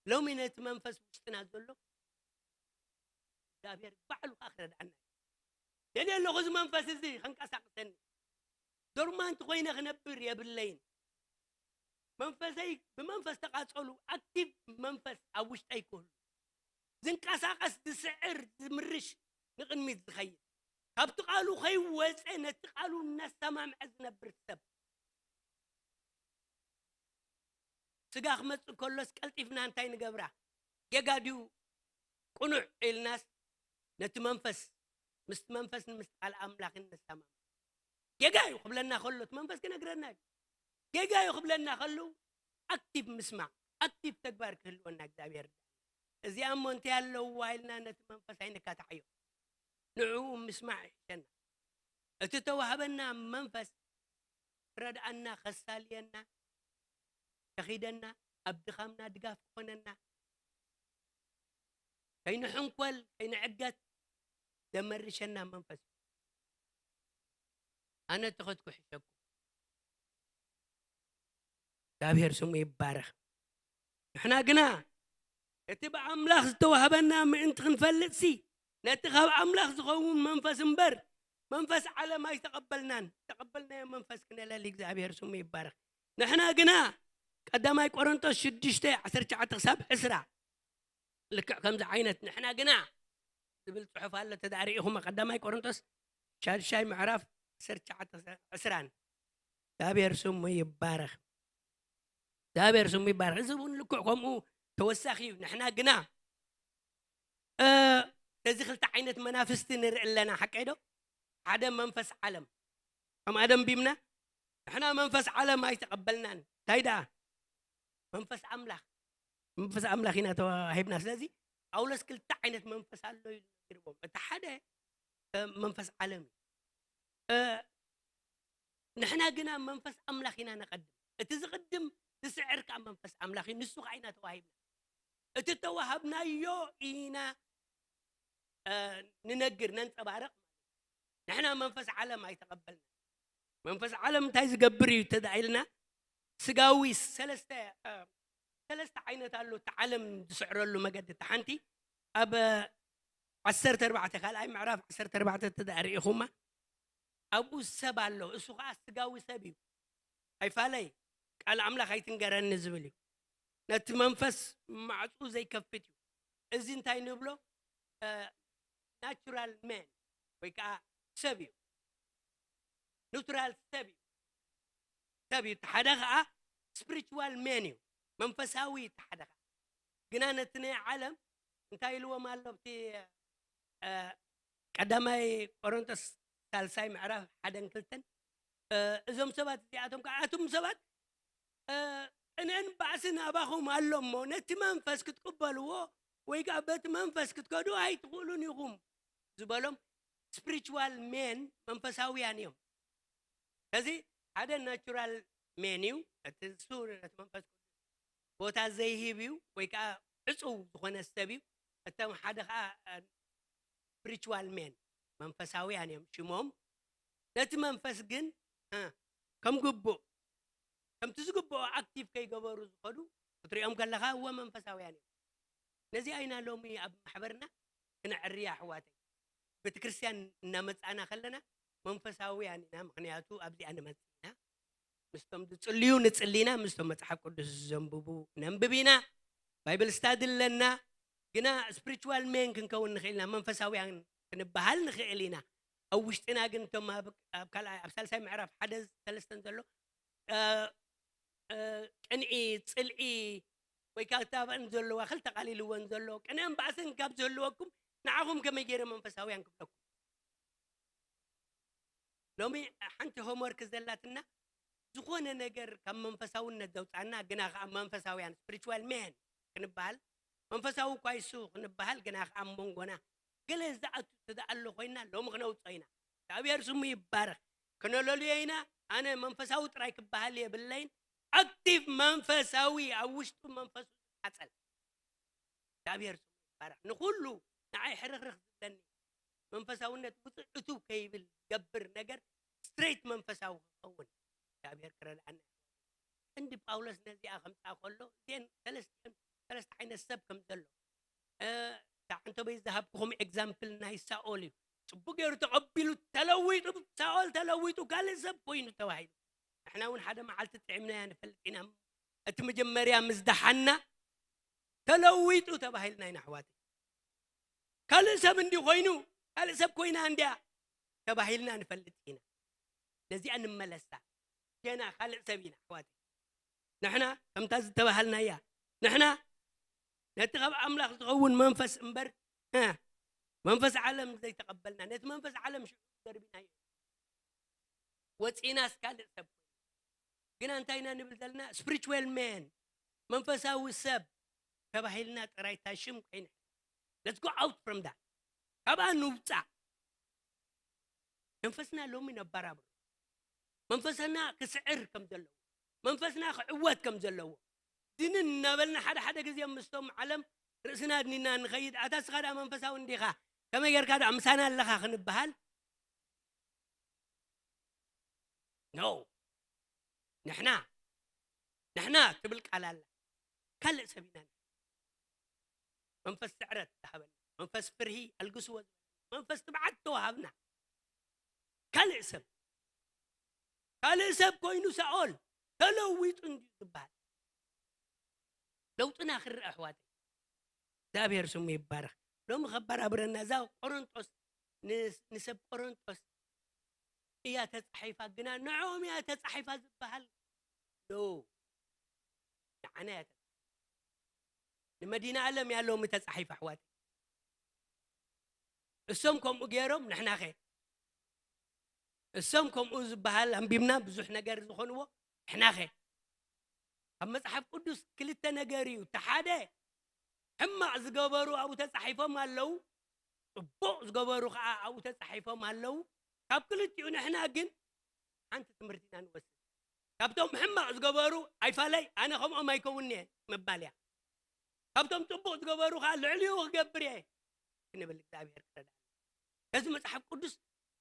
ሎሚ ነቲ መንፈስ ውሽጥና ዘሎ እግዚኣብሔር ባዕሉ ከዓ ክረድኣና እዩ። ደልየ ኣለኹ እዚ መንፈስ እዚ ከንቀሳቅሰኒ። ዶርማንት ኮይነ ክነብር የብለይን። መንፈሰይ ብመንፈስ ተቃጸሉ፣ ኣክቲቭ መንፈስ ኣብ ውሽጠይ ክህሉ። ዝንቀሳቀስ፣ ዝስዕር፣ ዝምርሽ፣ ንቅድሚት ዝኸይድ። ካብቲ ቃሉ ከይወፀ ነቲ ቃሉ እናሰማምዐ ዝነብር ሰብ። ስጋ ክመጽእ ከሎስ ቀልጢፍና እንታይ ንገብራ? ጌጋ ድዩ ቅኑዕ ኢልናስ ነቲ መንፈስ ምስቲ መንፈስን ምስቲ ቃል ኣምላኽን ንሰማማዕ። ጌጋ እዩ ክብለና ከሎ እቲ መንፈስ ክነግረና እዩ። ጌጋ እዩ ክብለና ከሉ ኣክቲቭ ምስማዕ፣ ኣክቲቭ ተግባር ክህልወና እግዚኣብሔር። እዚኣ እሞ እንታይ ኣለዋ ኢልና ነቲ መንፈስ ኣይነካታዕዮ። ንዕኡ ምስማዕ ይሕሸና። እቲ ተዋህበና መንፈስ ክረድኣና፣ ከሳልየና፣ ከኺደና፣ ኣብ ድኻምና ድጋፍ ክኾነና፣ ከይንሕንኮል፣ ከይንዕገት ዘመርሸና መንፈስ እዩ። ኣነ ተኸትኩ ሕሸኩም። እግዚኣብሔር ስሙ ይባረኽ። ንሕና ግና እቲ ብኣምላኽ ዝተዋህበና ምእንቲ ክንፈልጥሲ፣ ነቲ ካብ ኣምላኽ ዝኸውን መንፈስ እምበር፣ መንፈስ ዓለም ኣይተቐበልናን። ዝተቐበልናዮ መንፈስ ክነለሊ እግዚኣብሔር ስሙ ይባረኽ። ንሕና ግና ቀዳማይ ቆሮንቶስ ሽዱሽተ ዓሰርተ ትሽዓተ ክሳብ ዕስራ፣ ልክዕ ከምዚ ዓይነት ንሕና ግና ዝብል ጽሑፍ ኣሎ። ተዳሪእኹም ቀዳማይ ቆሮንቶስ ሻድሻይ ምዕራፍ ዓሰርተ ትሽዓተ ዕስራን። እግዚኣብሔር ስሙ ይባረኽ። እግዚኣብሔር ስሙ ይባረኽ። እዚ እውን ልክዕ ከምኡ ተወሳኺ እዩ። ንሕና ግና፣ እ፣ ነዚ ክልተ ዓይነት መናፍስቲ ንርኢ ኣለና። ሓቀይ ዶ? ሓደ መንፈስ ዓለም። ከም ኣደንቢምና፣ ንሕና መንፈስ ዓለም ኣይተቐበልናን። እንታይ ደኣ? መንፈስ ኣምላኽ። መንፈስ ኣምላኽ ኢና ተዋሂብና። ስለዚ ጳውሎስ ክልተ ዓይነት መንፈስ ኣሎ ኢሉ ነጊርዎም። እቲ ሓደ፣ እ፣ መንፈስ ዓለም እዩ። እ፣ ንሕና ግና መንፈስ ኣምላኽ ኢና ነቐድም። እቲ ዝቕድም ዝስዕር ከኣ መንፈስ ኣምላኽ እዩ። ንሱ ከኣ ኢና ተዋሂብና። እቲ ተዋሃብናዮ ኢና፣ እ፣ ንነግር፣ ነንጸባርቕ። ንሕና መንፈስ ዓለም ኣይተቐበልና። መንፈስ ዓለም እንታይ ዝገብር እዩ ተዳኢልና? ስጋዊ ሰለስተ፣ እ፣ ሰለስተ ዓይነት ኣሎ እቲ ዓለም ዝስዕረሉ መገዲ። እቲ ሓንቲ ኣብ ዓሰርተ ኣርባዕተ፣ ካልኣይ ምዕራፍ ዓሰርተ ኣርባዕተ ተዳእ ርኢኹማ፣ ኣብኡ ሰብ ኣሎ። እሱ ኸዓ ስጋዊ ሰብ እዩ። ኣይፋለይ፣ ቃል ኣምላኽ ኣይትንገረኒ ዝብል እዩ። ነቲ መንፈስ ማዕጹ ዘይከፍት እዩ። እዚ እንታይ ንብሎ? እ፣ ናቹራል ሜን ወይ ከዓ ሰብ እዩ። ኑትራል ሰብ እዩ። ሰብ እዩ። እቲ ሓደ ኸዓ ስፒሪቹዋል ሜን እዩ። መንፈሳዊ እዩ እቲ ሓደ ኸዓ። ግና ነቲ ናይ ዓለም እንታይ ኢልዎም ኣሎ? ኣብቲ፣ እ፣ ቀዳማይ ቆሮንቶስ ሳልሳይ ምዕራፍ ሓደን ክልተን፣ እ፣ እዞም ሰባት እዚኣቶም ከዓ፣ ኣቱም ሰባት፣ እ፣ ቅንእን ባእስን ኣባኹም ኣሎ እሞ፣ ነቲ መንፈስ ክትቅበልዎ ወይ ከዓ በቲ መንፈስ ክትከዱ ኣይትኽእሉን ኢኹም ዝበሎም ስፒሪቹዋል ሜን መንፈሳውያን እዮም። ስለዚ ሓደ ናቹራል ሜን እዩ፣ እቲ እሱ ነቲ መንፈስ ቅዱስ ቦታ ዘይህብ እዩ፣ ወይ ከዓ ዕጹው ዝኾነ ሰብ እዩ። እቶም ሓደ ከዓ፣ እ፣ ስፒሪቹዋል ሜን መንፈሳውያን እዮም ሽሞም። ነቲ መንፈስ ግን፣ እ፣ ከም ግቡእ፣ ከምቲ ዝግብኦ ኣክቲቭ ከይገበሩ ዝኸዱ ክትሪኦም ከለኻ፣ እወ መንፈሳውያን እዮም። ነዚኣ ኢና ሎሚ ኣብ ማሕበርና ክነዕርያ ኣሕዋተይ። ቤተክርስትያን እናመጻእና ከለና መንፈሳውያን ኢና፣ ምኽንያቱ ኣብዚኣ ንመጽእ ኢና። ምስቶም ዝጽልዩ ንጽሊ ኢና፣ ምስቶም መጽሓፍ ቅዱስ ዘንብቡ ነንብብ ኢና፣ ባይብል ስታዲ ኣለና። ግና ስፒሪቹዋል ሜን ክንከውን ንኽእል ኢና፣ መንፈሳውያን ክንበሃል ንኽእል ኢና። ኣብ ውሽጥና ግን እቶም ኣብ፣ ኣብ ካልኣይ፣ ኣብ ሳልሳይ ምዕራፍ ሓደ ሰለስተን ዘሎ፣ እ፣ እ፣ ቅንኢ፣ ጽልኢ ወይ ከዓ እታ ኣብአን ዘለዋ ክልተ ቃል ኢልወን ዘሎ ቅንእን ባእስን ካብ ዝህልወኩም ንዓኹም ከመይ ገይረ መንፈሳውያን ክብለኩም? ሎሚ ሓንቲ ሆምወርክ ዘላትና፣ ዝኾነ ነገር ካብ መንፈሳውነት ዘውፃና ግና ከዓ መንፈሳውያን ስፒሪቹዋል ሜን ክንበሃል፣ መንፈሳዊ እኳ ይሱ ክንበሃል ግና ከዓ ኣብ መንጎና ገለ ዝኣቱ ተደኣሎ ኮይና ሎሚ ክነውፅኦ ኢና። እግዚኣብሔር ስሙ ይባረኽ። ክነለልዮ ኢና። ኣነ መንፈሳዊ ጥራይ ክበሃል የብለይን። ኣክቲቭ መንፈሳዊ ኣብ ውሽጡ መንፈሱ ዝቃጸል። እግዚኣብሔር ስሙ ይባረኽ። ንኹሉ ንዓይ ሕርኽርኽ ዝብለኒ መንፈሳውነት ውፅእ እትው ከይብል ዝገብር ነገር ስትሬት መንፈሳዊ ክኸውን እግዚኣብሔር ክረድኣና። እንዲ ጳውሎስ ነዚኣ ከምፃ ከሎ እዚአን ሰለስቲአን ሰለስተ ዓይነት ሰብ ከም ዘሎ፣ እ፣ እታ ዓንተበይ ዝሃብኩኹም ኤግዛምፕል ናይ ሳኦል እዩ። ጽቡቅ ገይሩ ተቐቢሉ ተለዊጡ፣ ሳኦል ተለዊጡ ካልእ ሰብ ኮይኑ ተባሂሉ። ንሕና እውን ሓደ መዓልቲ ጥዒምናያ ንፈልጥ ኢና። እቲ መጀመርያ ምስ ደሓና ተለዊጡ ተባሂልና ኢና ኣሕዋተይ። ካልእ ሰብ እንዲ ኮይኑ፣ ካልእ ሰብ ኮይና እንድያ ተባሂልና ንፈልጥ ኢና። ነዚኣ ንመለሳ። ጌና ካልእ ሰብ ኢና ኣሕዋተይ። ንሕና ከምታ ዝተባሃልናያ፣ ንሕና ነቲ ካብ ኣምላኽ ዝኸውን መንፈስ እምበር፣ እ፣ መንፈስ ዓለም ዘይተቐበልና፣ ነቲ መንፈስ ዓለም ሽዑ ደርቢናዮ። ወፂናስ ካልእ ሰብ። ግና እንታይ ኢና ንብል ዘለና? ስፒሪቹዋል ሜን፣ መንፈሳዊ ሰብ ተባሂልና ጥራይ እታ ሽም ኮይና። Let's go out from that። ካብኣ ንውፃእ። መንፈስና ሎሚ ነባራብሮ። መንፈስና ክስዕር ከም ዘለዎ፣ መንፈስና ክዕወት ከም ዘለዎ፣ ድንን እናበልና ሓደ ሓደ ግዜ ምስቶም ዓለም ርእስና ኣድኒና ንኸይድ፣ ኣታ እስኻ ደኣ መንፈሳዊ እንዲኻ፣ ከመይ ጌርካ ደኣ ምሳና ኣለኻ ክንበሃል? ኖ። ንሕና ንሕና ትብል ቃል ኣላ። ካልእ ሰብ ኢና። መንፈስ ስዕረት ተሃበና፣ መንፈስ ፍርሂ ኣልግስዎ፣ መንፈስ ትብዓት ተዋሃብና። ካልእ ሰብ፣ ካልእ ሰብ ኮይኑ ሳኦል ተለዊጡ እንድዩ ዝበሃል። ለውጥና ክረአ ኣሕዋተይ፣ እግዚኣብሔር ስሙ ይባረኽ። ሎሚ ከበራብረና እዛ ቆሮንጦስ፣ ንስ-፣ ንሰብ ቆሮንጦስ እያ ተጻሒፋ፣ ግና ንዕኦም እያ ተጻሒፋ ዝበሃል ዶ? ንዓና እያ ተጻሒፋ። ንመዲና ኣለም እያ ሎሚ ተጻሒፋ ኣሕዋተይ። እሶም ከምኡ ገይሮም፣ ንሕናኸ? እሶም ከምኡ ዝበሃል ኣንቢብና ብዙሕ ነገር ዝኾንዎ፣ ንሕናኸ? ኣብ መጽሓፍ ቅዱስ ክልተ ነገር እዩ። እቲ ሓደ፣ ሕማቕ ዝገበሩ ኣብኡ ተጻሒፎም ኣለዉ፣ ጽቡቕ ዝገበሩ ኸኣ ኣብኡ ተጻሒፎም ኣለዉ። ካብ ክልቲኡ ንሕና ግን ሓንቲ ትምህርቲ ኢና ንወስድ። ካብቶም ሕማቕ ዝገበሩ ኣይፋለይ፣ ኣነ ከምኦም ኣይከውንን እየ ምባል እያ። ካብቶም ጽቡቕ ዝገበሩ ኸኣ ልዕሊኡ ክገብር እየ ክንብል እግዚኣብሔር ክረዳእና። ነዚ መጽሓፍ ቅዱስ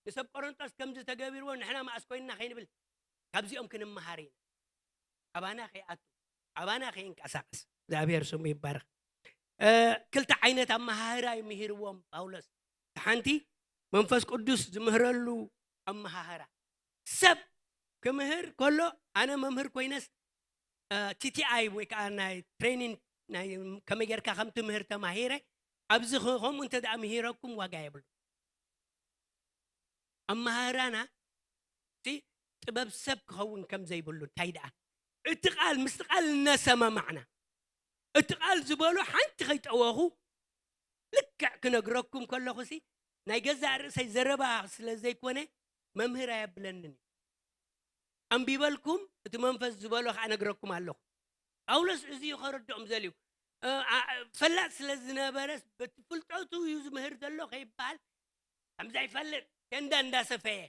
ንሰብ ቆሮንጦስ ከምዚ ተገቢርዎ ንሕና መኣስ ኮይንና ከይንብል፣ ካብዚኦም ክንመሃር ኢና። ኣባና ከይኣቱ፣ ኣባና ከይንቀሳቐስ። እግዚኣብሔር ስሙ ይባረኽ። እ፣ ክልተ ዓይነት ኣመሃህራ እዩ ምሂርዎም ጳውሎስ። ሓንቲ መንፈስ ቅዱስ ዝምህረሉ ኣመሃህራ። ሰብ ክምህር ከሎ፣ ኣነ መምህር ኮይነስ፣ እ፣ ቲ ቲ ኣይ ወይ ከዓ ናይ ትሬኒንግ፣ ናይ ከመይ ጌርካ ከም ትምህር ተማሂረ፣ ኣብዚ ኸ-፣ ከምኡ እንተ ደኣ ምሂረኩም ዋጋ የብሉ። ኣመሃህራና እቲ ጥበብ ሰብ ክኸውን ከም ዘይብሉ፣ እንታይ ደኣ እቲ ቃል ምስቲ ቃል እናሰማማዕና፣ እቲ ቃል ዝበሎ ሓንቲ ከይጠወኹ ልክዕ ክነግረኩም ከለኹሲ፣ ናይ ገዛእ ርእሰይ ዘረባ ስለ ዘይኮነ መምህር ኣየብለንን እዩ። ኣንቢበልኩም፣ እቲ መንፈስ ዝበሎ ከኣ ነግረኩም ኣለኹ። ጳውሎስ እዚ እዩ ከረድኦም ዘልዩ። እ፣ ኣ-፣ ፈላጥ ስለ ዝነበረስ፣ በቲ ፍልጠቱ እዩ ዝምህር ዘሎ ከይበሃል፣ ከም ዘይፈልጥ ቴንዳ እንዳሰፈየ፣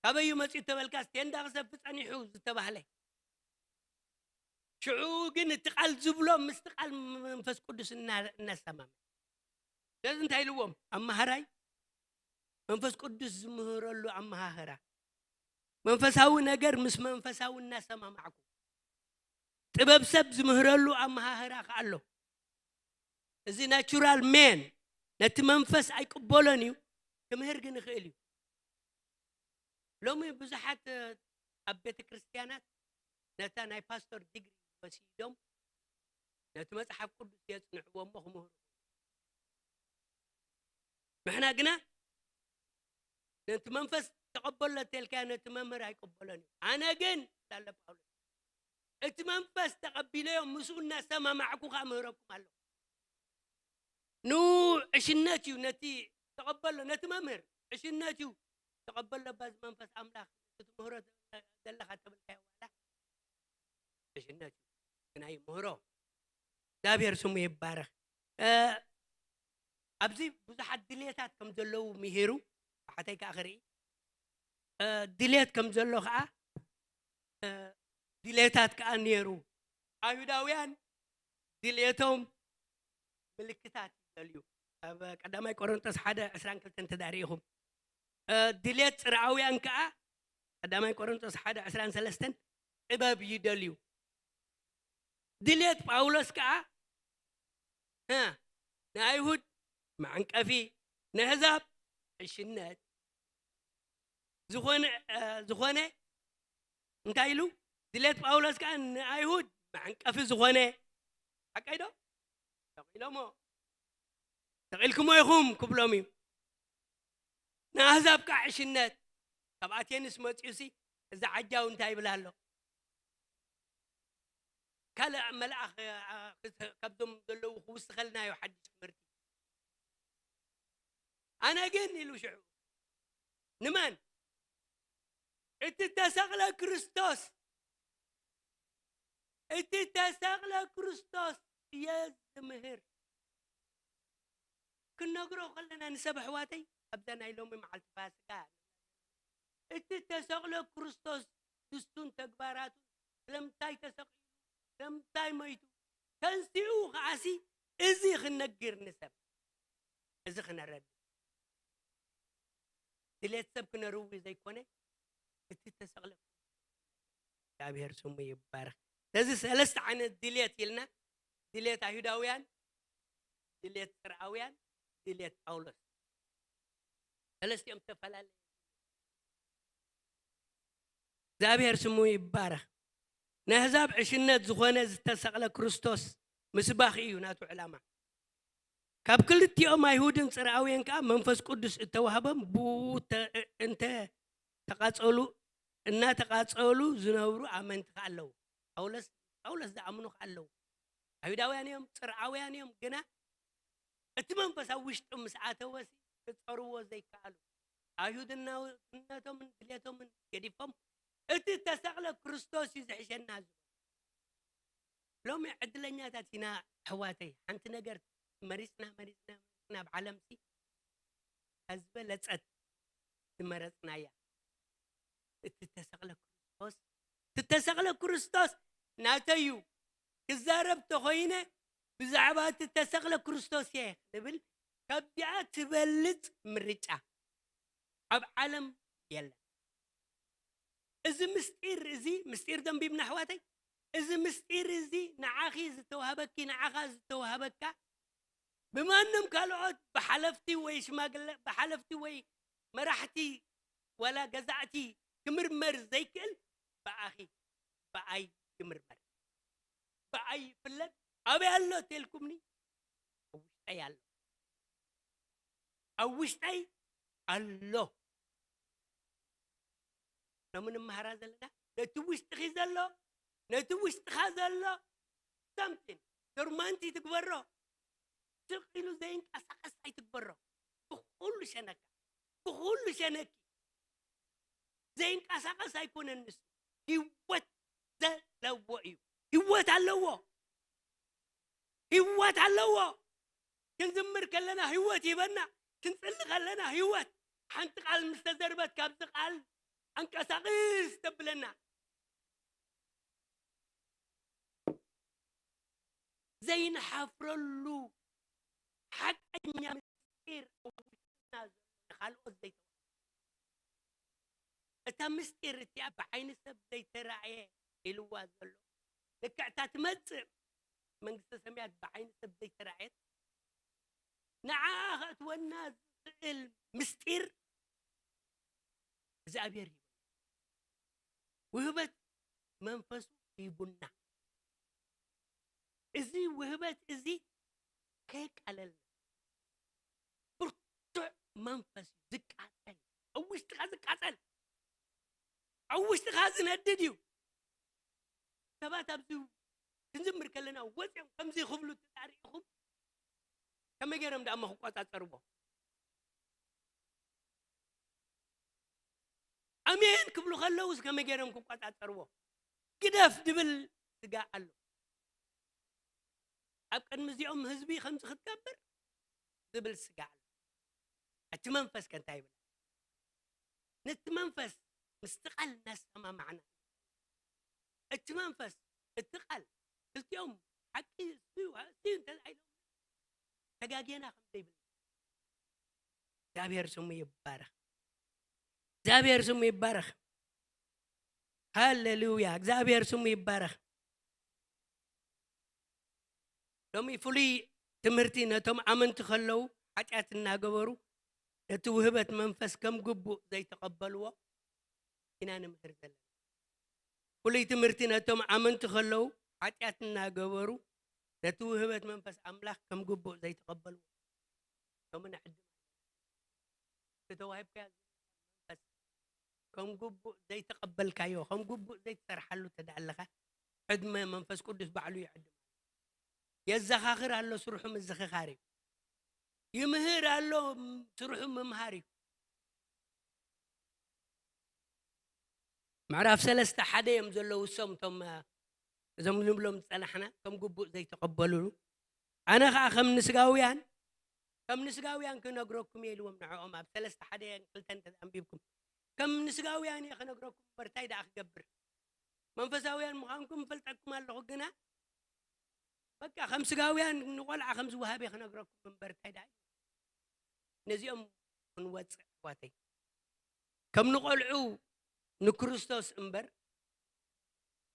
ካበይ እዩ መጺኡ ተበልካስ፣ ቴንዳ ክሰፊ ጸኒሑ ዝተባህለ። ሽዑ ግን እቲ ቃል ዝብሎ ምስቲ ቃል መንፈስ ቅዱስ እና-፣ እናሰማምዕ። ስለዚ እንታይ ኢልዎም? ኣመሃራይ መንፈስ ቅዱስ ዝምህረሉ ኣመሃህራ። መንፈሳዊ ነገር ምስ መንፈሳዊ እናሰማማዕኩ። ጥበብ ሰብ ዝምህረሉ ኣመሃህራ ከኣ ኣሎ። እዚ ናቹራል ሜን ነቲ መንፈስ ኣይቅበሎን እዩ፣ ክምህር ግን ይኽእል እዩ። ሎሚ ብዙሓት፣ እ፣ ኣብ ቤተ ክርስቲያናት ነታ ናይ ፓስተር ዲግሪ ወሲዶም ነቲ መጽሓፍ ቅዱስ የጽንዕዎ እሞ ክምህሩ። ንሕና ግና ነቲ መንፈስ ተቐበሎ እንተልካዮ ነቲ መምህር ኣይቅበሎን እዩ። ኣነ ግን፣ እንዳለ ጳውሎስ፣ እቲ መንፈስ ተቐቢለዮ ምስኡ እናሰማማዕኩ ከኣ ምህረኩም ኣለኹ። ንኡ ዕሽነት እዩ፣ ነቲ ተቐበሎ፣ ነቲ መምህር ዕሽነት እዩ። ተቐበሎ በዚ መንፈስ ኣምላኽ፣ እቲ ትምህሮ ዘለኻ ተበልካዮ ዋላ ዕሽነት እዩ። ግና ይምህሮ። እግዚኣብሔር ስሙ ይባረኽ። እ፣ ኣብዚ ብዙሓት ድሌታት ከም ዘለዉ ምሂሩ፣ ብሓተይ ከኣ ክርኢ፣ እ፣ ድሌት ከም ዘሎ ከኣ፣ እ፣ ድሌታት ከኣ ነይሩ። ኣይሁዳውያን ድሌቶም ምልክታት ይደልዩ። ኣብ ቀዳማይ ቆሮንጦስ ሓደ ዕስራን ክልተን እንተ ደኣ ርኢኹም፣ እ፣ ድሌት ጽርኣውያን ከኣ፣ ቀዳማይ ቆሮንጦስ ሓደ ዕስራን ሰለስተን፣ ጥበብ ይደልዩ። ድሌት ጳውሎስ ከኣ፣ እ፣ ንኣይሁድ መዐንቀፊ፣ ንኣህዛብ ዕሽነት ዝኾነ፣ እ፣ ዝኾነ እንታይ ኢሉ? ድሌት ጳውሎስ ከኣ ንኣይሁድ መዐንቀፊ ዝኾነ፣ ሓቀይ ዶ? ተቒሎሞ። ተቒልኩሞ ኢኹም ክብሎም እዩ። ንኣህዛብ ከኣ ዕሽነት። ካብ ኣቴንስ መጺኡሲ፣ እዚ ዓጃው እንታይ ይብል ኣሎ? ካልእ መልኣኽ፣ እ፣ እ፣ ካብዞም ዘለዉ ክውስኸልና እዩ ሓድሽ ትምህርቲ። ኣነ ግን ኢሉ ሽዑ፣ ንመን? እቲ ተሰቕለ ክርስቶስ፣ እቲ ተሰቕለ ክርስቶስ እየ ዝምህር። ክንነግሮ ከለና ንሰብ ኣሕዋተይ፣ ኣብዛ ናይ ሎሚ መዓልቲ ፋሲካ፣ እቲ ተሰቕለ ክርስቶስ ንሱን ተግባራቱን፣ ስለምንታይ ተሰቒሉ፣ ስለምንታይ መይቱ፣ ተንሲኡ ከኣሲ፣ እዚ ክንነግር ንሰብ፣ እዚ ክነረድእ። ድሌት ሰብ ክነርዊ ዘይኮነ፣ እቲ ተሰቕለ እግዚኣብሔር ስሙ ይባረኽ። ስለዚ ሰለስተ ዓይነት ድልየት ኢልና፣ ድልየት ኣይሁዳውያን፣ ድልየት ጽርኣውያን፣ ድልየት ጳውሎስ። ሰለስቲኦም ዝተፈላለዩ። እግዚኣብሔር ስሙ ይባረኽ። ነህዛብ ዕሽነት ዝኾነ ዝተሰቕለ ክርስቶስ ምስባኽ እዩ ናቱ ዕላማ። ካብ ክልቲኦም ኣይሁድን ጽርኣውያን ከኣ መንፈስ ቅዱስ እተዋህቦም ብኡ ተ-፣ እንተ ተቓጸሉ፣ እናተቓጸሉ ዝነብሩ ኣመንቲ ከኣ ኣለዉ። ጳውሎስ፣ ጳውሎስ ዝኣምኑ ከኣ ኣለዉ። ኣይሁዳውያን እዮም፣ ጽርኣውያን እዮም፣ ግና እቲ መንፈስ ኣብ ውሽጡ ምስ ኣተወሲ ክጸርዎ ዘይከኣሉ። ኣይሁድናውነቶምን ድሌቶምን ገዲፎም፣ እቲ እተሰቕለ ክርስቶስ እዩ ዝሕሸና ዝበሉ። ሎሚ ዕድለኛታት ኢና ኣሕዋተይ። ሓንቲ ነገር መሪጽና፣ መሪጽና፣ መሪጽና ኣብ ዓለምሲ እታ ዝበለጸት ዝመረጽናያ። እቲ እተሰቕለ ክርስቶስ፣ እቲ እተሰቕለ ክርስቶስ ናተይ እዩ። ክዛረብ ተኾይነ ብዛዕባ እቲ እተሰቕለ ክርስቶስ እየ ክብል፣ ካብዚኣ ትበልጽ ምርጫ ኣብ ዓለም የለን። እዚ ምስጢር እዚ፣ ምስጢር ዘንቢብና ኣሕዋተይ፣ እዚ ምስጢር እዚ ንዓኺ ዝተዋህበኪ፣ ንዓኻ ዝተዋህበካ፣ ብማንም ካልኦት ብሓለፍቲ ወይ ሽማግለ፣ ብሓለፍቲ ወይ መራሕቲ ዋላ ገዛእቲ ክምርመር ዘይክእል፣ ብኣኺ፣ ብኣይ ይምርመር። ብኣይ ይፍለጥ። ኣበይ ኣሎ ተልኩምኒ? ኣብ ውሽጠይ ኣሎ። ኣብ ውሽጠይ ኣሎ። ሎሚ ንመሃራ ዘለና ነቲ ውሽጥኺ ዘሎ፣ ነቲ ውሽጥኻ ዘሎ something ዶርማንቲ ትግበሮ። ስቕ ኢሉ ዘይንቀሳቐስ ኣይትግበሮ። ብኹሉ ሸነካ፣ ብኹሉ ሸነኪ ዘይንቀሳቐስ ኣይኮነን ንሱ። ህይወት ዘለዎ እዩ። ህይወት ኣለዎ። ህይወት ኣለዎ። ክንዝምር ከለና ህይወት ይህበና። ክንጽሊ ከለና ህይወት። ሓንቲ ቃል ምስ ተዘርበት ካብዚ ቃል ኣንቀሳቕስ ተብለና። ዘይንሓፍረሉ ሓቀኛ ምስጢር ኣብ ውሽጥና ዘሎ ንኻልኦት ዘይተዋህበ። እታ ምስጢር እቲኣ ብዓይኒ ሰብ ዘይተራእየ ኢልዋ ዘሎ፣ ልክዕ እታ ትመጽእ መንግስተ ሰማያት ብዓይኒ ሰብ ዘይተራእየት፣ ንዓኣ ከእትወና ዝኽእል ምስጢር እግዚኣብሔር ሂቡ። ውህበት መንፈሱ ሂቡና። እዚ ውህበት እዚ ከየቃለልና፣ ብርቱዕ መንፈስ እዩ ዝቃጸል፣ ኣብ ውሽጥኻ ዝቃጸል፣ ኣብ ውሽጥኻ ዝነድድ እዩ። ሰባት ኣብዚ ክንዝምር ከለና ወፂኦም ከምዚ ክብሉ ተጣሪእኹም፣ ከመይ ገይሮም ደኣ እሞ ክቆጻጸርዎ? ኣሜን ክብሉ ከለውስ ከመይ ገይሮም ክቆጻጸርዎ? ግደፍ ድብል ስጋ ኣሎ። ኣብ ቅድሚ እዚኦም ህዝቢ ከምዚ ክትገብር ዝብል ስጋ ኣሎ። እቲ መንፈስ ከ እንታይ ይብል? ነቲ መንፈስ ምስቲ ቃል እናሰማማዕና፣ እቲ መንፈስ፣ እቲ ቃል፣ ክልቲኦም ሓቂ እሱ እዩ፣ እሱ እዩ እንተ ኢሎም ተጋጌና ከም ዘይብል። እግዚኣብሔር ስሙ ይባረኽ። እግዚኣብሔር ስሙ ይባረኽ። ሃሌሉያ። እግዚኣብሔር ስሙ ይባረኽ። ሎሚ ፍሉይ ትምህርቲ ነቶም ኣመንቲ ከለዉ ሓጢኣት እናገበሩ ነቲ ውህበት መንፈስ ከም ግቡእ ዘይተቐበልዎ ኢና ንምህር ዘለና። ፍሉይ ትምህርቲ ነቶም ኣመንቲ ከለዉ ሓጢኣት እናገበሩ ነቲ ውህበት መንፈስ ኣምላኽ ከም ግቡእ ዘይተቐበልዎ። ሎሚ ንዕድም ዝተዋሂብካዮ መንፈስ ከም ግቡእ ዘይተቐበልካዮ፣ ከም ግቡእ ዘይትሰርሓሉ እንተ ደኣ ኣለኻ፣ ዕድመ መንፈስ ቅዱስ ባዕሉ ይዕድም። የዘኻኽር ኣሎ፣ ስርሑ ምዝኽኻር እዩ። ይምህር ኣሎ፣ ስርሑ ምምሃር እዩ። ምዕራፍ ሰለስተ ሓደ እዮም ዘለዉ እሶም፣ እቶም፣ እዞም ንብሎም ዝጸናሕና፣ ከም ግቡእ ዘይተቐበሉሉ። ኣነ ኸኣ ከም ንስጋውያን፣ ከም ንስጋውያን ክነግረኩም እየ ኢልዎም ንዕኦም። ኣብ ሰለስተ ሓደ ክልተ እንተ ኣንቢብኩም፣ ከም ንስጋውያን እየ ክነግረኩም እምበር፣ እንታይ ደኣ ክገብር? መንፈሳውያን ምዃንኩም እፈልጠኩም ኣለኹ፣ ግና በቃ ከም ስጋውያን ንቖልዓ ከም ዝወሃብ እየ ክነግረኩም እምበር፣ እንታይ ደኣ? ነዚኦም ክንወጽእ፣ ኣሕዋተይ፣ ከም ንቖልዑ ንክርስቶስ እምበር፣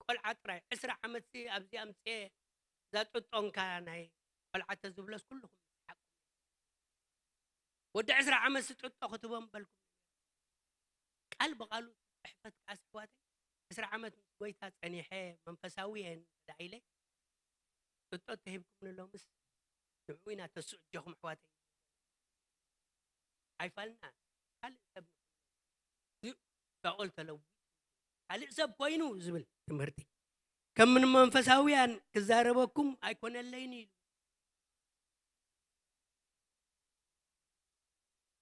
ቆልዓ ጥራይ ዕስራ ዓመት ሲ ኣብዚ ኣምፅኤ እዛ ጥጦንካ ናይ ቆልዓ ተዝብሎስ ኩልኹም ሓቁ ወዲ ዕስራ ዓመት ሲ ጥጦ ክትቦም በልኩም ቃል ብቃሉ ጽሕፈት ቃስ ኣሕዋተይ ዕስራ ዓመት ምስ ጎይታ ጸኒሐ መንፈሳዊ እየ እንተ ኢለ ጥጦ ተሂብኩም ንሎምስ ንዕኡ ኢና ተስዑ እጆኹም ኣሕዋተይ ኣይፋልና ካልእ ሰብ ሳኦል ተለዊጡ ካልእ ሰብ ኮይኑ ዝብል ትምህርቲ ከም መንፈሳውያን ክዛረበኩም ኣይኮነለይን ኢሉ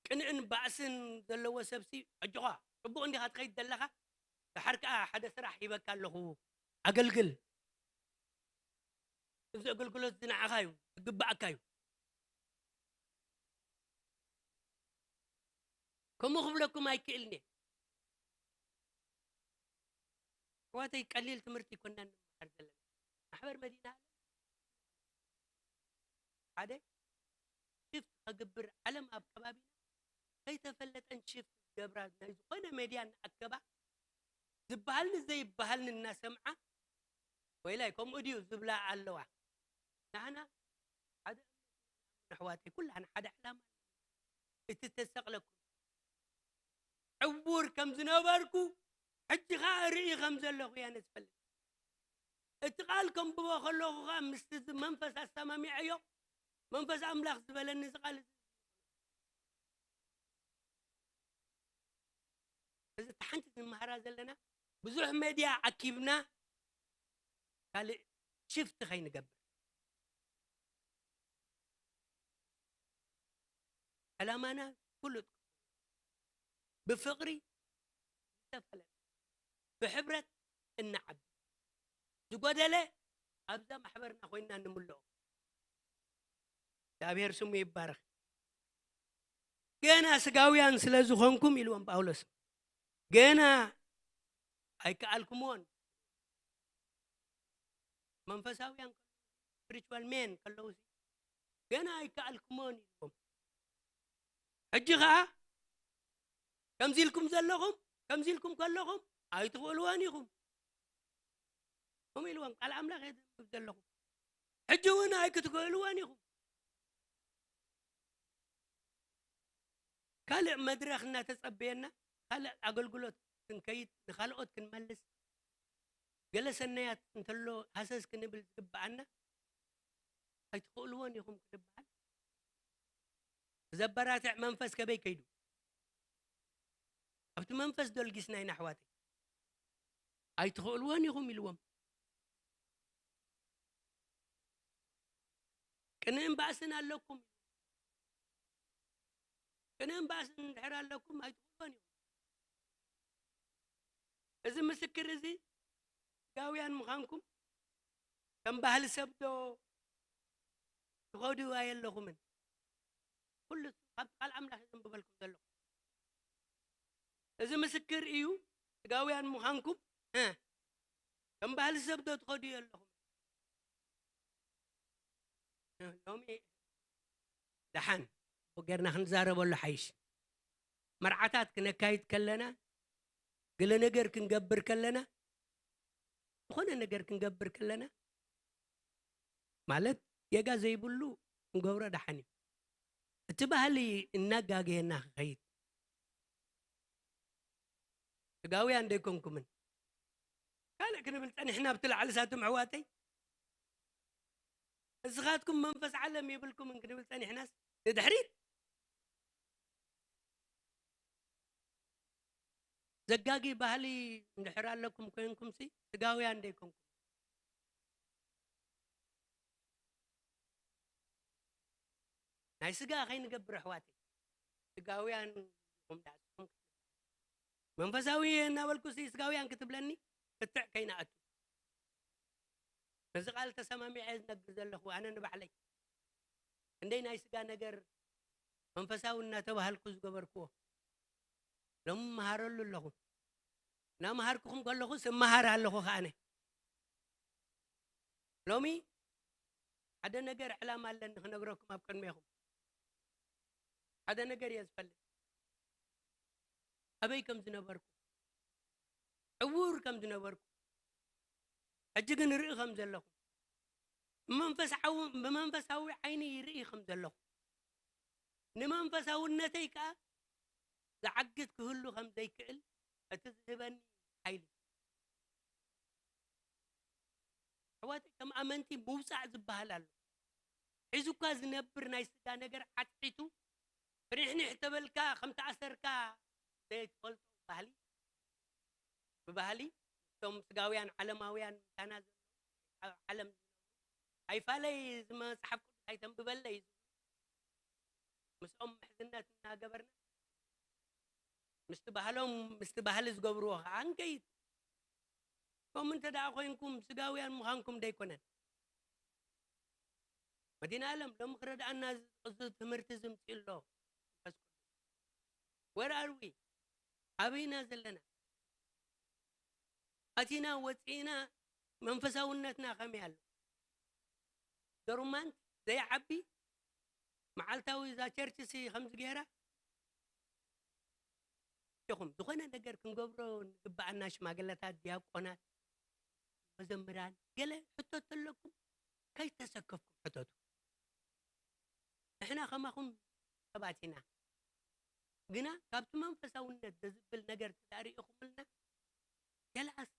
ቅንእን ባእስን ዘለዎ ሰብሲ ኣጆኻ ጽቡቕ እንዲኻ ትኸይድ ዘለኻ ድሓር ከኣ ሓደ ስራሕ ሂበካ ኣለኹ ኣገልግል እዚ ኣገልግሎት እዚ ንዓኻ እዩ ዝግባኣካ እዩ ከምኡ ክብለኩም ኣይክእልን እየ ኣሕዋተይ ቀሊል ትምህርቲ ይኮና ንምሃር ዘለና ማሕበር መዲና ሓደ ሽፍት ከግብር ዓለም ኣብ ከባቢና ከይተፈለጠን ሽፍት ዝገብራ ናይ ዝኾነ ሜድያ እናኣከባ ዝበሃልኒ ዘይበሃልኒ እናሰምዓ ወይላይ ከምኡ ድዩ ዝብላ ኣለዋ ናህና ሓደ ኣሕዋተይ ኩላህና ሓደ ዕላማ እቲ ተሰቕለኩም ዕውር ከም ዝነበርኩ ሕጂ ኸዓ ርኢ ከም ዘለኹ እያ ነዝፈልጥ እቲ ቃል ከንብቦ ከለኹ ኸዓ ምስቲ እዚ መንፈስ ኣሰማሚዐዮ መንፈስ ኣምላኽ ዝበለኒ እዚ ቃል እዚ ሓንቲ ንመሃራ ዘለና ብዙሕ ሜድያ ኣኪብና ካልእ ሽፍት ከይንገብር ዕላማና ፍሉጥ ብፍቕሪ ዝተፈለጠ ብሕብረት እንዓቢ ዝጎደለ ኣብዛ ማሕበርና ኮይና ንምልኦ እግዚኣብሔር ስሙ ይባረክ ገና ስጋውያን ስለ ዝኾንኩም ኢልዎም ጳውሎስ ገና ኣይከኣልኩምዎን መንፈሳውያን spiritual men ከለዉ ገና ኣይከኣልኩሞን ኢልዎም ሕጂ ኸዓ ከምዚ ኢልኩም ዘለኹም ከምዚ ኢልኩም ከለኹም ኣይትኽእልዎን ኢኹም ከምኡ ኢልዎም ቃል ኣምላኽ እየ ዘንብብ ዘለኹ ሕጂ እውን ኣይክትክእልዎን ኢኹም ካልእ መድረኽ እናተጸበየና ካልእ ኣገልግሎት ክንከይድ ንኻልኦት ክንመልስ ገለ ሰናያት እንተሎ ሃሰስ ክንብል ዝግብኣና ኣይትኽእልዎን ኢኹም ክንበሃል ዘበራትዕ መንፈስ ከበይ ከይዱ ኣብቲ መንፈስ ዶልጊስና ኢና ኣሕዋተይ ኣይትኽእልዎን ኢኹም ኢልዎም ቅንእን ባእስን ኣለኩም ቅንእን ባእስን እንድሕር ኣለኩም ኣይትኽእልዎን ኢኹም እዚ ምስክር እዚ ስጋውያን ምዃንኩም ከም ባህሊ ሰብ ዶ ትኸዱ ኣየለኹምን ኩሉ ካብ ቃል ኣምላኽ ዘንብበልኩም ዘለኹ እዚ ምስክር እዩ ስጋውያን ምዃንኩም ከም ባህሊ ሰብ ዶ ትኸዱ ኣለኹም ሎሚ ደሓን ጌርና ክንዛረበሉ ሓይሽ መርዓታት ክነካይድ ከለና ገለ ነገር ክንገብር ከለና ዝኾነ ነገር ክንገብር ከለና ማለት ጌጋ ዘይብሉ ክንገብሮ ደሓን እዩ እቲ ባህሊ እናጋገየና ክኸይድ ስጋውያን ደይኮንኩምን ካልእ ክንብል ጸኒሕና ኣብቲ ላዕሊ ሳቶም ኣሕዋተይ እስኻትኩም መንፈስ ዓለም የብልኩምን ክንብል ጸኒሕናስ ንድሕሪት ዘጋጊ ባህሊ እንድሕር ኣለኩም ኮይንኩም ሲ ስጋውያን ደይኮንኩም ናይ ስጋ ከይንገብር ኣሕዋተይ ስጋውያን መንፈሳዊ እናበልኩ ሲ ስጋውያን ክትብለኒ ክትዕ ከይንኣቱ ነዚ ቃል ተሰማሚዐ ዝነግር ዘለኹ ኣነ ንባዕለይ ክንደይ ናይ ስጋ ነገር መንፈሳዊ እናተባሃልኩ ዝገበርክዎ ሎም መሃረሉ ኣለኹ እናመሃርኩኹም ከለኹስ እመሃር ኣለኹ ከኣነ ሎሚ ሓደ ነገር ዕላማ ኣለኒ ክነግረኩም ኣብ ቅድሜኹም ሓደ ነገር እየ ዝፈልጥ ኣበይ ከም ዝነበርኩ ዕውር ከም ዝነበርኩ ሕጂ ግን ርኢ ከም ዘለኹ፣ ብመንፈሳዊ ዓይኒ ይርኢ ከም ዘለኹ፣ ንመንፈሳውነተይ ከኣ ዝዓግት ክህሉ ከም ዘይክእል እቲ ዝህበኒ ሓይሊ። ኣሕዋተይ፣ ከም ኣመንቲ ምውፃእ ዝበሃል ኣሎ። ሒዙ እኳ ዝነብር ናይ ስጋ ነገር ሓትሒቱ ፍንሕንሕ ተበልካ ከም ተኣሰርካ ዘይትፈልጦ ባህሊ፣ ብባህሊ እቶም ስጋውያን ዓለማውያን ምሳና ዘለዉ፣ ኣብ ዓለም ዝነብሩ፣ "ኣይፋለይ፣ እዚ መጽሓፍ ቅዱስ ኣይተንብበለይ" ዝብሉ፣ ምስኦም ምሕዝነት እናገበርና ምስቲ ባህሎም፣ ምስቲ ባህሊ ዝገብርዎ ከዓ ንከይድ። ከምኡ እንተ ደኣ ኮይንኩም ስጋውያን ምዃንኩም ደይኮነን። መዲና ኣለም ሎሚ ክረድኣና እዚ ትምህርቲ ዝምፅእ ኣሎ መንፈስ ቅዱስ። Where are we? ኣበይና ዘለና? ኣቲና ወፂእና መንፈሳውነትና ከመይ ኣሎ? ዶርማንት ዘይዓቢ መዓልታዊ እዛ ቸርች ሲ ከምዚ ገይራ ኢኹም ዝኾነ ነገር ክንገብሮ ንግብኣና ሽማግለታት፣ ዲያቆናት፣ መዘምራን ገለ ሕቶ ተለኩም ከይተሰከፍኩም ሕተቱ። ንሕና ከማኹም ሰባት ኢና፣ ግና ካብቲ መንፈሳውነት ዘዝብል ነገር ተዳሪእኹምልና ገለኣስ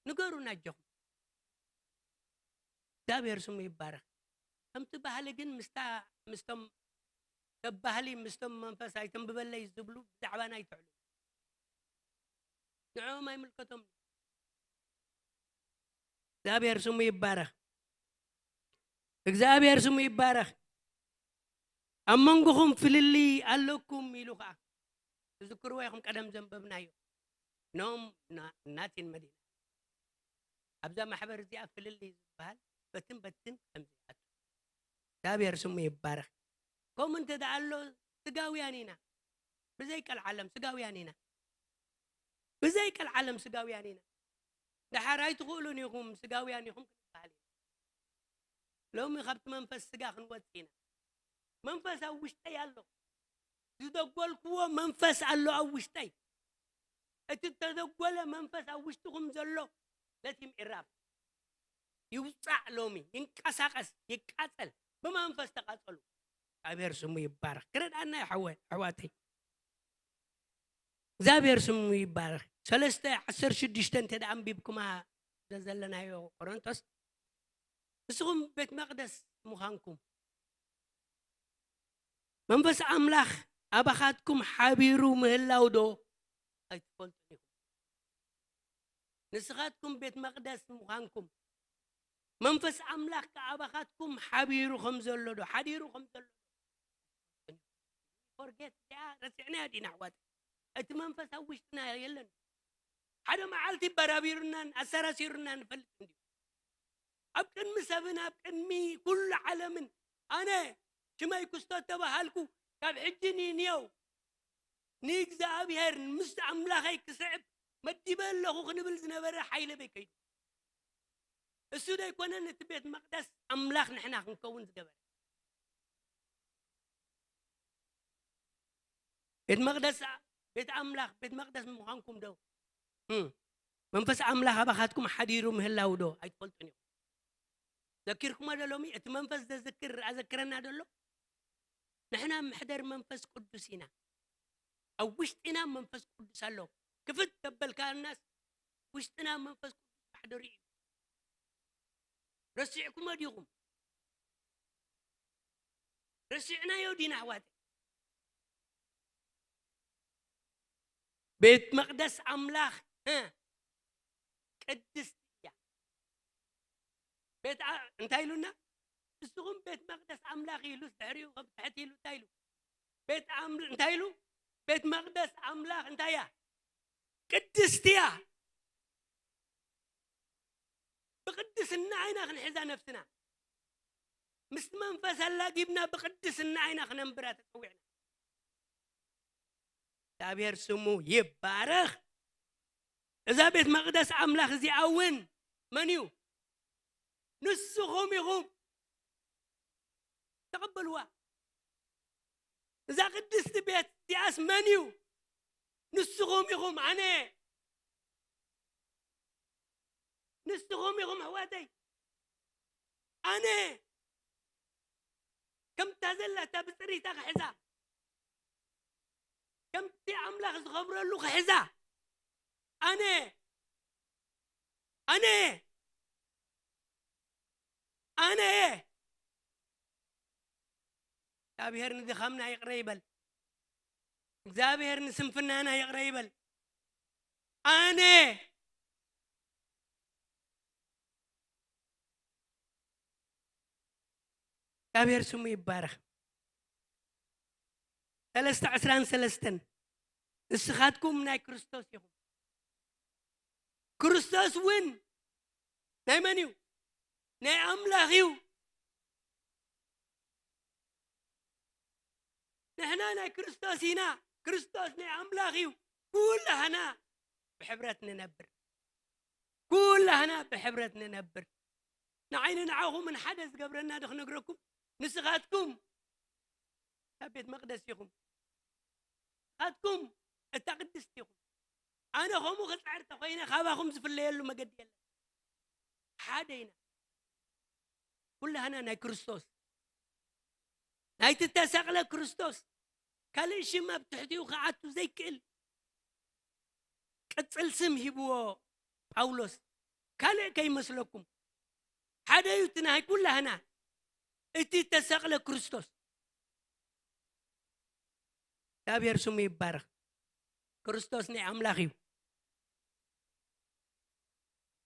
ንገሩና ኣጆኹም። እግዚኣብሔር ስሙ ይባረኽ። ከምቲ ባህሊ ግን ምስታ ምስቶም ሰብ ባህሊ ምስቶም መንፈስ ኣይተንብበለይ ዝብሉ ብዛዕባና ኣይትዕሉ። ንዕኦም ኣይምልከቶም። እግዚኣብሔር ስሙ ይባረኽ። እግዚኣብሔር ስሙ ይባረኽ። ኣብ መንጎኹም ፍልልይ ኣለኩም ኢሉ ኸዓ ትዝክርዎ ኢኹም። ቀደም ዘንበብናዮ ኖም ናቲን መዲና ኣብዛ ማሕበር እዚኣ ፍልልይ ዝበሃል በትን በትን ከምዚ ይኣቱ። እግዚኣብሔር ስሙ ይባረኽ። ከምኡ እንተ ደኣ ኣሎ ስጋውያን ኢና፣ ብዘይ ቀልዓለም ስጋውያን ኢና፣ ብዘይ ቀልዓለም ስጋውያን ኢና። ደሓር ኣይትኽእሉን ኢኹም፣ ስጋውያን ኢኹም ክንበሃል ኢና። ሎሚ ካብቲ መንፈስ ስጋ ክንወጽእ ኢና። መንፈስ ኣብ ውሽጠይ ኣሎ። ዝደጎልክዎ መንፈስ ኣሎ ኣብ ውሽጠይ። እቲ እተደጎለ መንፈስ ኣብ ውሽጥኹም ዘሎ let him erupt፣ ይውጻእ ሎሚ፣ ይንቀሳቐስ፣ ይቃጸል። ብመንፈስ ተቃጸሉ። እግዚኣብሔር ስሙ ይባረኽ። ክረድኣና እዩ ሓወ-፣ ኣሕዋተይ። እግዚኣብሔር ስሙ ይባረኽ። ሰለስተ ዓሰርተ ሽዱሽተ እንተ ደኣ ኣንቢብኩማ ዘዘለናዮ ቆሮንቶስ፣ ንስኹም ቤት መቕደስ ምዃንኩም መንፈስ ኣምላኽ ኣባኻትኩም ሓቢሩ ምህላው ዶ ኣይትፈልጡን ኢኹም? ንስኻትኩም ቤት መቕደስ ምዃንኩም መንፈስ ኣምላኽ ከኣ ኣባኻትኩም ሓቢሩ ከም ዘሎ ዶ፣ ሓዲሩ ከም ዘሎ ዶ? ፎርጌት እዚኣ ረሲዕናያ ዲና ኣሕዋት? እቲ መንፈስ ኣብ ውሽጥና የለን። ሓደ መዓልቲ በራቢሩናን ኣሰራሲሩናን ንፈልጥ እንድዩ። ኣብ ቅድሚ ሰብን ኣብ ቅድሚ ኩሉ ዓለምን ኣነ ሽመይ ክስቶ እተባሃልኩ ካብ ሕጂ ንንየው ንእግዚኣብሔር ምስ ኣምላኸይ ክስዕብ መዲበ ኣለኹ ክንብል ዝነበረ ሓይሊ ኣበይ ከይዱ? እሱ ዶ ኣይኮነን እቲ ቤት መቕደስ ኣምላኽ ንሕና ክንከውን ዝገበረ? ቤት መቕደስ፣ ቤት ኣምላኽ፣ ቤት መቕደስ ምዃንኩም ዶ? እም። መንፈስ ኣምላኽ ኣባኻትኩም ሓዲሩ ምህላው ዶ ኣይትፈልጡን ኢኹም? ዘኪርኩሞ ዶ ሎሚ? እቲ መንፈስ ዘዝክር ኣዘክረና ዶ ኣሎ? ንሕና መሕደሪ መንፈስ ቅዱስ ኢና። ኣብ ውሽጥና መንፈስ ቅዱስ ኣሎ። ክፍት ተበልካናስ ውሽጥና መንፈስ ቅዱስ ማሕደሪ እዩ። ረሲዕኩሞ ዲኹም? ረሲዕናዮ ዲና ኣሕዋተይ? ቤት መቕደስ ኣምላኽ፣ እ፣ ቅድስቲ እያ። ቤት ኣ-፣ እንታይ ኢሉና? ንስኹም ቤት መቕደስ ኣምላኽ ኢሉስ ድሕሪኡ ከም ትሕት ኢሉ እንታይ ኢሉ? ቤት ኣም-፣ እንታይ ኢሉ? ቤት መቕደስ ኣምላኽ እንታይ እያ? ቅድስቲ እያ። ብቅድስና ኢና ክንሕዛ ነፍስና። ምስ መንፈስ ኣላጊብና ብቅድስና ኢና ክነንብራ ተጸዊዕና። እግዚኣብሔር ስሙ ይባረኽ። እዛ ቤት መቕደስ ኣምላኽ እዚኣ እውን መን እዩ? ንስኹም ኢኹም። ተቐበልዋ። እዛ ቅድስቲ ቤት እዚኣስ መን እዩ? ንስኹም ኢኹም። ኣነ፣ ንስኹም ኢኹም ኣሕዋተይ። ኣነ ከምታ ዘላታ ብፅሪታ ክሕዛ፣ ከምቲ ኣምላኽ ዝኸብረሉ ክሕዛ። ኣነ ኣነ ኣነ እግዚኣብሔር ንድኻምና ይቕረ ይበል። እግዚኣብሔር ንስንፍናና ይቕረ ይበል። ኣነ እግዚኣብሔር ስሙ ይባረኽ። ሰለስተ ዕስራን ሰለስተን፣ ንስኻትኩም ናይ ክርስቶስ ኢኹም። ክርስቶስ እውን ናይ መን እዩ? ናይ ኣምላኽ እዩ። ንሕና ናይ ክርስቶስ ኢና። ክርስቶስ ናይ ኣምላኽ እዩ። ኩላህና ብሕብረት ንነብር። ኩላህና ብሕብረት ንነብር። ንዓይን ንዓኹምን ሓደ ዝገብረና ዶ ክነግረኩም? ንስኻትኩም ካብ ቤት መቕደስ ኢኹም። ንስኻትኩም እታ ቅድስቲ ኢኹም። ኣነ ከምኡ ክፅዕር ተኾይነ ካባኹም ዝፍለየሉ መገዲ የለን። ሓደ ኢና። ኩላህና ናይ ክርስቶስ፣ ናይቲ ተሰቕለ ክርስቶስ፣ ካልእ ሽም ኣብ ትሕቲኡ ክኣቱ ዘይክእል ቅጽል ስም ሂብዎ ጳውሎስ። ካልእ ከይመስለኩም፣ ሓደ እዩ እቲ ናይ ኩላህና፣ እቲ ተሰቕለ ክርስቶስ። እግዚኣብሔር ስሙ ይባረኽ። ክርስቶስ ናይ ኣምላኽ እዩ።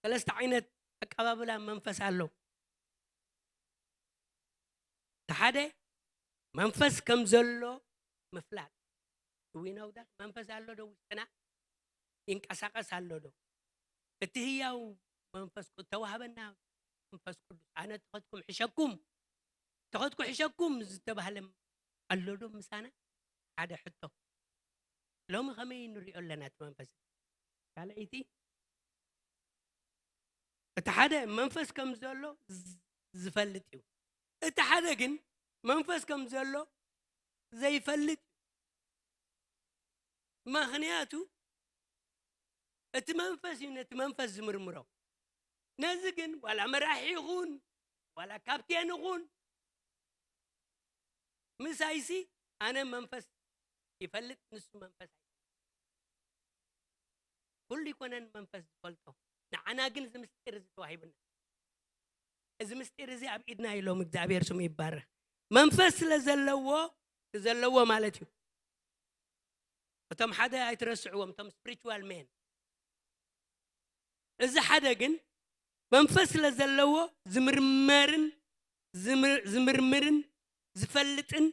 ሰለስተ ዓይነት ኣቀባብላ መንፈስ ኣሎ። እቲ ሓደ መንፈስ ከም ዘሎ ምፍላጥ። Do we know that? መንፈስ ኣሎ ዶ ውሽጥና? ይንቀሳቐስ ኣሎ ዶ? እቲ ህያው መንፈስ ቅዱስ ተዋህበና። መንፈስ ቅዱስ ኣነ ተኸትኩም ሕሸኩም፣ ተኸትኩ ሕሸኩም ዝተባህለ ኣሎ ዶ ምሳና? ሓደ ሕቶ። ሎሚ ከመይ ንሪኦ ኣለና እቲ መንፈስ? ካልኣይቲ፣ እቲ ሓደ መንፈስ ከም ዘሎ ዝ-፣ ዝፈልጥ እዩ። እቲ ሓደ ግን መንፈስ ከም ዘሎ ዘይፈልጥ እዩ። ምኽንያቱ እቲ መንፈስ እዩ ነቲ መንፈስ ዝምርምሮ። ነዚ ግን ዋላ መራሒ ይኹን ዋላ ካፕቴን ይኹን ምሳይሲ ኣነ መንፈስ ይፈልጥ፣ ንሱ መንፈስ ኣይፈልጥ። ኩሉ ይኮነን መንፈስ ዝፈልጦ። ንዓና ግን እዚ ምስጢር እዚ ተዋሂብና። እዚ ምስጢር እዚ ኣብ ኢድና እዩ ሎም። እግዚኣብሔር ስሙ ይባረኽ። መንፈስ ስለ ዘለዎ፣ ዘለዎ ማለት እዩ። እቶም ሓደ ኣይትረስዕዎም፣ እቶም ስፒሪቹዋል ሜን። እዚ ሓደ ግን መንፈስ ስለ ዘለዎ ዝምርመርን ዝምር-፣ ዝምርምርን ዝፈልጥን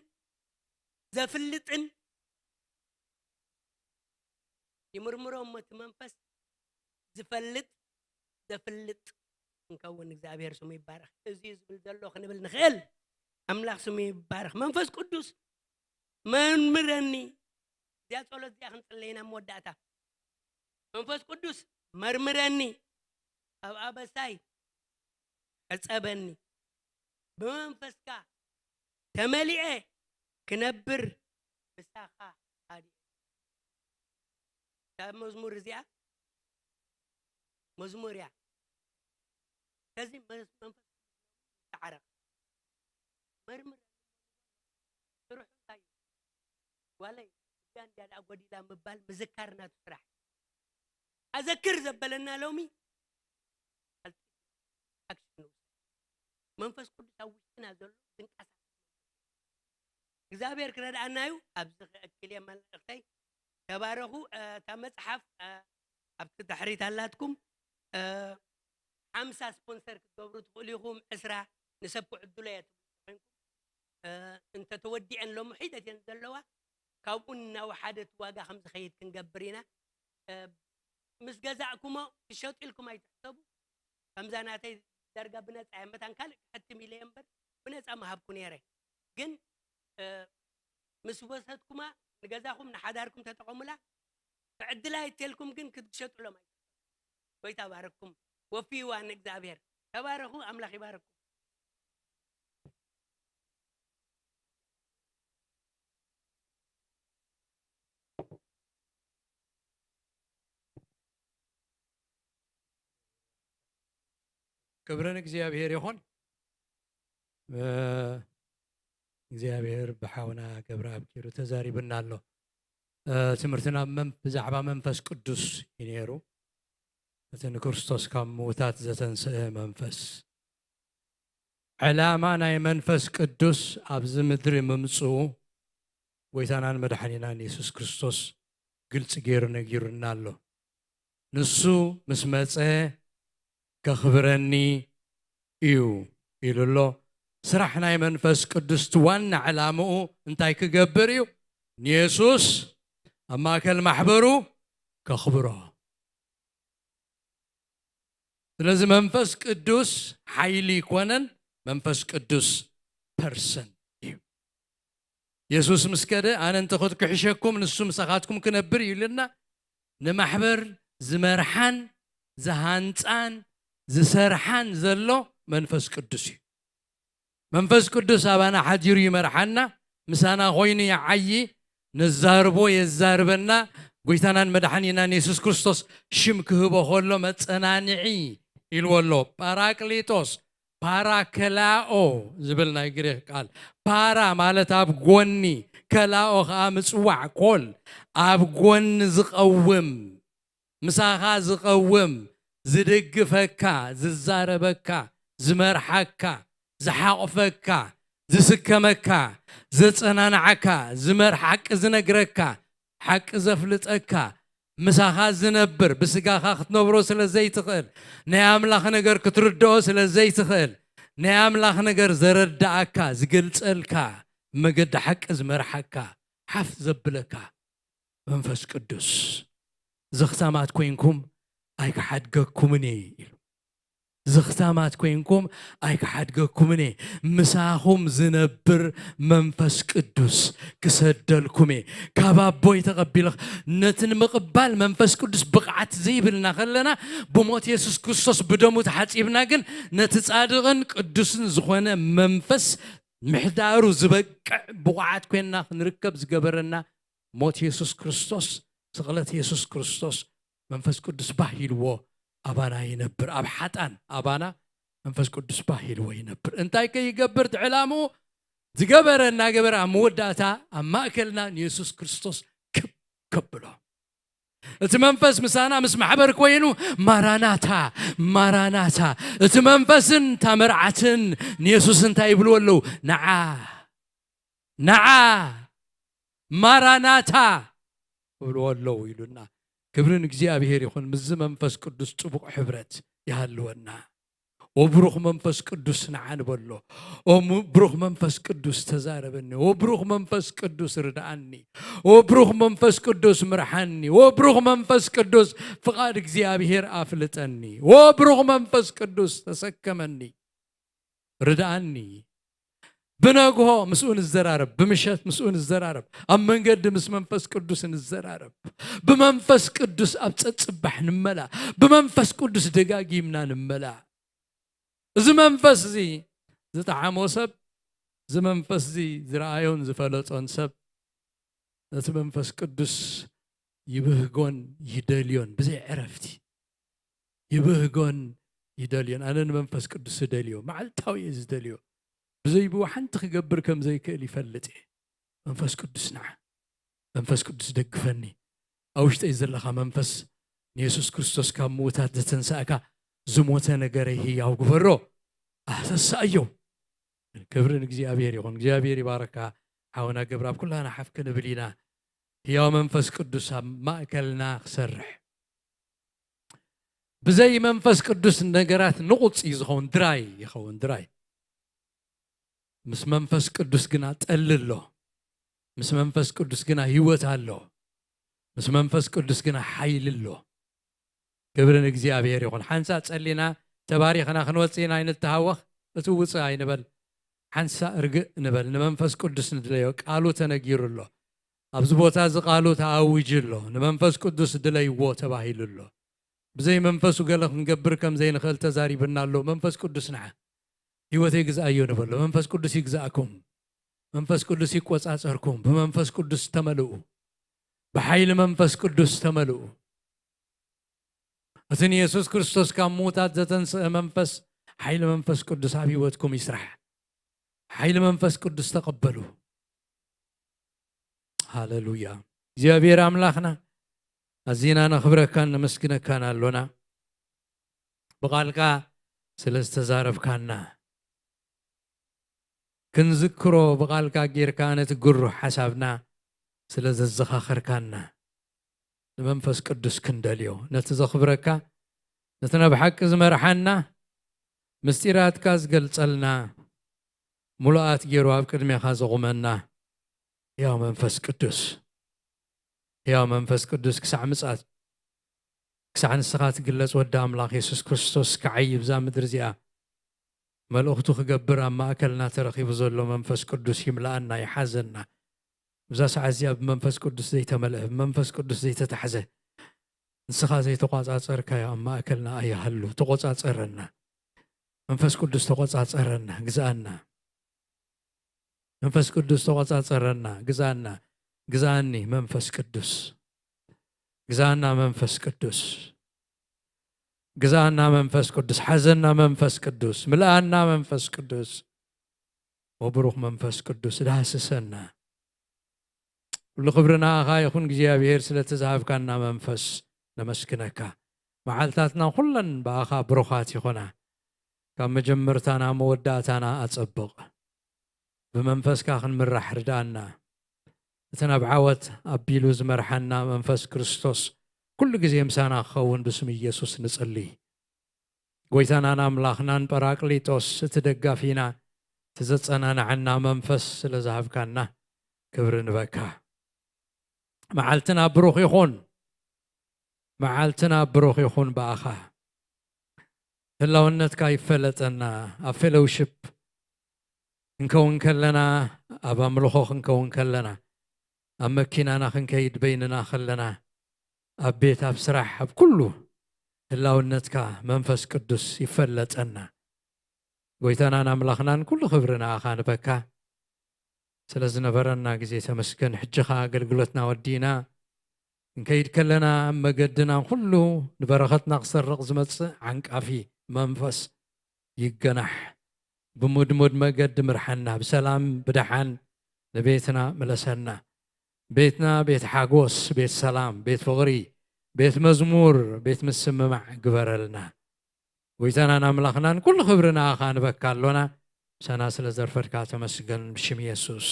ዘፍልጥን ይምርምሮ እሞ እቲ መንፈስ ዝፈልጥ ዘፍልጥ ክንከውን እግዚኣብሔር ስሙ ይባረኽ። እዚ እዩ ዝብል ዘሎ ክንብል ንኽእል። ኣምላኽ ስሙ ይባረኽ። መንፈስ ቅዱስ መርምረኒ። እዚኣ ጸሎት እዚኣ ክንጽለይ ኢና መወዳእታ። መንፈስ ቅዱስ መርምረኒ፣ ካብ ኣበሳይ ሕጸበኒ፣ ብመንፈስካ ተመሊኤ ክነብር ምሳኻ ሃድየ። እዛ መዝሙር እዚኣ መዝሙር እያ። ስለዚ መስ-፣ መንፈስ ቅዱስ ተዓረቕ። መርምር። ስርሑ እንታይ እዩ? ጓለይ እዚኣ እንዲያ ደኣ ጎዲላ ምባል ምዝካር ናቱ ስራሕ። ኣዘክር ዘበለና ሎሚ ኣክሽን ንውሰድ። መንፈስ ቅዱስ ኣብ ውሽጥና ዘሎ ዝንቀሳቀስ መንፈስ እዩ። እግዚኣብሔር ክረድኣና እዩ። ኣብዚ ክእክል እየ መልእኽተይ። ተባረኹ። እ፣ እታ መጽሓፍ፣ እ፣ ኣብቲ ድሕሪት ኣላትኩም። እ፣ ሓምሳ ስፖንሰር ክትገብሩ ትኽእሉ ኢኹም። ዕስራ ንሰብ ክዕድሎ እየ ትብሉ ኮይንኩም፣ እ፣ እንተተወዲአን ሎሚ ሒደት እየን ዘለዋ። ካብኡ እናወሓደት ዋጋ ከም ዝኸይድ ክንገብር ኢና። እ፣ ምስ ገዛእኩሞ ትሸጡ ኢልኩም ኣይትሕሰቡ። ከምዛ ናተይ ዳርጋ ብነጻ እየ፣ መታን ካልእ ክሕትም ኢለ እየ እምበር ብነጻ ምሃብኩ ነይረ። ግን፣ እ፣ ምስ ወሰድኩማ ንገዛኹም ንሓዳርኩም ተጠቐሙላ። ክዕድላ ኣይተልኩም ግን ክትሸጡሎም ኣይትሕሰቡ። ጎይታ ባረኩም። ወፍይዋ ንእግዚኣብሔር። ተባረኹ፣ ኣምላኽ ይባረኩም። ክብሪ ንእግዚኣብሔር ይኹን። እ፣ እግዚኣብሔር ብሓውና ገብረኣብ ኪሩ ተዛሪብና ኣሎ። እ፣ ትምህርትና መን-፣ ብዛዕባ መንፈስ ቅዱስ እዩ ነይሩ። እቲ ንክርስቶስ ካብ ምዉታት ዘተንስአ መንፈስ። ዕላማ ናይ መንፈስ ቅዱስ ኣብዚ ምድሪ ምምጽኡ ጎይታናን መድሓኒናን የሱስ ክርስቶስ ግልጺ ገይሩ ነጊሩና ኣሎ። ንሱ ምስ መጸ ከኽብረኒ እዩ ኢሉ ኣሎ። ስራሕ ናይ መንፈስ ቅዱስ እቲ ዋና ዕላምኡ እንታይ ክገብር እዩ? ንየሱስ ኣብ ማእከል ማሕበሩ ከኽብሮ። ስለዚ መንፈስ ቅዱስ ሓይሊ ይኮነን፣ መንፈስ ቅዱስ ፐርሰን እዩ። የሱስ ምስ ከደ፣ "ኣነ እንተ ክሕሸኩም ንሱ ምሳኻትኩም ክነብር" እዩ ኢሉና። ንማሕበር ዝመርሓን ዝሃንጻን ዝሰርሓን ዘሎ መንፈስ ቅዱስ እዩ። መንፈስ ቅዱስ ኣባና ሓዲሩ ይመርሓና፣ ምሳና ኮይኑ ይዓዪ፣ ነዛርቦ የዛርበና። ጎይታናን መድሓኒናን የሱስ ክርስቶስ ሽም ክህቦ ከሎ መጸናንዒ ኢልዎ ኣሎ። ጳራቅሊጦስ፣ ፓራከላኦ ዝብል ናይ ግሪክ ቃል። ፓራ ማለት ኣብ ጎኒ፣ ከላኦ ኸኣ ምጽዋዕ፣ ኮል፣ ኣብ ጎኒ ዝቐውም፣ ምሳኻ ዝቐውም፣ ዝድግፈካ፣ ዝዛረበካ፣ ዝመርሓካ፣ ዝሓቑፈካ፣ ዝስከመካ፣ ዘጸናንዓካ፣ ዝመር-፣ ሓቂ ዝነግረካ፣ ሓቂ ዘፍልጠካ፣ ምሳኻ ዝነብር፣ ብስጋኻ ክትነብሮ ስለ ዘይትኽእል፣ ናይ ኣምላኽ ነገር ክትርድኦ ስለ ዘይትኽእል፣ ናይ ኣምላኽ ነገር ዘረድኣካ፣ ዝገልጸልካ፣ መገዲ ሓቂ ዝመርሓካ፣ ሓፍ ዘብለካ መንፈስ ቅዱስ። "ዘኽታማት ኮይንኩም ኣይክሓድገኩምን እየ" ኢሉ። "ዘኽታማት ኮይንኩም ኣይክሓድገኩምን እየ፣ ምሳኹም ዝነብር መንፈስ ቅዱስ ክሰደልኩም እየ። ካብ ኣቦይ ተቐቢልኽ" ነቲ ንምቕባል መንፈስ ቅዱስ ብቕዓት ዘይብልና ከለና፣ ብሞት የሱስ ክርስቶስ ብደሙ ተሓጺብና፣ ግን ነቲ ጻድቕን ቅዱስን ዝኾነ መንፈስ ምሕዳሩ ዝበቅዕ ብቑዓት ኮይንና ክንርከብ ዝገበረና ሞት የሱስ ክርስቶስ፣ ስቕለት የሱስ ክርስቶስ፣ መንፈስ ቅዱስ ባህ ኢልዎ ኣባና ይነብር። ኣብ ሓጣን ኣባና መንፈስ ቅዱስ ባህ ኢልዎ ይነብር። እንታይ ከይገብር እቲ ዕላምኡ? ዝገበረ እናገበረ ኣብ መወዳእታ ኣብ ማእከልና ንየሱስ ክርስቶስ ክብ ከብሎ። እቲ መንፈስ ምሳና ምስ ማሕበር ኮይኑ፣ "ማራናታ፣ ማራናታ"። እቲ መንፈስን እታ መርዓትን ንየሱስ እንታይ ይብልዎ ኣለዉ? "ንዓ፣ ንዓ፣ ማራናታ" ይብልዎ ኣለዉ ኢሉና። ክብሪ ንእግዚኣብሔር ይኹን። ምስዚ መንፈስ ቅዱስ ጽቡቕ ሕብረት ይሃልወና። "ኦ ብሩኽ መንፈስ ቅዱስ፣ ንዓ" ንበሎ። "ኦ ም-፣ ብሩኽ መንፈስ ቅዱስ፣ ተዛረበኒ። ኦ ብሩኽ መንፈስ ቅዱስ፣ ርድኣኒ። ኦ ብሩኽ መንፈስ ቅዱስ፣ ምርሓኒ። ኦ ብሩኽ መንፈስ ቅዱስ፣ ፍቓድ እግዚኣብሔር ኣፍልጠኒ። ኦ ብሩኽ መንፈስ ቅዱስ፣ ተሰከመኒ፣ ርድኣኒ።" ብነግሆ ምስኡ ንዘራረብ፣ ብምሸት ምስኡ ንዘራረብ፣ ኣብ መንገዲ ምስ መንፈስ ቅዱስ ንዘራረብ። ብመንፈስ ቅዱስ ኣብ ጸጽባሕ ንመላ፣ ብመንፈስ ቅዱስ ደጋጊምና ንመላ። እዚ መንፈስ እዚ ዝጠዓሞ ሰብ፣ እዚ መንፈስ እዚ ዝረኣዮን ዝፈለጦን ሰብ፣ ነቲ መንፈስ ቅዱስ ይብህጎን ይደልዮን ብዘይ ዕረፍቲ። ይብህጎን ይደልዮን። ኣነ ንመንፈስ ቅዱስ እደልዮ፣ መዓልታዊ እየ ዝደልዮ። ብዘይብኡ ሓንቲ ክገብር ከም ዘይክእል ይፈልጥ እየ። መንፈስ ቅዱስ ንዓ፣ መንፈስ ቅዱስ ደግፈኒ። ኣብ ውሽጠይ ዘለኻ መንፈስ፣ ንየሱስ ክርስቶስ ካብ ምዉታት ዘተንሳእካ፣ ዝሞተ ነገረይ ህያው ግበሮ፣ ኣተሳእዮ። ክብሪ ንእግዚኣብሔር ይኹን። እግዚኣብሔር ይባረካ ሓውና ገብረኣብ። ኩላና ሓፍ ክንብል ኢና። ህያው መንፈስ ቅዱስ ኣብ ማእከልና ክሰርሕ። ብዘይ መንፈስ ቅዱስ ነገራት ንቑጽ እዩ ዝኸውን፣ ድራይ ይኸውን፣ ድራይ። ምስ መንፈስ ቅዱስ ግና ጠሊ ኣሎ። ምስ መንፈስ ቅዱስ ግና ህይወት ኣሎ። ምስ መንፈስ ቅዱስ ግና ሓይሊ ኣሎ። ክብሪ ንእግዚኣብሔር ይኹን። ሓንሳእ ጸሊና ተባሪኽና ክንወጽእ ኢና፣ ኣይንተሃወኽ። እቲ ውጽእ ኣይንበል። ሓንሳእ ርግእ ንበል። ንመንፈስ ቅዱስ ንድለዮ። ቃሉ ተነጊሩ ኣሎ። ኣብዚ ቦታ እዚ ቃሉ ተኣዊጁ ኣሎ። ንመንፈስ ቅዱስ ድለይዎ ተባሂሉ ኣሎ። ብዘይ መንፈሱ ገለ ክንገብር ከም ዘይንኽእል ተዛሪብና ኣሎ። መንፈስ ቅዱስ ንዓ፣ ህይወተይ ግዝኣዮ ንበሎ። መንፈስ ቅዱስ ይግዛእኩም። መንፈስ ቅዱስ ይቆጻጸርኩም። ብመንፈስ ቅዱስ ተመልኡ። ብሓይሊ መንፈስ ቅዱስ ተመልኡ። እቲ ንየሱስ ክርስቶስ ካብ ምዉታት ዘተንስአ መንፈስ ሓይሊ መንፈስ ቅዱስ ኣብ ህይወትኩም ይስራሕ። ሓይሊ መንፈስ ቅዱስ ተቐበሉ። ሃሌሉያ። እግዚኣብሔር ኣምላኽና፣ ኣዚና ነኽብረካን ነመስግነካን ኣሎና። ብቓልካ ስለ ዝተዛረብካና፣ ክንዝክሮ ብቓልካ ጌርካ ነቲ ግሩህ ሓሳብና ስለ ዘዘኻኸርካና፣ ንመንፈስ ቅዱስ ክንደልዮ፣ ነቲ ዘኽብረካ፣ ነቲ ናብ ሓቂ ዝመርሓና፣ ምስጢራትካ ዝገልጸልና፣ ምሉኣት ገይሩ ኣብ ቅድሜኻ ዘቑመና፣ ያው መንፈስ ቅዱስ፣ ያው መንፈስ ቅዱስ፣ ክሳዕ ምጻት፣ ክሳዕ ንስኻ ትግለጽ፣ ወዲ ኣምላኽ የሱስ ክርስቶስ ክዓይ ብዛ ምድሪ እዚኣ መልእኽቱ ክገብር ኣብ ማእከልና ተረኺቡ ዘሎ መንፈስ ቅዱስ ይምልኣና፣ ይሓዘና። ብዛ ሰዓት እዚኣ ብመንፈስ ቅዱስ ዘይተመልአ፣ ብመንፈስ ቅዱስ ዘይተታሕዘ፣ ንስኻ ዘይተቋጻጸርካዮ ኣብ ማእከልና ኣይሃሉ። ተቆጻጸረና። መንፈስ ቅዱስ ተቆጻጸረና፣ ግዛኣና። መንፈስ ቅዱስ ተቆጻጸረና፣ ግዛኣና። ግዛኣኒ መንፈስ ቅዱስ። ግዛኣና መንፈስ ቅዱስ። ግዛኣና መንፈስ ቅዱስ። ሓዘና መንፈስ ቅዱስ። ምልኣና መንፈስ ቅዱስ። ወብሩኽ መንፈስ ቅዱስ ዳህስሰና። ኩሉ ክብሪ ንኣኻ ይኹን እግዚኣብሔር፣ ስለቲ ዝሃብካና መንፈስ ነመስግነካ። መዓልታትና ኩለን ብኣኻ ብሩኻት ይኾና። ካብ መጀመርታና መወዳእታና ኣጸብቕ። ብመንፈስካ ክንምራሕ ርድኣና። እቲ ናብ ዓወት ኣቢሉ ዝመርሓና መንፈስ ክርስቶስ ኩሉ ግዜ ምሳና ክኸውን ብስም ኢየሱስ ንጽሊ። ጎይታናን ኣምላኽናን ጳራቅሊጦስ፣ እቲ ደጋፊና፣ እቲ ዘጸናንዓና መንፈስ ስለ ዝሃብካና ክብሪ ንበካ። መዓልትና ብሩኽ ይኹን። መዓልትና ብሩኽ ይኹን ብኣኻ። ህላውነትካ ይፈለጠና። ኣብ ፌሎውሽፕ ክንከውን ከለና፣ ኣብ ኣምልኾ ክንከውን ከለና፣ ኣብ መኪናና ክንከይድ በይንና ከለና፣ ኣብ ቤት፣ ኣብ ስራሕ፣ ኣብ ኩሉ ህላውነትካ መንፈስ ቅዱስ ይፈለጠና። ጎይታናን ኣምላኽናን ኩሉ ክብሪ ንኣኻ ንበካ። ስለ ዝነበረና ግዜ ተመስገን። ሕጂ ኸኣ ኣገልግሎትና ወዲእና ክንከይድ ከለና ኣብ መገድና ኩሉ ንበረኸትና ክሰርቕ ዝመጽእ ዓንቃፊ መንፈስ ይገናሕ። ብሙድሙድ መገዲ ምርሓና፣ ብሰላም ብደሓን ንቤትና ምለሰና። ቤትና ቤት ሓጎስ፣ ቤት ሰላም፣ ቤት ፍቕሪ፣ ቤት መዝሙር፣ ቤት ምስምማዕ ግበረልና። ጎይታናን ኣምላኽናን ኩሉ ክብሪ ንኣኻ ንበካ ኣሎና። ምሳና ስለ ዘርፈድካ ተመስገን ብሽም የሱስ።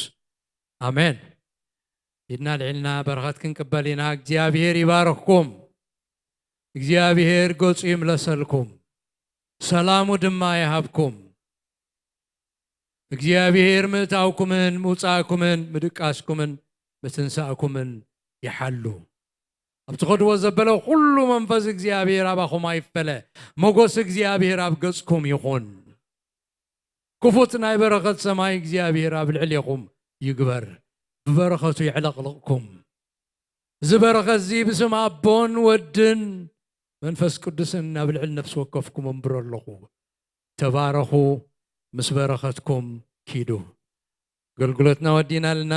ኣሜን። ኢድና ልዒልና በረኸት ክንቅበል ኢና። እግዚኣብሔር ይባርኽኩም። እግዚኣብሔር ገጹ ይምለሰልኩም። ሰላሙ ድማ ይሃብኩም። እግዚኣብሔር ምእታውኩምን ምውጻእኩምን ምድቃስኩምን ምትንሳእኩምን ይሓሉ። ኣብ ትኸድዎ ዘበለ ኩሉ መንፈስ እግዚኣብሔር ኣባኹም ኣይፈለ። ሞገስ እግዚኣብሔር ኣብ ገጽኩም ይኹን። ክፉት ናይ በረኸት ሰማይ እግዚኣብሔር ኣብ ልዕሌኹም ይግበር። ብበረኸቱ የዕለቕልቕኩም። እዚ በረኸት እዚ ብስም ኣቦን ወድን መንፈስ ቅዱስን ናብ ልዕሊ ነፍሲ ወከፍኩም እምብሮ ኣለኹ። ተባረኹ፣ ምስ በረኸትኩም ኪዱ። ኣገልግሎትና ወዲና ኣለና።